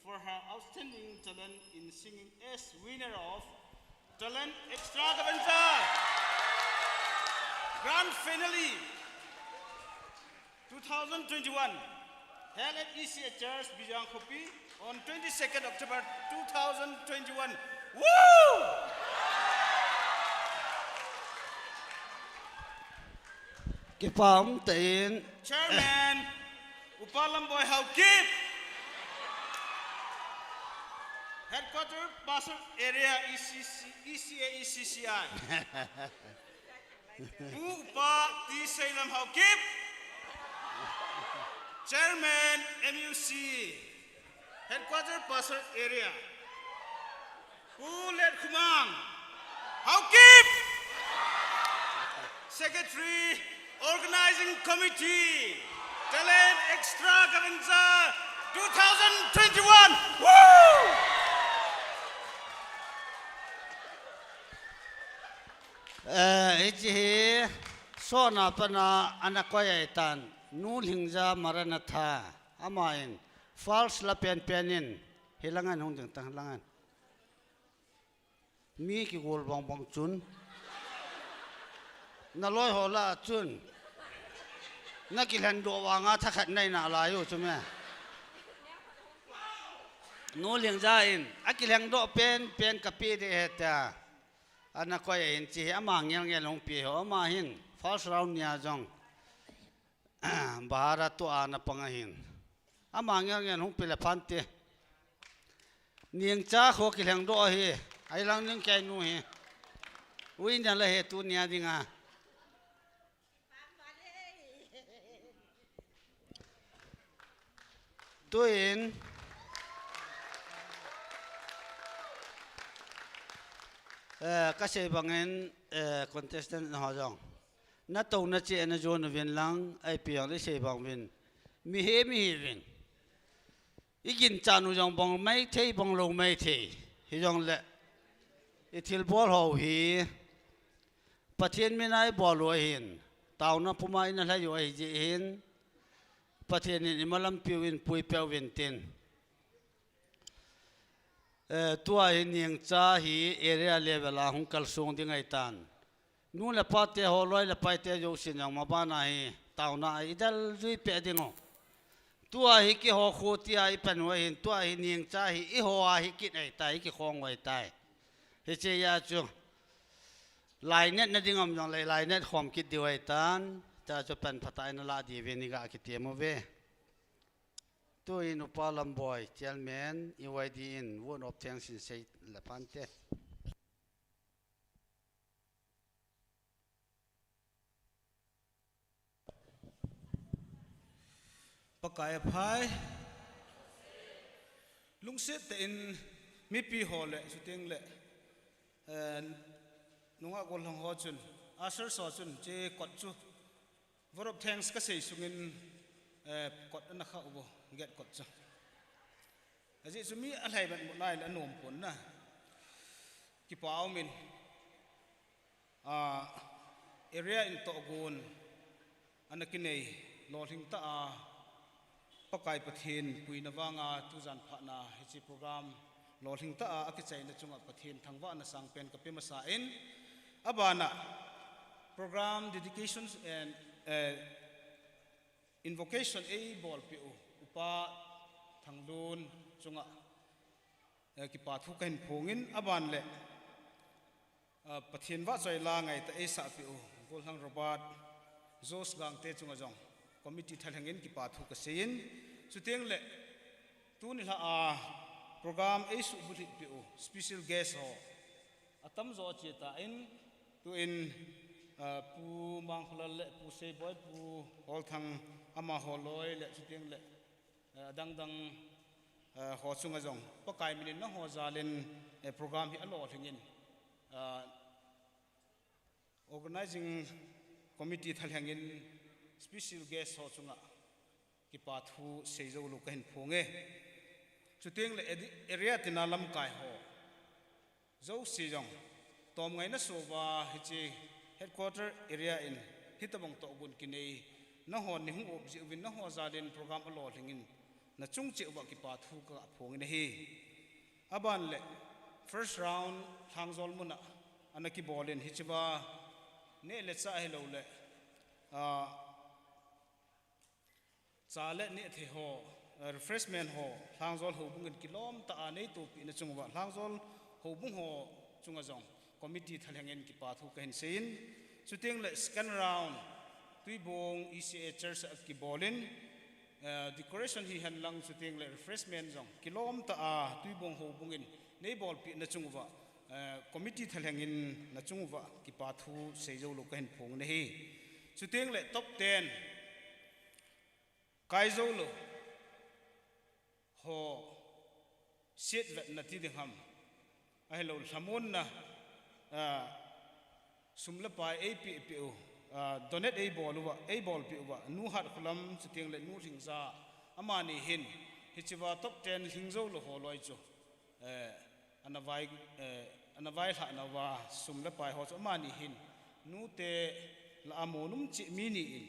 for her outstanding talent in singing as winner of Talent Extravaganza Grand Finale two thousand twenty-one, held at E C A Church, Bijang Khopi, on twenty-second October two thousand twenty-one. Woo! Kipa um tah in. Chairman, Upa Lamboi Haokip. Head Headquarter Pastor Area E C C, E C A E C C I. Pu Upa T Seilam Haokip. Chairman M U C. Headquarter Pastor Area. Pu Let Khumang. Haokip. Secretary, Organizing Committee, Talent Extravaganza two thousand twenty-one. Woo! Eh, hiche hi, sona pana ana koi ahitan, Nu Lhingja Maranatha, aman, false la penpen in, hilangan hung ding tang, hilangan. Mi kigol bang bang chun. Na loi ho lah chun. Na kilhen doh vanga thakhat nei nalai u chu me. Nu Lhingja in, akilhen doh penpen kapeh ding ahi tia. Ana koi ahin hiche hi ama ngel ngel hung pe ho, ama hin first round nia jong. Bahar a tua ana pang ahin. Ama ngel ngel hung pe le phante. Ningcha kho kilhen doh ahi. Ahilang ning kei nu hi. Ui nia la he tunia dinga. Tuin, eh, kasei bangin, eh, contestant ho jong. Natouna cheh a najon uvin lang, ipi jong le sei bang uvin. Mihem ihiuvin. Iginchat u jong bang maithei, bang lou maithei. Hijongle, ithilbol ho hi, Pathen mina ibol u ahin, taona puma ina lhai u ahi jeh hin, Pathen in imalam piuvin, puipeh uvin tin. Eh, tua hi Ningcha hi area level a hung kalsong ding ahitan. Nu le pate ho, loi le paite jousen jong mabana hi taona a idel jui peh ding u. Tua hi keiho kho tia ipan u ahin, tua hi Ningcha hi eiho a hi kit ahitai, ikikhong u ahitai. Hiche a chu lainatna ding um jongle lainat khom kit diu ahitan, tia chu pan phatah a ina lah diuvin iga kitem uve. Tuin Upa Lamboi, Chairman, E Y D in vote of thanks in sei le phante. Pakai aphai. Lungset tah in mipi ho le, chuteng le, eh, nungah gollhang ho chun, ushers ho chun, hiche kot chu, vote of thanks kasei sungin, eh, kot ana khah uvo, gate kot chu. Ajeh chu mi alhai ban mu nai le anom pon na. Kipa umin. Ah, area in tohgon ana kinei, lolhing tah a, Pakai Pathen puina vanga tujan phatna hiche program lolhing tah a akichaina chunga Pathen thangvahna sangpen kape masa in, abana program dedications and, eh, invocation eibolpeh u, Upa Thanglun chunga, eh, kipa thu kahin phongin, aban le, ah, Pathen vahchoi la ngaitah eisahpeh u, Gollhang Robert, Josh Gangte chunga jong, committee thalhengin kipa thu kaseiyin, chuteng le, tuni lha a program eisuhbulhit peh u, special guest ho, atamjo che tan, tuin, ah, Pu Mangkholal le Pu Seiboi, Pu Holthang, amaho loi le chuteng le, ah, adangdang, ah, ho chunga jong Pakai minin nangho jalin, eh, program hi alolhingin, ah, organizing committee thalhengin special guest ho chunga kipa thu seijou lou kahin phonge. Chuteng le edi-, area tina lamkai ho jouse jong, tomngaina souva hiche headquarter area in hitobang tohgon kinei, nangho nei hung op jeh uvin nangho jalin program alolhingin, nachung cheh uva kipa thu kaphongin ahi. Aban le first round Lhangjol muna ana kibolin hichea neh le chah hilou le, ah, cha le nehthei ho, eh, refreshment ho, Lhangjol houbungin kilom tah a neitopina chunguva, Lhangjol houbung ho chunga jong, committee thalhengin kipa thu kahin seiyin, chuteng le second round, Tuibong E C A Church a kibolin, eh, decoration hihen lang chuteng le refreshment jong, kilom tah a Tuibong houbungin neibolpeh na chung uva, eh, committee thalheng in na chung uva kipa thu seijou lou kahin phong nahi. Chuteng le top ten kaijou lou ho sietvetna ti ding ham, ahilou lhamonna, ah, sum le pai eipeh peh u, ah, donate eibol uva, eibolpeh uva, Nu Hatkholam chuteng le Nu Lhingja, amani hin, hichea top ten lhingjou lou holoi chu, eh, ana vai, eh, ana vailhah nauva sum le pai ho chu amani hin, nute lah a mun um cheh mi ni in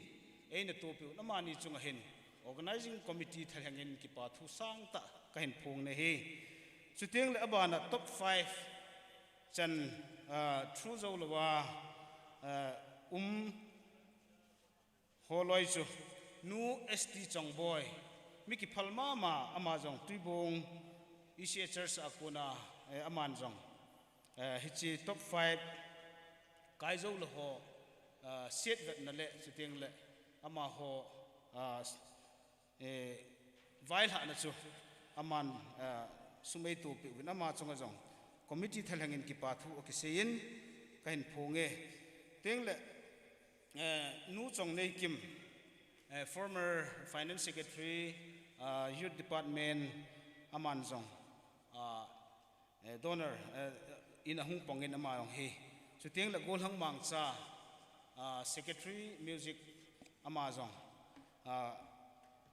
eina topeh u, amani chunga hin organizing committee thalheng in kipa thu sangtah kahin phong nahi. Chuteng le abana top five chan, ah, through jou louva, ah, um holoi chu, Nu S T Chongboi, mi kiphal mama, ama jong Tuibong E C A Church a kona, eh, aman jong, eh, hiche top five kaijou lou ho, ah, sietvetna le, chuteng le, amaho, ah, eh, vailhahna chu aman, eh, sum eitopeh uvin ama chunga jong committee thalheng in kipa thu akisei in kahin phong e. Chuteng le, eh, Nu Chongneikim, eh, former finance secretary, ah, youth department, aman jong, ah, eh, donor, eh, in ahung pang in ama jong hi. Chuteng le Golhang Mangcha, ah, secretary music ama jong, ah,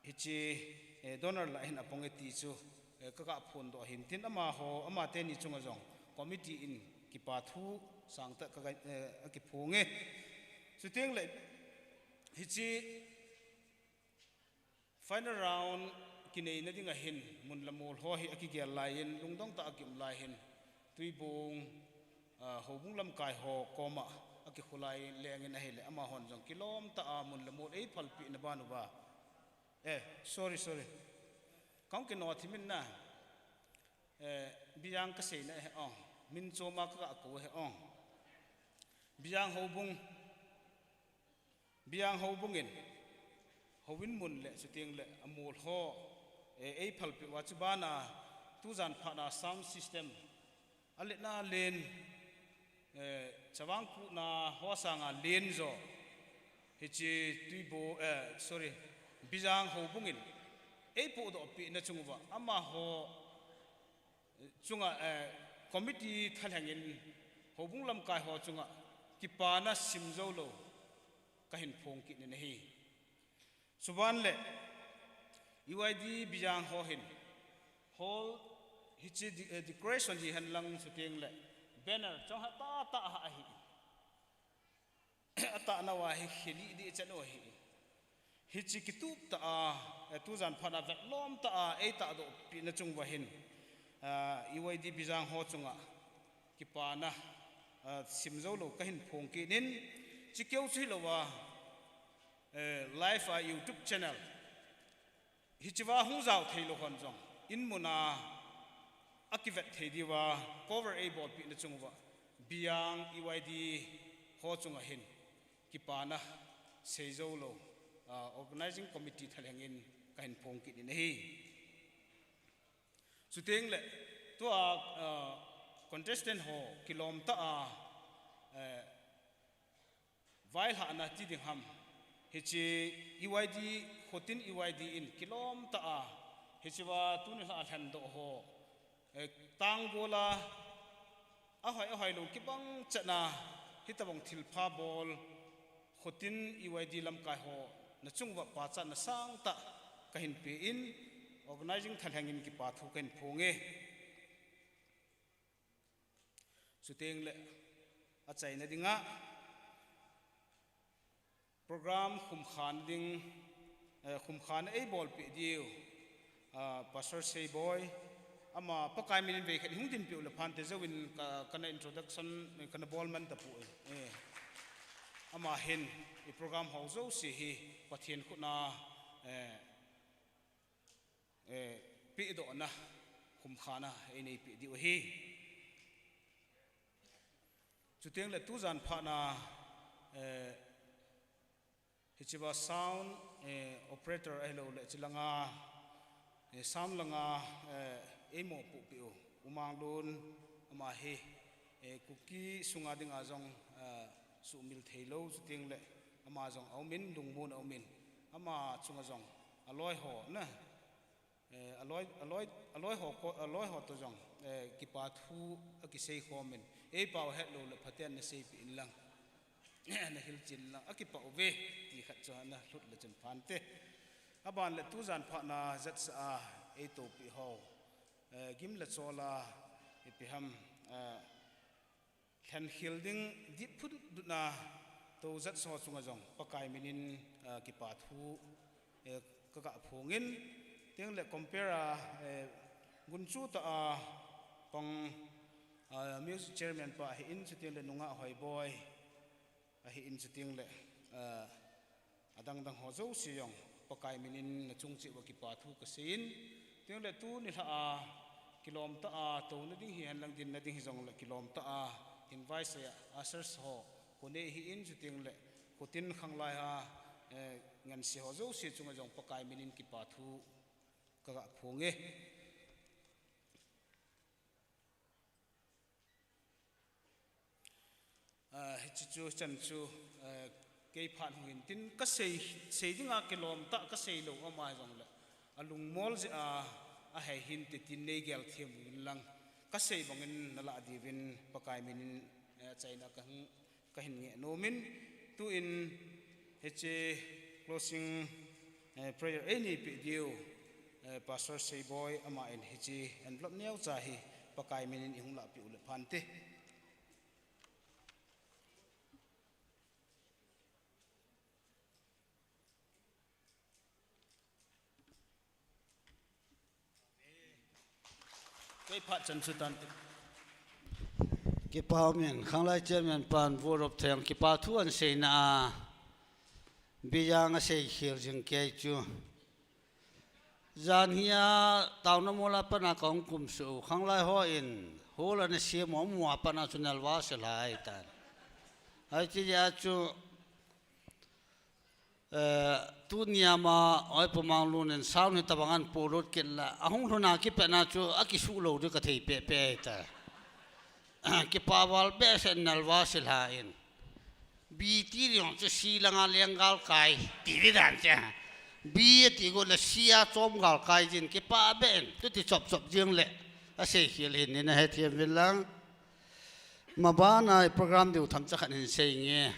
hiche, eh, donor lah a hin apang e ti chu, eh, ka, ka phondoh ahin tin amaho, amateni chunga jong committee in kipa thu sangtah ka, eh, akiphong e. Chuteng le hiche final round kineina dinga hin mun le mol ho hi akigel lai in, lungdong tah a akium lai hin, Tuibong, ah, Houbung lamkai ho koma akikholai leng in ahile, amahon jong kilom tah a mun le mol eiphalpeh na ban uva. Eh, sorry, sorry. Kahung kino thim in na. Eh, Bijang kasei na he ong. Min chom a ka, ka kou he ong. Bijang Houbung. Bijang Houbung in, houin mun le, chuteng le, amol ho, eh, eiphalpeh uva chu bana, tujan phat na sound system, aletna len, eh, chavang kuhna ho sanga len jo, hiche Tuibong, eh, sorry, Bijang Houbung in, eipohdoh peh na chung uva, amaho, chunga, eh, committee thalheng in Houbung lamkai ho chunga kipana simjou lou kahin phong kit in ahi. Chuban le U Y D Bijang ho hin hall hiche de-, eh, decoration hihen lang chuteng le banner chong ha tah tah ha ahi. Atahna uva hi kheli di chan u ahi. Hiche kitup tah a, eh, tujan phat na vetlom tah a eitahdoh peh na chung uva hin, ah, U Y D Bijang ho chunga kipana, ah, simjou lou kahin phong kit in, chukeu chu hilouva, eh, live a YouTube channel hichea hung jao thei lou hon jong, in mun a akivet thei diuva, cover eibolpeh na chung uva, Bijang U Y D ho chunga hin kipana seijou lou, ah, organizing committee thalheng in kahin phong kit in ahi. Chuteng le, tua, ah, contestant ho kilom tah a, eh, vailhahna ti ding ham. Hiche U Y D, Khotin U Y D in kilom tah a, hichea tuni lha a lhendoh ho, eh, tanggol a, ahoi, ahoi lou kibang chan a, hitobang thilpha bol, Khotin U Y D lamkai ho, na chung uva pachatna sangtah kahin pe in, organizing thalheng in kipa thu kahin phong e. Chuteng le, achaina dinga, program khumkhan ding, eh, khumkhan eibolpeh diu, ah, Pastor Seiboi, ama Pakai min in veikhat hung dinpeh u le phante jouvin ka, kana introduction, eh, kana bol man tapoi. Eh, ama hin, i program ho jouse hi, Pathen khut a, eh, eh, pehdohna, khumkhan a, eineipeh diu ahi. Chuteng le tujan phat na, eh, hichea sound, eh, operator ahilou le chulanga, eh, sound langa, eh, eimopoh peh u, Umanglun ama hi, eh, Kuki sunga dinga jong, eh, sumil theilou, chuteng le ama jong aumin, lungmon aumin, ama chunga jong aloi ho na, eh, aloi, aloi, aloi ho ko, aloi ho to jong, eh, kipa thu akisei khomin, eipao hetlou le phaten naseipeh in lang. Nahil chin lang, akipah uve, ti khat chu nalut le chun phante. Aban le tujan phat na jatsa a eitoupi ho, eh, gim le chol a, ipi ham, eh, lhenkhel ding dipphut dutna tou jatsa ho chunga jong Pakai minin, eh, kipa thu, eh, kaga phongin, chuteng le compere a, eh, gunchu tah a pang, eh, music chairman pa ahin, chuteng le nungah Hoiboi ahin, chuteng le, eh, adang dang ho jouse jong Pakai minin nachung cheh uva kipa thu kaseiyin, chuteng le tuni lha a kilom tah a touna ding hihen lang dinna ding hijong le kilom tah a invite a ushers ho, khonei ahin, chuteng le khotin khanglai a, eh, ngansi ho jouse chunga jong Pakai minin kipa thu kaga phonge. Ah, hiche chu chan chu, eh, kei phat hung hin tin kasei, sei dinga kilom tah kasei lou ama hijong le alungmol jeh a, ahei hinte tin neigel them uvin lang, kasei bangin nalah diuvin Pakai minin, eh, achaina kahung, kahin ngeh nomin, tuin hiche closing, eh, prayer einei peh diu, eh, Pastor Seiboi aman hiche envelope neocha hi Pakai minin ihung lahpeh u le phante. Kei phat chan chu tan. Kipa umin, khanglai chairman pan vorop theng kipa thu ahin seina a, Bijang asei khel jing kei chu. Jan hia taona mol a pat a kahung kumsuh u, khanglai hon hall ana sem u, amu a pat a chu nalva se lhai tan. Hiche jeh a chu, eh, tunia ma Oi Pu Manglun in sound hitobang ahin polut kit la, ahung lhun a kipat na chu akisuh lou ding kathei pehpeh tai. Kipa val behseh in nalva se lhai in. B ti ding chu C langa leng galkai, ti ding dan chu. B ati got le C a chom galkai jin, kipa beh in, chuti chop chop jing le. Asei khel hin, nei nahet them uvin lang. Maban a program diu themcha khat hin sei inge.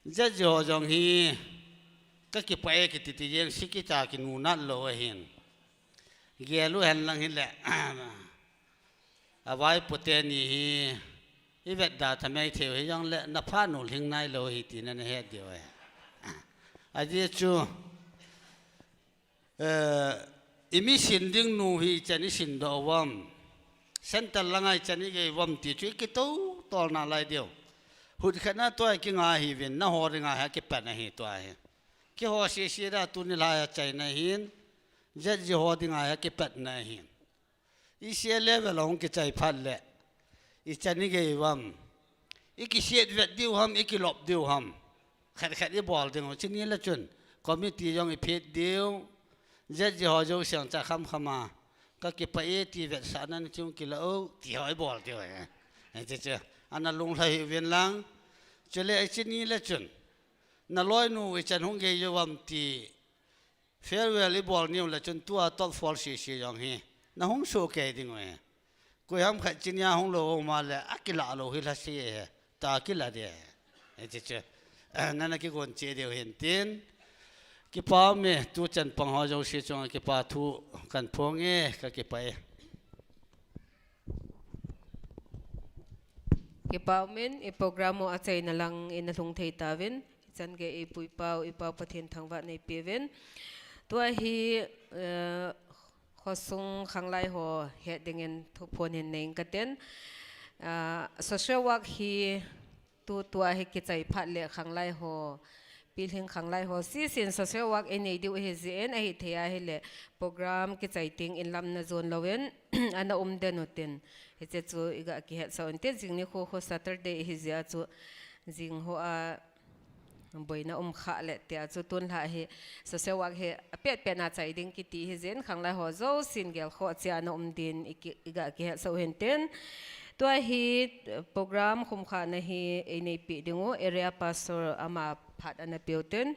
Judge ho jong hi, kakipah e kiti ti jeng, siki cha kinu nat lou ahin. Gel u hen lang hile. Avaipo teni hi, ivet da thamei thei u hijong le, naphat u lhing nailou ahi tina nahet diu ahi. Ajeh chu, eh, imin sin ding nu hi ichan isin doh uvam. Center langa ichan igei uvam ti chu ikitou tol nalai diu. Hut khat na tua kinga hiuvin, naho dinga hi akipat na hi tua hi. Keiho sese da tuni lhai a achaina hin, judge ho dinga hi akipatna hin. Ise level a hung kichai phat le, ichan igei uvam. Ikiset vet diu ham, ikilop diu ham. Khat khat ibol ding u, chuni le chun. Committee jong iphet diu. Judge ho jouse jong cha kham kham a. Kakipah e ti vetsahna nachung kila u, ti ho ibol diu e. Hiche chu. Ana lunglhai hih uvin lang. Chule chuni le chun. Naloinu ichan hung gei uvam ti. Farewell ibol niu le chun tua top four sese jong hi. Nahung soh kei ding uve. Koiham khat chunia hung lou um a le, akilah lou hi lhase e. Ta kilah ding. Hiche chu. Eh, nana kigon cheh diu hin tin. Kipa ume, tuchan pang ho jouse chunga kipa thu kahin phong e, kakipah e. Kipa umin, i program u achaina lang ina lhung thei tauvin, ichan gei i pu i pau, i pau Pathen thangvahna eipeuvin. Tua hi, eh, khosung khanglai ho het dingin thuphon hin nei inge katin. Ah, social work hi tu, tua hi kichai phat le khanglai ho, pilhing khanglai ho, sisin social work einei diu ahi jeh in, ahithei ahile program kichai teng in lam najon louvin, ana um den utin. Hiche chu iga kihetsah un tin, jing nikho khu Saturday ahi jeh a chu, jing ho a, Boina um kha le tia chu tun lha hi social work hi apet pet na chai ding kiti hi jin khanglai ho jousen gelkhoh chia na um din i ki, i ga kihet sah u hintin. Tua hi, eh, program khumkhana hi ei neipi ding u area pastor ama phat ana peutin.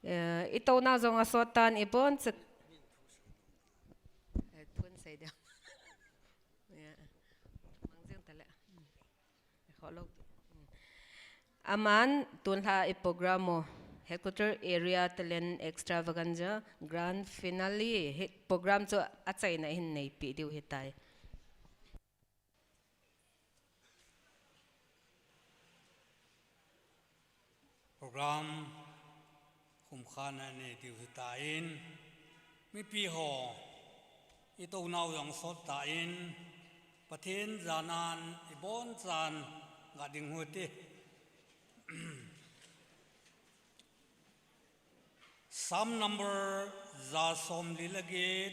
Eh, i touna jong asot tan i bon chak. Eh, phun sei dia. Ya. Mang jeng ta le. Kholo. Aman tun lha i program u Headquarter Area Talent Extravaganza Grand Finale hi program chu achaina hin neipi diu hitai. Program khumkhana nei diu hitan, mipi ho, i tounau jong sot tan, Pathen janan i bon chan ga ding u hite. Psalm number ja som li le get,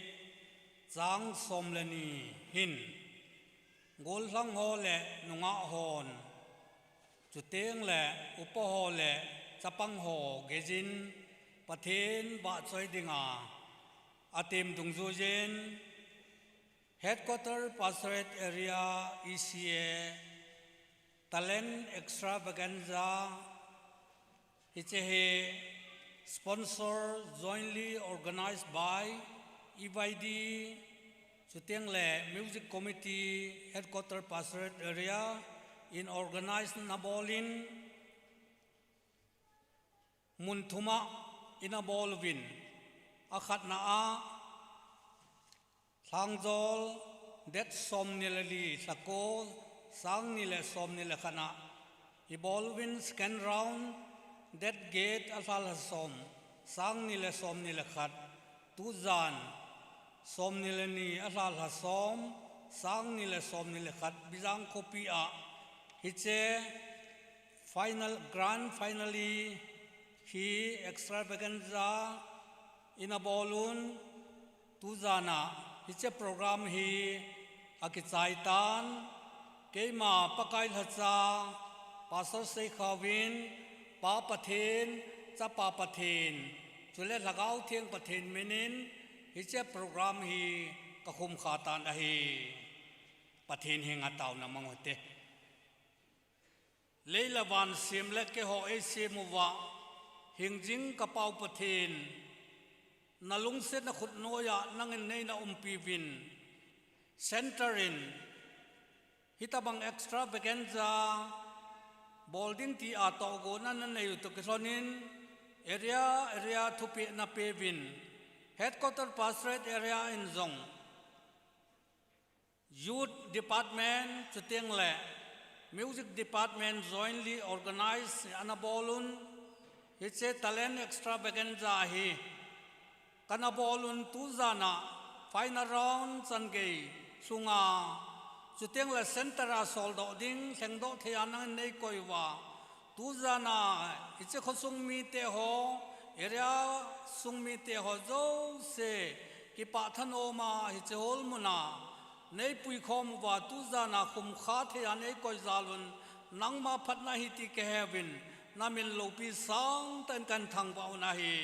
chang som le ni hin, gollhang ho le nungah hon, chuteng le upa ho le chapang ho geijin Pathen vahchoi dinga atem dungjuijin, Headquarter Pastorate Area E C A Talent Extravaganza, hiche hi sponsor, jointly organized by E Y D, chuteng le Music Committee, Headquarter Pastorate Area in organize na bolin, mun thum a ina bol uvin, akhatna a Lhangjol, date som ni le li, lha ko, sang ni le som ni le khat a i bol uvin, second round, date get, a lha lha som, sang ni le som ni le khat, tujan, som ni le ni, a lha lha som, sang ni le som ni le khat, Bijang khopi a, hiche final, grand finale hi extravaganza ina bol un, tujan a hiche program hi akichai tan, keima Pakai lhacha, Pastor Seikhauvin, Pa Pathen, Chapa Pathen, chule Lhagao Theng Pathen minin, hiche program hi ka khum kha tan ahi. Pathen henga taona mang u hite. Lei le van sem le keiho eisem uva, hingjing ka Pau Pathen, na lungsetna khutnoiya nangin neina umpi uvin, center in, hitabang extravaganza bol ding tia tohgon na nei u toh kilhonin, area, area thupeh na pe uvin, Headquarter Pastorate Area in jong, Youth Department, chuteng le Music Department jointly organize ana bol un, hiche Talent Extravaganza hi kana bol un, tujan a final round chan gei sunga, chuteng le center a soldoh ding, lhengdoh thei a nangin nei koi uva, tujan a hiche khosung mite ho, area sung mite ho jouse kipah thanom a hiche hall mun a nei puikhom uva, tujan a khum kha thei a nei koi jal un, nangma phatna ahi ti kahe uvin, na min loupi sangtah in kahin thangvah u ahi.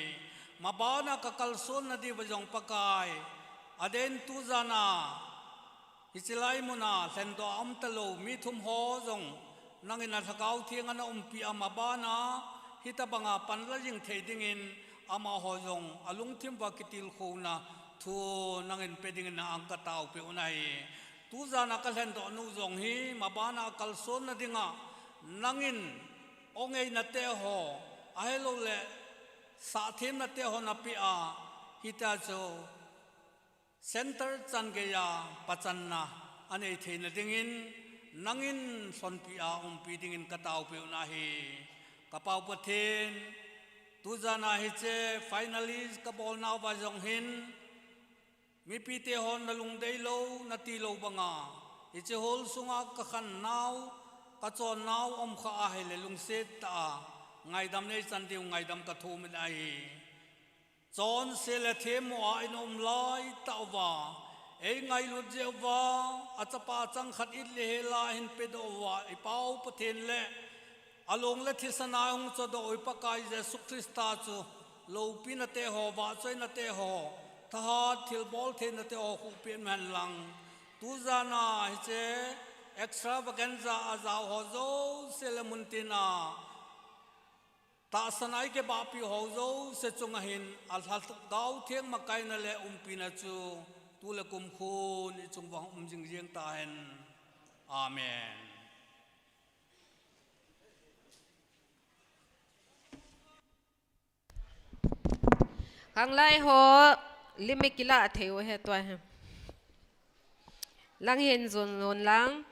Maban a ka kalson na diuva jong Pakai, adeh in tujan a hiche lai mun a lhendoh a um talou mi thum ho jong nangin na Lhagao Theng a na umpi a, maban a hitabang a panla jing thei dingin amaho jong alungthim uva kitilkhouna thu nangin pe dingin na ang ka taopeh u ahi. Tujan a ka lhendoh nu jong hi maban a kalson na dinga nangin ongeina te ho, ahilou le sahthemna te ho na pe a, hitia chu center chan geiya pachanna anei theina dingin, nangin lhonpi a umpi dingin ka taopeh u ahi. Ka Pau Pathen, tujan a hiche finale ka bolnauva jong hin, mipite hon na lungdei lou, na ti lou banga, hiche hall sunga ka khannau, ka chonnau um kha ahile lungset tah a ngaidam nei chan diu ngaidam ka thum in ahi. Chonse le themmo a in um lai tah uva, ei ngailut jeh uva, a chapa chang khat it le hel a hin pedoh uva, i Pau Pathen le Along le thisan a hung chodoh u Pakai Jesu Christa chu loupina te ho, vahchoina te ho, thahat thilbol theina te ho khu pian hen lang. Tujana hiche extravaganza a jao ho jouse le muntina tahsan a ikibahpi ho jouse chunga hin alhagao theng makaina le umpina chu tu le kum khun ichung uva um jing jeng tahen. Amen. Khanglai ho, limit kila thei u ahi tua hi. Lang hin jun jun lang.